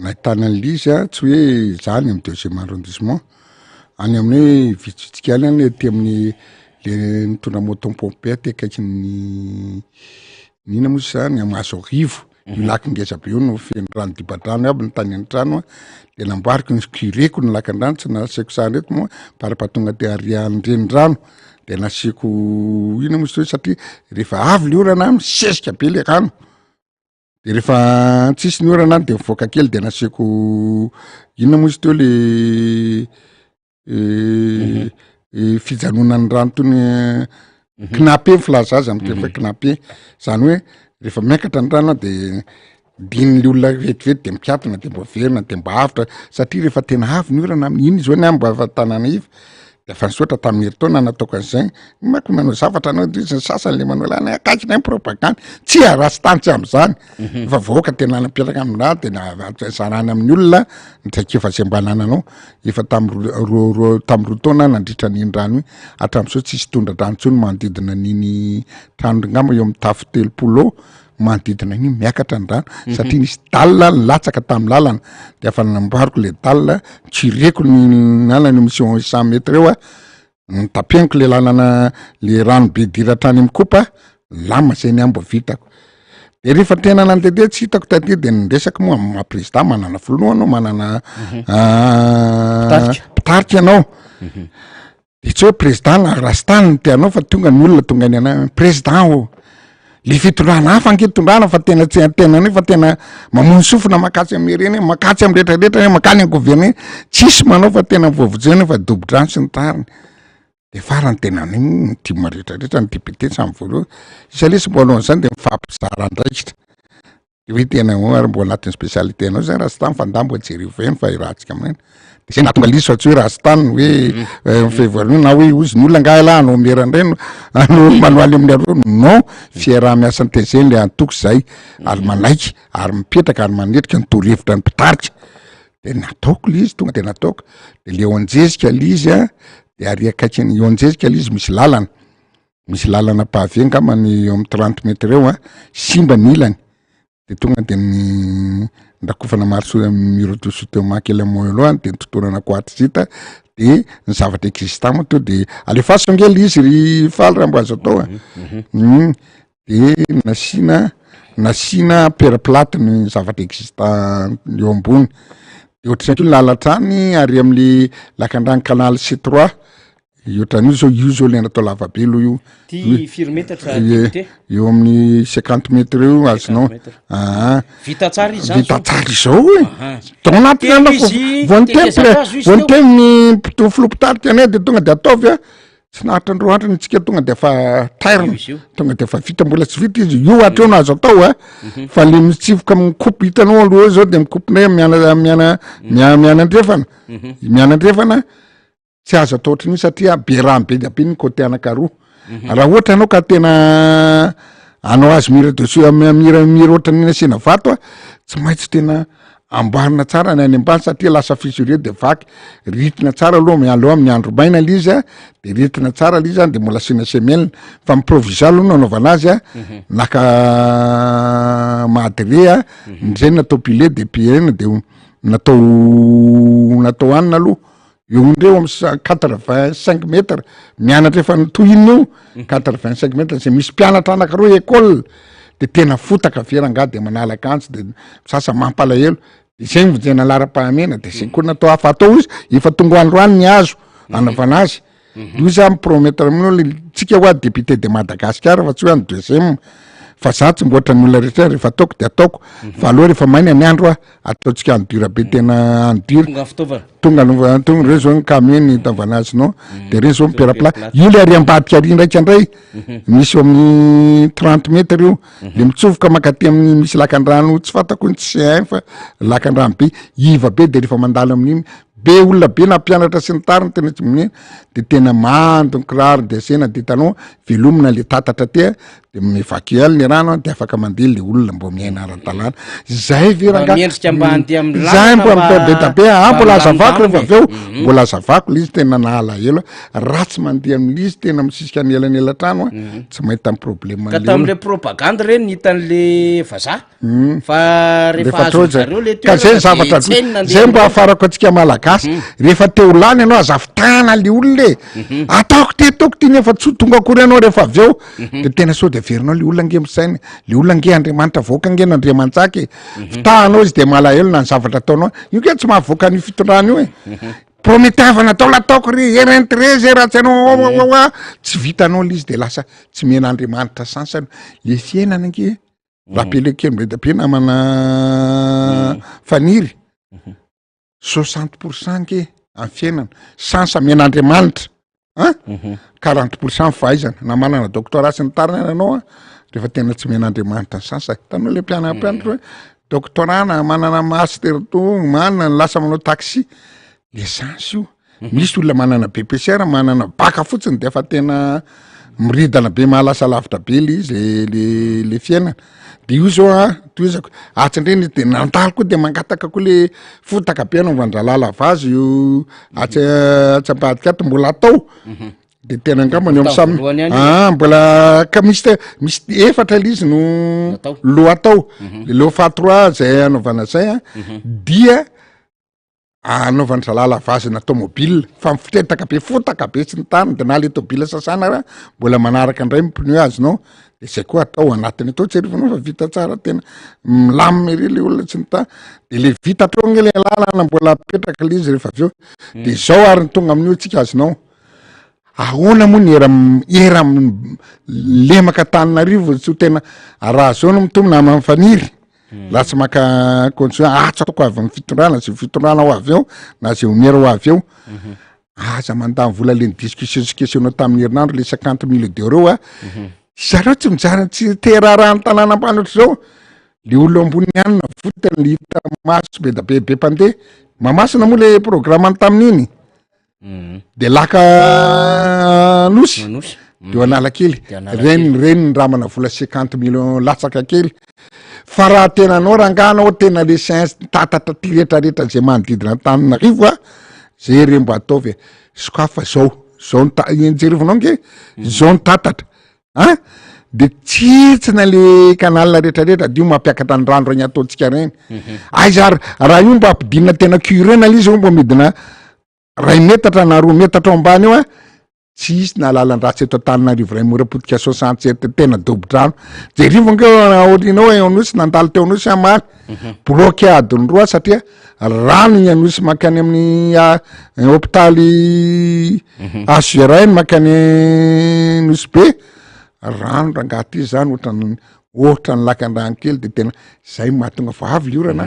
Speaker 3: Nahitana an'ilay izy a, tsy hoe za any amin'ny deuxième arrondissement, any amin'ny hoe vitsivitsy kely any aty amin'ny le nitondra moto pompe aty akaikin'ny inona moa zany Mahazoarivo, io lac ngeza be io no feno rano diba-drano aby ny tany an-trano a, de namboariko ny curé-ko ny lakan-drano tsy nasiako sary eto moa fara-pahatonga aty arian-drenirano de nasiako inona moa izy teo satria rehefa avy le orana misesika be le rano. De rehefa tsisy ny orana de mivoaka kely de nasiako inona moa izy teo le fijanonan'ny rano tony knape ny filaza azy am'teny hoe knape, zany hoe rehefa miakatra ny rano de dinin'le olona vetivety de mikatona de mbo averina de mba avotra satria rehefa tena avy ny orana iny zao ny ahy mba efa tanàna iva de efa nisaotra tamin'ny herintaona nataoko an'izay, io manko manao zavatra anao de ny sasany le manao lany akaiky ny propagande, tsia ratsy tany tsy am'zany fa vahoaka tena napetraka aminahy de na- zarana amin'ny olona ny traikefa zay mba anananao, efa tamy roa roa roa tamy roa taona nandritra an'iny rano iny, hatram'zao tsisy tondra-drano intsony manodidina an'iny trano ngamba eo amin'ny tafo 30 eo manodidina an'iny miakatra ny rano satria nisy dalle nilatsaka tamin'ny lalana de efa namboariko le dalle cureko ny lalana eo misy eo 100 mètres eo a notapeniko le lalana le rano be dira hatrany amin'ny kopa lama zay ny ambo vitako de rehefa tena nandehandeha tsy hitako taty de niresaka moa amin'ny maha président manana filoha anao manana
Speaker 1: Mpitarika.
Speaker 3: mpitarika ianao De tsy hoe président na rasta no te hanao fa tonga ny olona tonga any ana président ô, le fitondrana hafa ange tondrana fa tena tsy tena an'io fa tena mamono sofina makatsy amin'ireny makatsy amin'ny retraretra hoe makany amin'ny gouvernement tsisy manao fa tena voavonjena fa dobo-drano sy ny tariny, de farany tena an'io ny tim retraretra ny député samy voalohany, isy lesy mbo alohan'izany de mifampizara andraikitra. De hoe tena ao ary mbo anatin'ny spécialité anao zany rasta fa ndà mbo jereo eny fa irahantsika amin'iny de zay nahatonga liso fa tsy hoe rasta no hoe mifaivoriana na hoe ozy ny olona angaha elah hanao mera indray no hanao manao any amin'ny aroa non fiaraha-miasa ny TG le antoko zay ary manaiky ary mipetraka ary manetrika ny torohevitra ny mpitarika de nataoko le izy tonga de nataoko de le eo Anjezika le izy a de ary akaikin'ny eo Anjezika le izy misy lalana Misy lalana pavé angambany eo amin'ny 30 mètres eo a, simba ny ilany, de tonga de ny nrakofana marceau mur de soutènement kely amin'ny aloha de nitotonana quartzite de ny zavatra existant moa to de alefaso ange le izy ry faly raha mbo azo atao a, de nasiana nasiana pierre plate ny zavatra existant eo ambony, de ohatr'izay koa ny lalan-trany ary am'le lakandrano canal C trois Ohatran'io zao, io zao le natao lava be aloha io.
Speaker 1: Ty firy metatra député?
Speaker 3: Eo amin'ny 50 mètres eo azonao. Aa.
Speaker 1: Vita tsara izy zany
Speaker 3: Vita tsara izao e. Tao anatin'ny
Speaker 1: Teo
Speaker 3: andro
Speaker 1: izy,
Speaker 3: vao niteny
Speaker 1: tetezaka azo izy
Speaker 3: vao
Speaker 1: teo.
Speaker 3: niteny ny mpito- filoha mpitarika anay de tonga de ataovy a. Tsy naharitra ny roa andro ny tsika tonga de efa tairina.
Speaker 1: Io izy io.
Speaker 3: Tonga de efa vita mbola tsy vita izy. Io hatreo no azo atao a. Fa le mitsifoka mikopy hitanao aloha eo zao de mikopy ndray miana miana miana mianandrefana. Mianandrefana. Tsy azo atao ohatran'io satria be rano be dia be ny côté anankaroa. Raha ohatra ianao ka tena hanao azy mire dessus amy- mire mire ohatran'iny asiana vato a, tsy maintsy tena amboarina tsara ny any ambany satria lasa fissuré de vaky, ritina tsara aloha mialoha amin'ny andro maina le izy a, de ritina tsara le izy a de mbola asiana semelle, fa ny provisoire aloha no anaovana azy a, naka madre a, zay no natao pilier de pilier de. natao natao anina aloha eo indreo amy quatre vingt cinq mètres mianatra efa tohiny io 85 mètres zay misy mpianatra anakiroa école de tena fotaka ve rangaha de manala akanjo de sasa mampalahelo de zay mivonjena laharam-pahamehana de zay koa natao hafa atao izy efa tonga androany ny azo anaovana azy io. Za mipromettre aminao le tsika hoa député de Madagasikara fa tsy hoe any deuxième, fa za tsy mboatra ny olona rehetra. Rehefa ataoko de ataoko, fa aloha rehefa maina ny andro a ataotsika any dura be, tena any dura.
Speaker 1: Tonga fitaovana.
Speaker 3: Tonga aloha tonga reo zao ny camion ny taovana azy nao de reny zao mipera-pla io le ary ambadika ary ndraiky andray misy eo amin'ny 30 mètres io le mitsofoka mankaty amin'ny misy lakandrano, tsy fantako ny tsy hain fa lakandrano be iva be, de rehefa mandalo amin'iny be olona be na mpianatra sy ny tariny tena tsy mine de tena mando ny kiraro de asena de hitanao velomina le tatatra ty a de miévacuer ny rano a de afaka mandeha le olona mbo miaina ara-dalàna zay ve
Speaker 1: Mba miendrika mba andeha amin'ny
Speaker 3: zay
Speaker 1: lalana
Speaker 3: mbo
Speaker 1: mba-
Speaker 3: be da be a
Speaker 1: mba
Speaker 3: mbola azavako rehefa avy eo
Speaker 1: Mhm.
Speaker 3: mbola azavako le izy. Tena nahalahelo raha tsy mandeha amin'le izy tena misisika ny elanelan-trano a tsy mahita ny problème.
Speaker 1: Ka tam'le propagande reny ny hitan'le vazaha fa rehefa
Speaker 3: rehefa
Speaker 1: azo
Speaker 3: atao zay
Speaker 1: zareo le
Speaker 3: ka zay
Speaker 1: toerana
Speaker 3: zavatra
Speaker 1: de tsy hainy nandeha
Speaker 3: zay mba
Speaker 1: amin'ireny.
Speaker 3: ahafarako antsika malagasy rehefa te ho lany ianao azafitana le olona e, ataoko ty, ataoko ty, nefa tsy ho tonga akory ianao rehefa avy eo de tena sao de averinao le olona nge misaina le olona nge Andriamanitra voaka nge n'Andriamanjaka e fitahanao izy de malahelo na ny zavatra ataonao io ke tsy mahavoaka ny fitondrana io e. Prometavana atao la ataoko ry erentre zay raha tsy anao oa tsy vitanao le izy de lasa tsy mena Andriamanitra sansany le fiainana nge. Rapeleko kely be da be namana Faniry, 60 % nge amy fiainana sansa mian'Andriamanitra an, 40 % fahaizana na manana doctorat sy ny tariny any anao a rehefa tena tsy mian'Andriamanitra ny sansa. Hitanao le mpianampianatra hoe doctorat na manana master to manana ny lasa manao taxi l'essence io. Misy olona manana BEPC, manana bac fotsiny de efa tena miridana be, mahalasa lavitra be le izy le fiainana. De io zao a tohizako atsy indreny de nandalo koa de mangataka koa le fotaka be anaovan-dralahy lavazy io atsy atsy ambadika ato mbola atao de tena angambany eo amy samy
Speaker 1: voalohany ihany.
Speaker 3: Ah, mbola ka misy te misy efatra le izy no
Speaker 1: Natao.
Speaker 3: lo atao le lot fahatroa zay anaovana zay a dia anaovany zalahy lavazina tomobile fa mifotetaka be, fotaka be sy ny tany de na le tobile sasana raha mbola manaraka indray ny pneu azonao de zay koa atao anatiny atao tsy arivanao fa vita tsara tena milamina ery le olona tsy ny tany de le vita atao nge le lalana mbola apetraka le izy rehefa avy eo de zao ary ny tonga amin'io tsika azonao ahoana moa ny era era lemaka Tananarivo tsy ho tena raha zao no mitomona amany Faniry raha tsy maka conscience atso ataoko avy amin'ny fitondrana zay fitondrana ho avy eo na zay omera ho avy eo aza mandany vola le ny discussion sy questionao tamin'ny herinandro le 50 mille d'euro a zareo tsy mijara tsy te raharaha ny tanàna ambany ohatry zao le olona ambony anina votany le hita maso be da be be mpandeha mamasina moa le programme ny tamin'iny de laka nosy
Speaker 1: Nosy.
Speaker 3: De eo Analakely.
Speaker 1: De Analakely.
Speaker 3: Reny reny ny ramana vola 50 millions latsaka kely fa raha tena anao ranganao tena le science tatatra ty rehetrarehetra zay manodidina Antananarivo a zay re mba ataovy e sokafa zao zao ny ta- jerevinao nge zao ny tatatra a de tsitsina le canal rehetrarehetra dio mampiakatra ny rano regny ataontsika reny aiza ary raha io mba ampidinina tena curena le izy io mbo midina 1 metatra na 2 metatra ao ambany io a tsy hisy na lalan-dratsy eto Antananarivo ray mora potika 67 tena dobo-drano jerivo nge aoriana ao Anosy nandalo teo Anosy amaly bloqué adiny 2 satria rano ny Anosy mankany amin'ny hôpitaly HGRN mankany Nosy be rano rangaha ty zany ohatrany ohatra ny lakan-drano kely de tena zay mahatonga fa avy le orana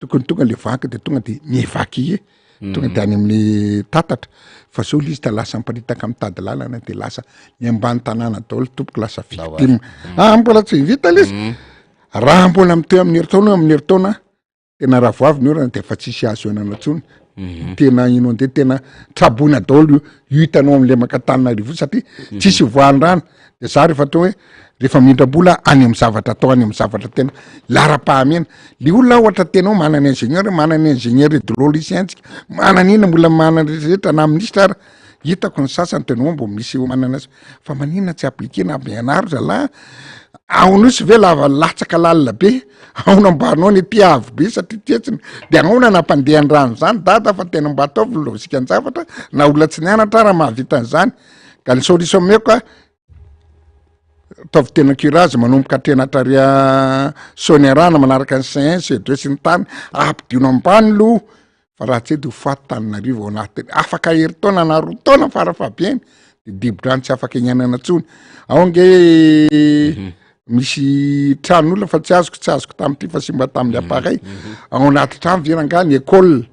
Speaker 3: tokony tonga le vaky de tonga de miévacuer tonga de any amin'ny tatatra fa zao le izy da lasa miparitaka mitady lalana de lasa ny ambany tanàna daholo tompoko lasa victime. Ah, mbola tsy vita le izy raha mbola mitohy amin'ny heritaona eo amin'ny heritaona tena raha voavy ny orana de efa tsisy azo iainana intsony tena ino andeha tena traboina daholo io io hitanao am'le maka Tananarivo io satria tsisy voahan-drano de za rehefa atao hoe rehefa mindram-bola any amy zavatra atao any amy zavatra tena laharam-pahamehana le olona ohatra tena ao manana ingénieur manana ingénieur hydraulicien tsika manana ina mbola manana rehetrarehetra na ministre ara hitako ny sasany tena ao mbo misy manana azy fa maninona tsy appliqué na ampianaro zalahy. Ao Nosy ve lava latsaka lalina be, ao namboarinao ny aty avo be satria tetsiny, de ahoana nampandeha ny rano zany dada fa tena mba ataovy ny lojikan-javatra na olona tsy nianatra ara mahavita an'izany, ka ny solution omeko a, ataovy tena curage manomboka hatreny hatrary Soanierana manaraka ny C un, C deux sy ny tariny, ampidino ambany loha fa raha tsy eo de ho faty Tananarivo ao anatin'ny afaka herintaona na roa taona farafahabeny de dibo-drano tsy afaka iainana intsony, ao ange misy tranon'olona fa tsy azoko tsy azoko tamin'ity fa simba tamin'ny appareil, ao anaty trano ve rangahy ny école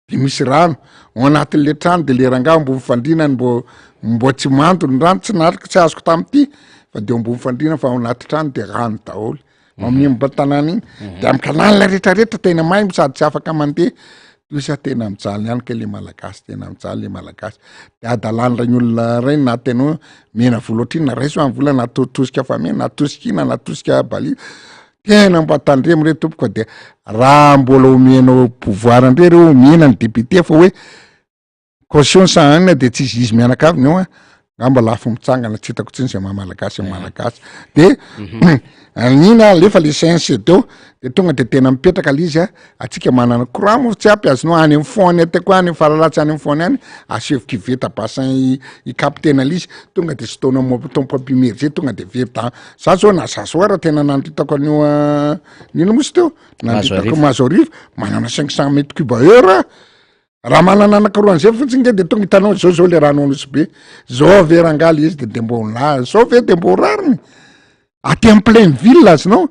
Speaker 3: de misy rano, ao anatin'le trano de le rangahy ambony fandriana no mbô mbô tsy mando ny rano tsy naharitra tsy azoko tamin'ity fa de eo ambony fandriana fa ao anaty trano de rano daholo. Amin'iny mba tanàna iny de amy canal rehetrarehetra tena maimbo sady tsy afaka mandeha io sa tena mijaly ihany kay le malagasy tena mijaly le malagasy de hadalany regny olona regny na tena hoe mena vola ohatrinona raiso any vola na to- tosika famille na tosika inona na tosika bali tena mba tandremo re tompoko fa de raha mbola omenao pouvoir ndray reo omena ny député fa hoe Caution sa anona de tsisy izy mianakavy ny eo a, ngamba lafo mitsangana tsy hitako tsiny zay maha malagasy ny malagasy de anina alefa le CNC teo de tonga de tena mipetraka le izy a, atsika manana courant moa tsy ampy azonao any amy fond any ataoko any faralatsy any amy fond any asevo cuvette bassin i captena le izy tonga de sintonina moto pompe immergé tonga de very da za zao na za zao ara tena nandritako an'io nino moa izy teo nandritako Mahazoarivo manana 500 mètre cube heure aho. Raha manana anankiroa an'izay fotsiny nge de tonga hitanao zao zao le rano Nosy be, zao ve rangahy le izy de de mbô na zao ve de mbô rariny? Aty en pleine ville azonao,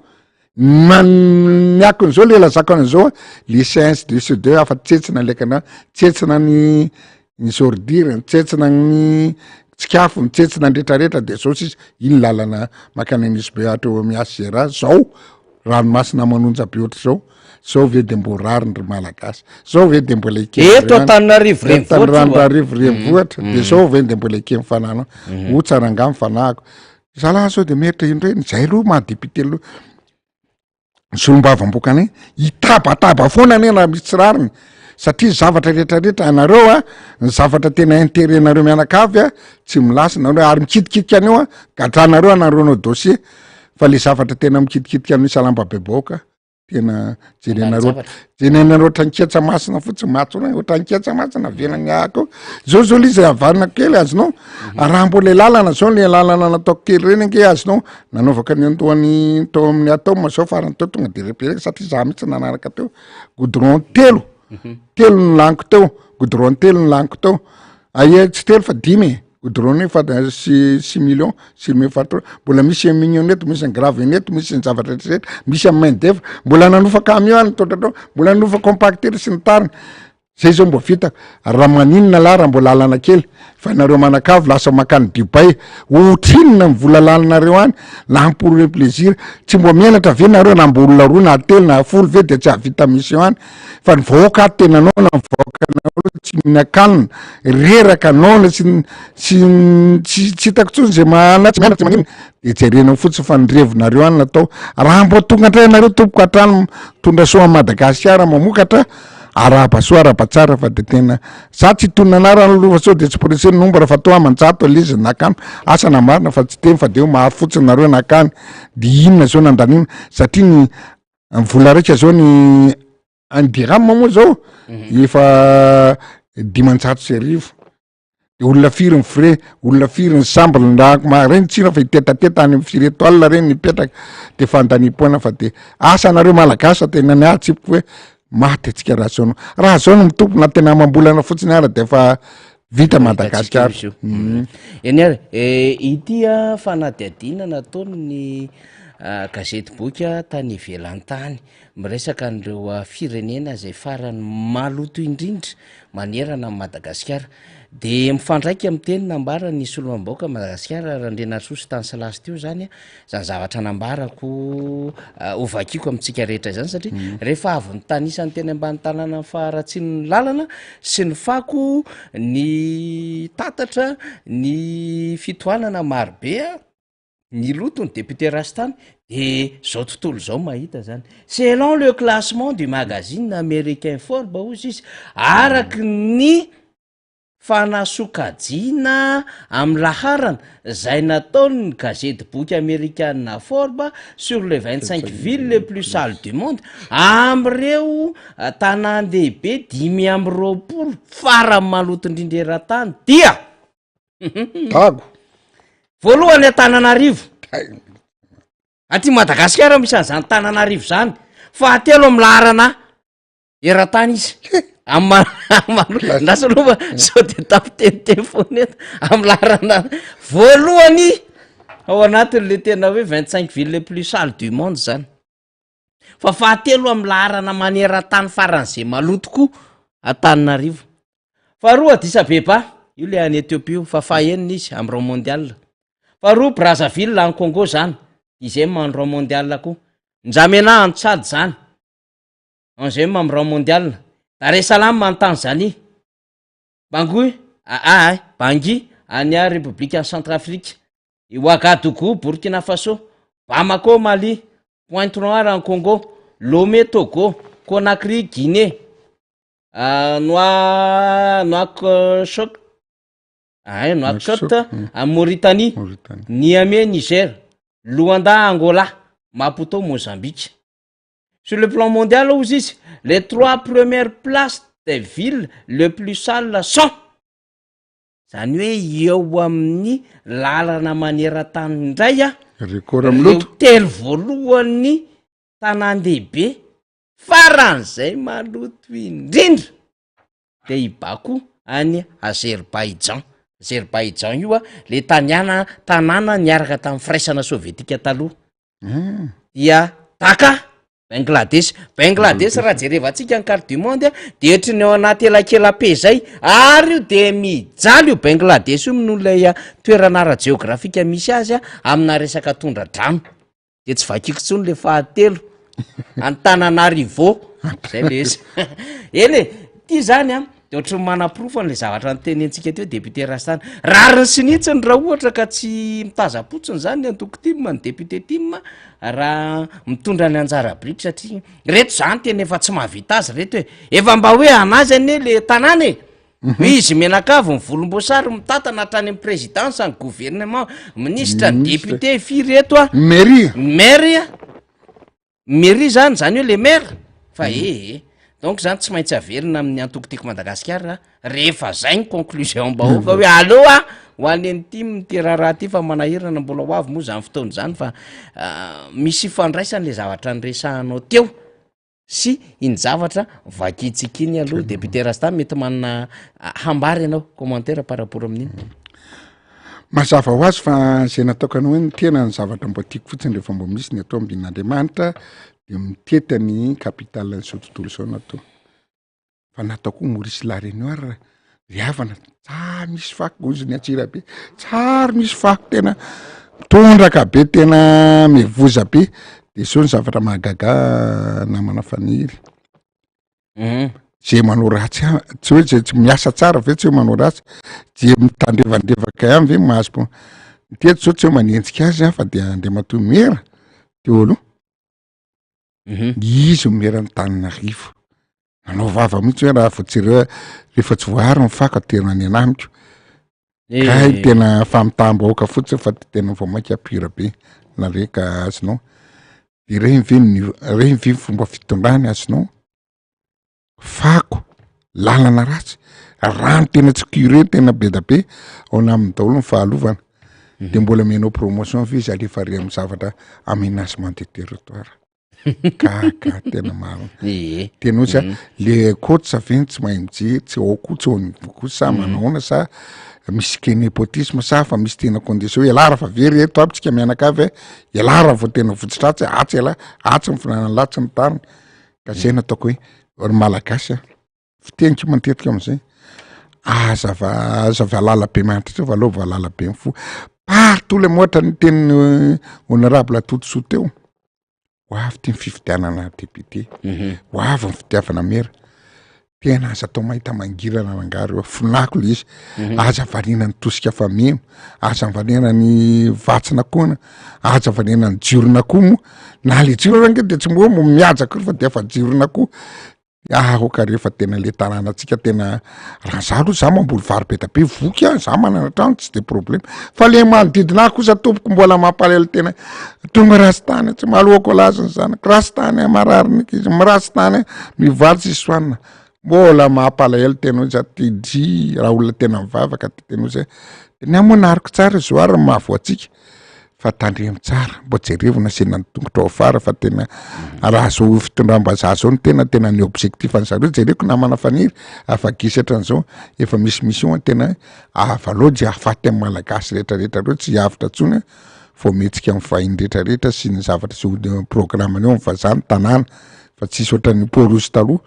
Speaker 3: man- ny akon'izao le lazako an'izao a, le C1 C deux C deux afa tsentsina le kana, tsentsina ny ny ordure, tsentsina ny tsikafony, tsentsina ny retraretra de zao sisa, iny lalana makany Nosy be hatreo amin'ny HCRA zao. Ranomasina manonja be ohatr'izao, zao ve de mbô rariny ry Malagasy? Zao ve de mbola ekena
Speaker 1: Eto Antananarivo renivohitra io a.
Speaker 3: Antananarivo renivohitra, de zao ve de mbola eken'ny fananao? Otsa rangahy ny fanahiko. Zalahy sao de mieritra indray, zay aloha maha député aloha, ny solombavamboaka anay, hitabataba foana anie raha misy tsy rariny, satria zavatra rehetrarehetra anareo a, ny zavatra tena intérêt nareo mianakavy a, tsy milasy nareo ary mikitikitika an'io a, gadranareo anareo hanao dossier. Fa le zavatra tena mikitikitika ny salambabebaoka tena jerenareo jerenareo ohatran'ny ketsa masina fotsiny maty ohatran'ny ohatran'ny ketsa masina avelany ahako zao zao le izy avarina kely azonao mhm. raha mbola lalana zao le lalana nataoko kely reny ange azonao nanaovako ny andohany tao amin'ny atoma zao farany teo tonga de repere satria za mihitsy nanaraka teo goudron telo mhm. telo ny laniko teo goudron telo ny laniko teo aia tsy telo fa dimy e Goudron nefa six six millions six millions fahatelo mbola misy mignonette misy ny gravenette misy ny zavatra rehetra rehetra misy amy main d'oeuvre mbola nanofa camion any totratrao mbola nanofa compacteur sy ny tariny zay zao mbo vita raha maninona lahy raha mbola lalana kely fa nareo manakavy lasa makany Dubaï otrinona ny vola laninareo any lany pour le plaisir tsy mbo menatra ve nareo na mbo olona roa na telo na folo ve de tsy hahavita mission any fa ny vahoaka ato tena noana ny vahoakanareo tsy mihinan-kanina reraka noana tsy tsy tsy tsy hitako intsony zay mahana tsy mianatra tsy maninona de jerenao fotsiny fa ny revinareo any natao raha mbo tonga indray ianareo tompoko hatrany mitondra soa an'i Madagasikara mamokatra arahaba soa arahaba tsara fa de tena za tsy hitonona anarana aloha fa sao de tsy pressé ny nombre fa toa aman-jato le izy nakany asa na marina fa tsy teny fa de hoe maro fotsiny nareo nakany de inona zao nandaniana satria ny Ny vola raika zao ny un dirham moa zao mhm. efa 1500 de olona firy ny frais olona firy ny sambony ny raha mahareny tsira fa itetateta any amin'ny firy étoile reny mipetraka de fandaniam-poana fa de asa anareo malagasy tena ny ahy tsipiko hoe maty atsika raha zao no raha zao no mitompo na tena amam-bolana fotsiny ara de efa vita Madagasikara.
Speaker 1: Mm. Eny ary eh, ity a fanadihadiana nataon'ny ah, gazety boky ah, tany ivelany tany miresaka an'ireo ah, firenena izay farany maloto indrindra manerana an'i Madagasikara de mifandraika amin'ny teny nambaran'ny solombavambahoaka Madagasikara Randrianarisoa Stanislas teo zany a zany zavatra nambarako ho vakiako amintsika rehetra izany satria mm. rehefa avy nitanisa ny teny ambany tanàna ny faharatsian'ny lalana sy ny fako ny tatatra ny fitohanana marobe a ny loto ny député rastany de zao tontolo zao mahita zany selon le classement du magazine américain Forbes hozy izy araky ny. Fanasokajiana amin'ny laharana izay nataon'ny gazetiboky amerikana Forbes sur les 25 villes les plus sales du monde amin'ireo tanàn-dehibe 25 farany maloto indrindra eran-tany dia
Speaker 3: Dago.
Speaker 1: Voalohany Antananarivo. Aty Madagasikara misy an'izany Tananarivo izany. Fahatelo amin'ny laharana eran-tany izy. Amin'ny ma- ndraso aloha fa sao de tafiteniteny foana eto. Amin'ny laharana voalohany ao anatin'le tena hoe 25 villes les plus sales du monde zany. Fa fahatelo amin'ny laharana maneran-tany faran'izay maloto koa Antananarivo. Faharoa Addis Abeba, io le any Ethiopie io, fa fahaenina izy amin'ny rang mondial. Faharoa Brazzaville any Congo zany, dixième amin'ny rang mondial koa. N'Djamena any Tchad zany, onzième amin'ny rang mondial. Dar es Salaam any Tanzanie. Bangui, aa, Bangui any Repoblikan'i Centrafrique. I Ouagadougou, Burkina Faso, Bamako, Mali, Pointe Noire any Congo, Lomé, Togo, Conakry, Guinée, Noa- Nouakchott, ay Nouakchott any Mauritanie,
Speaker 3: Mauritanie.
Speaker 1: Niamey, Niger, Luanda, Angola, Maputo, Mozambique. Sur le plan mondial hozy izy, les trois premières places des villes le plus sales sont. Zany hoe eo amin'ny lalana maneran-tany indray a,
Speaker 3: Record amin'ny
Speaker 1: ireo
Speaker 3: loto.
Speaker 1: telo voalohan'ny tanàn-dehibe faran'izay maloto indrindra de i Bakou any Azerbaïdjan. Azerbaïdjan io a, le taniana tanàna niaraka tamin'ny firaisana sovietika taloha. Dia Dhaka, Bangladesh. Bangladesh raha jerevantsika ny carte du monde de ohatry ny ao anaty elakela-pe zay, ary io de mijaly io Bangladesh io noho ilay toerana ara-jeografika misy azy amina resaka tondra-drano. De tsy vakiko intsony le fahatelo, Antananarivo, zay le izy. Eny e, ty zany an, de ohatry ny manaporofo an'le zavatra notenentsika teo député Rastany. Rariny sy ny hitsiny raha ohatra ka tsy mitazam-potsiny zany ny antoko tim, ny député tim raha mitondra ny anjara biriky satria reto zany tena efa tsy mahavita azy reto e. Efa mba hoe anazy anie le tanàna e. Hoe izy mianakavy ny volomboasary mitantana hatrany amin'ny présidence, ny gouvernement, ministre, ny
Speaker 3: Ministre.
Speaker 1: député, firy eto a.
Speaker 3: Mairie.
Speaker 1: Ny maire a. Mairie zany, zany hoe le maire fa ee eh. Donc zany tsy maintsy averina amin'ny antoko Tiako Madagasikara rehefa zay ny conclusion bahoaka hoe aleo a ho any an'ny tim ity raharaha ity fa manahirana mbola ho avy moa zany fotoana zany fa misy ifandraisany le zavatra niresahanao teo sy iny zavatra vakintsika iny aloha député Rasta mety manana hambara ianao commentaire par rapport amin'iny.
Speaker 3: Mazava ho azy fa zay nataoko anao hoe ny tena ny zavatra mba tiako fotsiny rehefa mba misy ny atao ambin'Andriamanitra de mitety ny capitale an'izao tontolo izao natao. Fa natao koa Maurice La Réunion ary ry havana tsary misy fako hozy ny Antsirabe, tsary misy fako tena tondraka be tena mivoza be de zao ny zavatra mahagaga namana Faniry. Zay manao ratsy ihany, tsy hoe zay tsy miasa tsara ve tsy hoe manao ratsy, zay mitandrevandrevaka ihany ve mahazo po-, ny teto zao tsy hoe manenjika azy aho fa de Andriamatoa Mera teo aloha, izy no Mera Antananarivo, nanao vava mihitsy hoe raha vao jereo rehefa tsy voaaro ny fako tena any anamiko, kay tena famitaham-bahoaka fotsiny fa tena vao mainka pire be nare ka azonao, de reny ve ny reny ve ny fomba fitondrany azonao? Fako, lalana ratsy, rano tena tsy curé tena be da be, ao aminy daholo ny fahalovana, de mbola amenao promotion ve izy alefa ary amin'ny zavatra aménagement de territoire, gaga tena marina,
Speaker 1: Ee.
Speaker 3: tena ohatry zany le coach ve no tsy mahay mijery, tsy ao koa tsy ao niveau koa sa manahoana sa misy ke népotisme sa fa misy tena condition hoe ialahy raha fa very eto aby tsika mianakavy a, ialahy raha vao tena votsotra atsy, atsy ialahy, atsy ny finanan'lah tsy ny tariny. Ka zay no ataoko hoe ry malagasy a, fiteniko matetika am'zay, aza va- aza valala be mahantra fa aleo valala be ny fo, partout le ohatra ny tenin'ny honorable Todisoa teo, ho avy ty ny fifidianana député, ho avy ny fitiavana mera, tena aza atao mahita mangirana rangahy reo, fonako le izy, aza variana ny tosika fameno, aza variana ny vatsin'akohona, aza variana ny jiron'akoho moa, na le jiro ary ange de tsy mbo mihaja akory fa de efa jiron'akoho. Aoka re fa tena le tanànantsika tena raha za aloha za mamboly vary be da be voky aho za manana trano tsy de problema fa le manodidina ahy kosa tompoko mbola mampalahelo tena tonga ratsy tany tsy mahaloako alazy ny zanako ratsy tany marary ny ankizy ratsy tany mivaly tsisy soanina mbola mampalahelo tena hoe za ty dry raha olona tena mivavaka ty tena hoe zay de ny ahy moa nariko tsara izy ary ny mahavoa antsika fa tandremo tsara mbo jerevo nasiana ny tongotra ao afara fa tena raha zao fitondram-bazaha zao no tena tena ny objectif any zareo jereko namana faniry afa gisatra an'izao efa misy mission tena avalao de ahafaty amin'ny malagasy rehetrarehetra reo tsy hiavotra tsony vao mihetsika amin'ny vahiny rehetrarehetra sy ny zavatra sy programme-ny eo amin'ny vazaha ny tanàna fa tsisy ohatran'ny Paul-Rouge taloha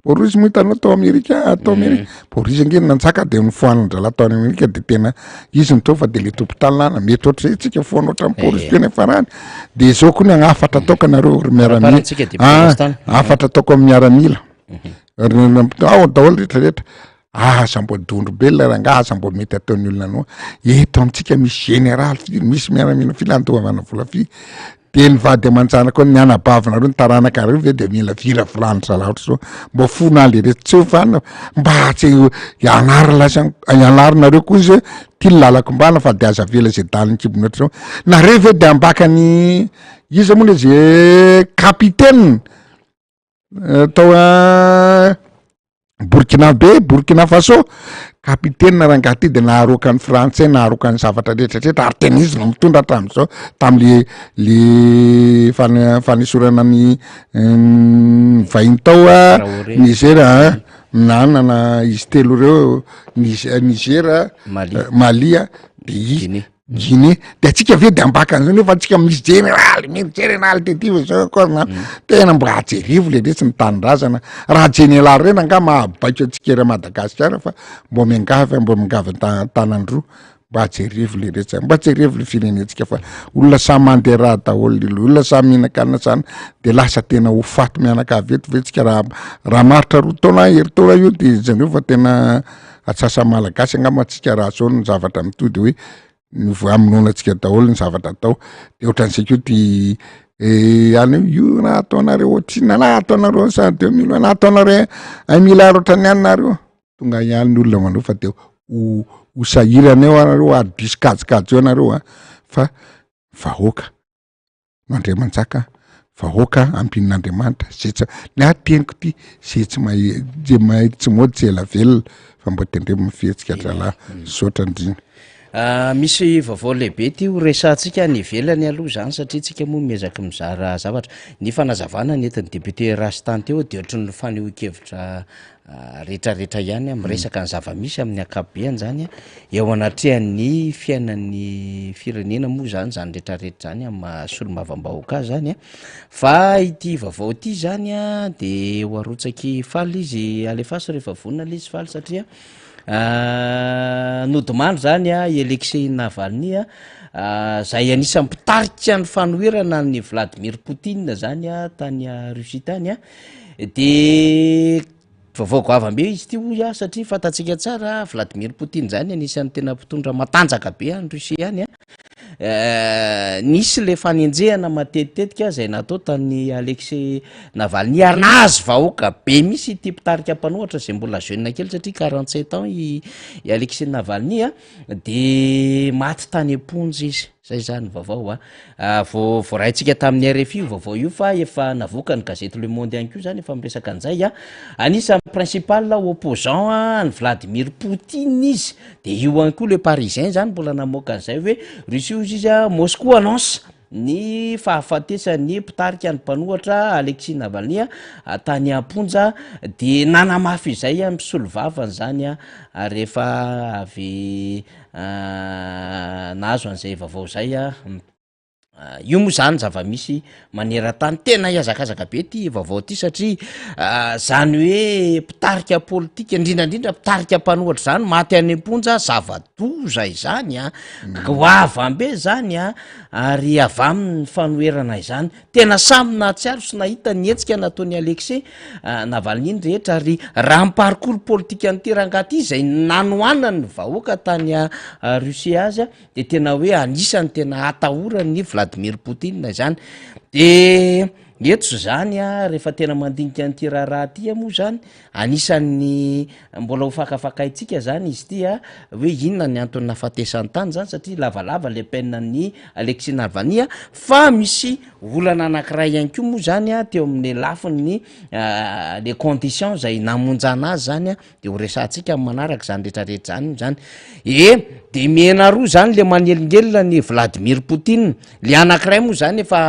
Speaker 3: Boris moa hitanao tao Amerika tao Amerika mm. Boris ange nanjaka de nofohanin-dralahy tao Amerika de tena izy no tao fa de le tompon-tany lana mety ohatr'izay tsika foana ohatran'ny Boris eh. teo ny farany de zao koa ny hafatra ataoko anareo ry miaramila ah, hafatra ataoko amin'ny miaramila mhm. ao daholo rehetra rehetra aza mbo dondrobelona rangaha aza mbo mety ataon'ny olona anao eto amintsika misy général firy misy miaramila firy andoavana vola firy De ny vady aman-janako ny anabavinareo ny taranakareo ve de mila viraviran'ny zalahy ohatr'izao mba fona le reto tsy eo fa mba tsy ianary lasa ianarinareo koa izy hoe ty ny lalako mbana fa de aza avela zay dalin'ny kibony ohatr'izao nareo ve de ambakany iza moa le ze capitaine tao Burkinabe, Burkina Faso, capitaine rangahy ty de naharoaka ny frantsay, naharoaka ny zavatra rehetra rehetra ary tena izy no mitondra hatramin'izao tam'le le fane- fanesorana ny vahiny tao a
Speaker 1: Traoré.
Speaker 3: Niger a, nanana izy telo reo Niger, Niger a,
Speaker 1: Mali.
Speaker 3: Mali a, de i
Speaker 1: Guinée.
Speaker 3: Guinée de atsika ve de ambaka an'zao nefa atsika misy jeneraly misy jeneraly tety fa zao akory na tena mba jerevo le retsy ny tanindrazana raha jeneraly reny angaha mahabaiko antsika ery Madagasikara fa mbo miangavy mbo miangavy an-tanandroa mba jerevo le retsy mba jerevo le firenentsika fa olona samy mandeha raha daholo le olona samy mihinan-kanina samy de lasa tena ho faty mianakavy eto ve tsika raha raha maharitra roa taona herintaona io de jereo fa tena Atsasa malagasy angamba tsika raha zao ny zavatra mitody hoe ny hamonoana antsika daholo ny zavatra atao de ohatran'izay koa ty any io na ataonareo ohatrinona na ataonareo cent deux mille na ataonareo un milliard ohatran'ny any nareo tonga ihany ny olona manao fa de ho ho sahirana eo anareo ary diso kajikajy eo anareo a fa vahoaka Andriamanjaka vahoaka ampinin'Andriamanitra zay tsy ny ahy teniko ty zay tsy mahay zay mahay tsy mody tsy ela velona fa mba tendremo ny fihetsika dralahy misaotra indrindra.
Speaker 1: Ah, misy vaovao lehibe ty ho resahantsika any ivelany aloha zany satria tsika moa miezaka mizara zavatra. Ny fanazavana nentin'ny député Rastan teo dia ohatran'ny fanehoan-kevitra retraretra ihany miresaka ny zava-misy amin'ny ankapobeany zany eo anatrehan'ny fiainan'ny firenena moa zany zany retraretra zany amin'ny maha solombavambahoaka azy zany a, fa ity vaovao ity zany a de ho arotsaky faly izy alefaso rehefa vonona le izy faly satria nodimandry zany a i Alexei Navalny a zay anisan'ny mpitarika ny fanoherana an'i Vladimir Poutine zany a tany Russie tany a. De vaovao goavam-be izy ity hoy aho satria fantatsika tsara Vladimir Poutine zany anisan'ny tena mpitondra matanjaka be any Russie any a. Nisy le fanenjehana matetitetika zay natao tamin'i Alexei Navalny ary nahazo vahoaka be mihitsy ity mpitarika mpanohatra zay mbola jeune kely satria 47 ans i i Alexei Navalny a, de maty tany am-ponja izy. Zay zany vaovao a. Ah, vao voaraintsika tamin'ny RFI io vaovao io fa efa navoakan'ny gazety Le Monde ihany koa zany efa miresaka an'izay a. Anisan'ny principal opposant an'i Vladimir Poutine izy. De io ihany koa Le Parisien zany mbola namoaka an'izay hoe Russie hozy izy a, Moscou annonce ny fahafatesan'ny mpitarika ny mpanohatra Alexis Navalny a, tany am-ponja. De nanamafy izay a mpisolovavany zany a, rehefa avy Nahazo an'izay vaovao zay aho, io moa zany zava-misy maneran-tany, tena hihazakazaka be ty vaovao ty satria zany hoe mpitarika politika indrindra indrindra mpitarika mpanohatra zany maty any am-ponja zava-doza izany a, goavam-be zany a, ary avy amin'ny fanoherana izany. Tena samy nahatsiaro sy nahita ny hetsika nataon'i Alexei Navalny ny rehetra ary raha ny parcours politikan'ity rangahy ity izay nanohanan'ny vahoaka tany Russie azy dia tena hoe anisan'ny tena atahoran'i Vladimir Poutine izany. De. Eto zany a, rehefa tena mandinika an'ity raharaha ity moa zany, anisan'ny mbola ho fakafakaintsika zany izy ity a, hoe inona ny antony nahafatesany tany zany satria lavalava le peine an'i Alexis Navalny a, fa misy olana anankiray ihany koa moa zany a teo amin'ny lafiny le condition zay namonjana azy zany a, de ho resahantsika amin'ny manaraka zany retraretra zany zany e. De mihena roa zany le manelingelina ny Vladimir Poutine. Le anankiray moa zany efa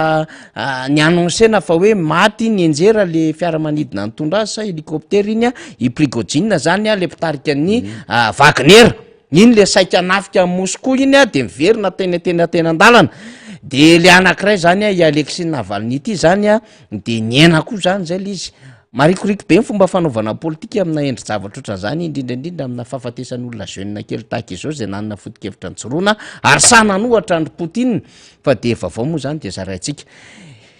Speaker 1: ny annoncena fa hoe maty nianjera le fiaramanidina nitondra azy sa hélicoptère iny a, i Prigojine zany a, le mpitarika ny Wagner iny, le saika nafika Moscou iny a, de miverina teny antenatena an-dalana. De le anankiray zany a, i Alexis Navalny ity zany a, de niaina koa zany zay le izy. Marikoriko be ny fomba fanaovana politika amina endri-javatra ohatran'izany, indrindra indrindra amina fahafatesan'olona jeune kely tahaka izao izay nanana foto-kevitra nijoroana ary sahy nanohatra an-dry Poutine. Fa dia vaovao moa izany dia zaraintsika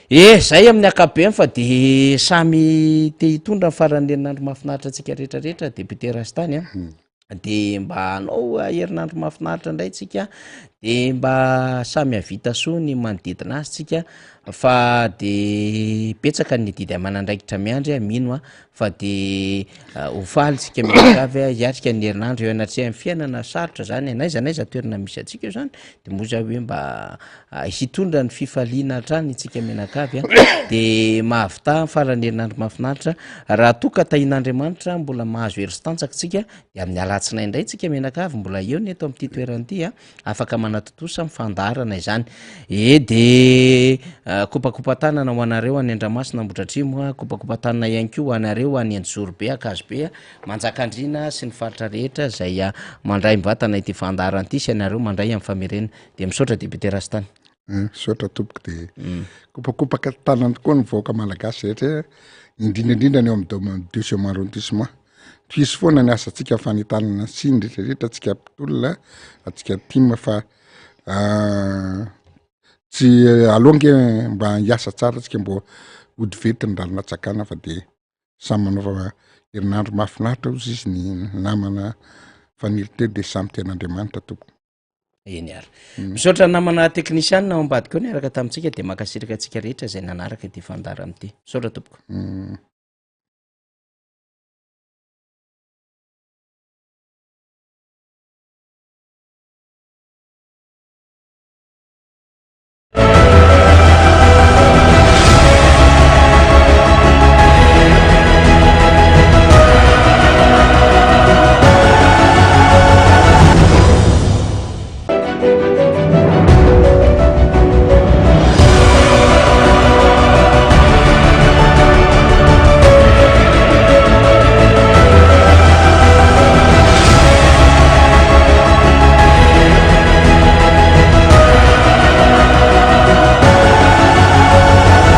Speaker 1: e, zay amin'ny ankapobeny, fa dia samy te hitondra ny faran'ny herinandro mahafinaritra antsika rehetra rehetra. Député Rastany a, de mba hanao herinandro mahafinaritra indray tsika, de mba samy hahavita soa ny manodidina azy tsika, fa de betsaka ny adidy aman'andraikitra miandry a. Mino aho fa de ho faly tsika mianakavy a hiatrika ny herinandro eo anatrehan'ny fiainana sarotra zany, n'aiza n'aiza toerana misy antsika io zany, de moa za hoe mba hitondra ny fifaliana hatrany itsika mianakavy a, de mahavità ny faran'ny herinandro mahafinaritra. Raha toa ka tahian'Andriamanitra mbola mahazo hery sy tanjaka tsika, de amin'ny alatsinainy indray tsika mianakavy mbola eo ny eto amin'ity toerana ity a, afaka manatontosa ny fandaharana izany e. De kopakopa-tanana ho anareo any Andramasina Ambohidratrimo a, kopakopa-tanana ihany koa ho anareo any Anjozorobe Ankazobe a, Manjakandriana sy ny faritra rehetra izay mandray mivantana ity fandaharana ity sy ianareo mandray amin'ny famerena. De misaotra député Rastany.
Speaker 3: Misaotra tompoko, de kopakopaka tanana tokoa ny vahoaka malagasy rehetra, indrindra indrindra ny eo amin'ny domaine deuxième arrondissement. Tohizo foana ny asantsika fanentanana sy ny rehetra rehetra antsika mpitolona, antsika tim, fa tsy aleo ange mba hiasa tsara antsika mbo hody vety ny rano natsakana, fa de samy manaova herinandro mahafinaritra ozy izy ny namana Faniry teo, de samy tian'Andriamanitra tompoko.
Speaker 1: Eny ary. Misaotra namana teknisianina ao ambadika ao niaraka tamintsika, dia mankasitraka antsika rehetra izay nanaraka ity fandaharana ity. Misaotra tompoko.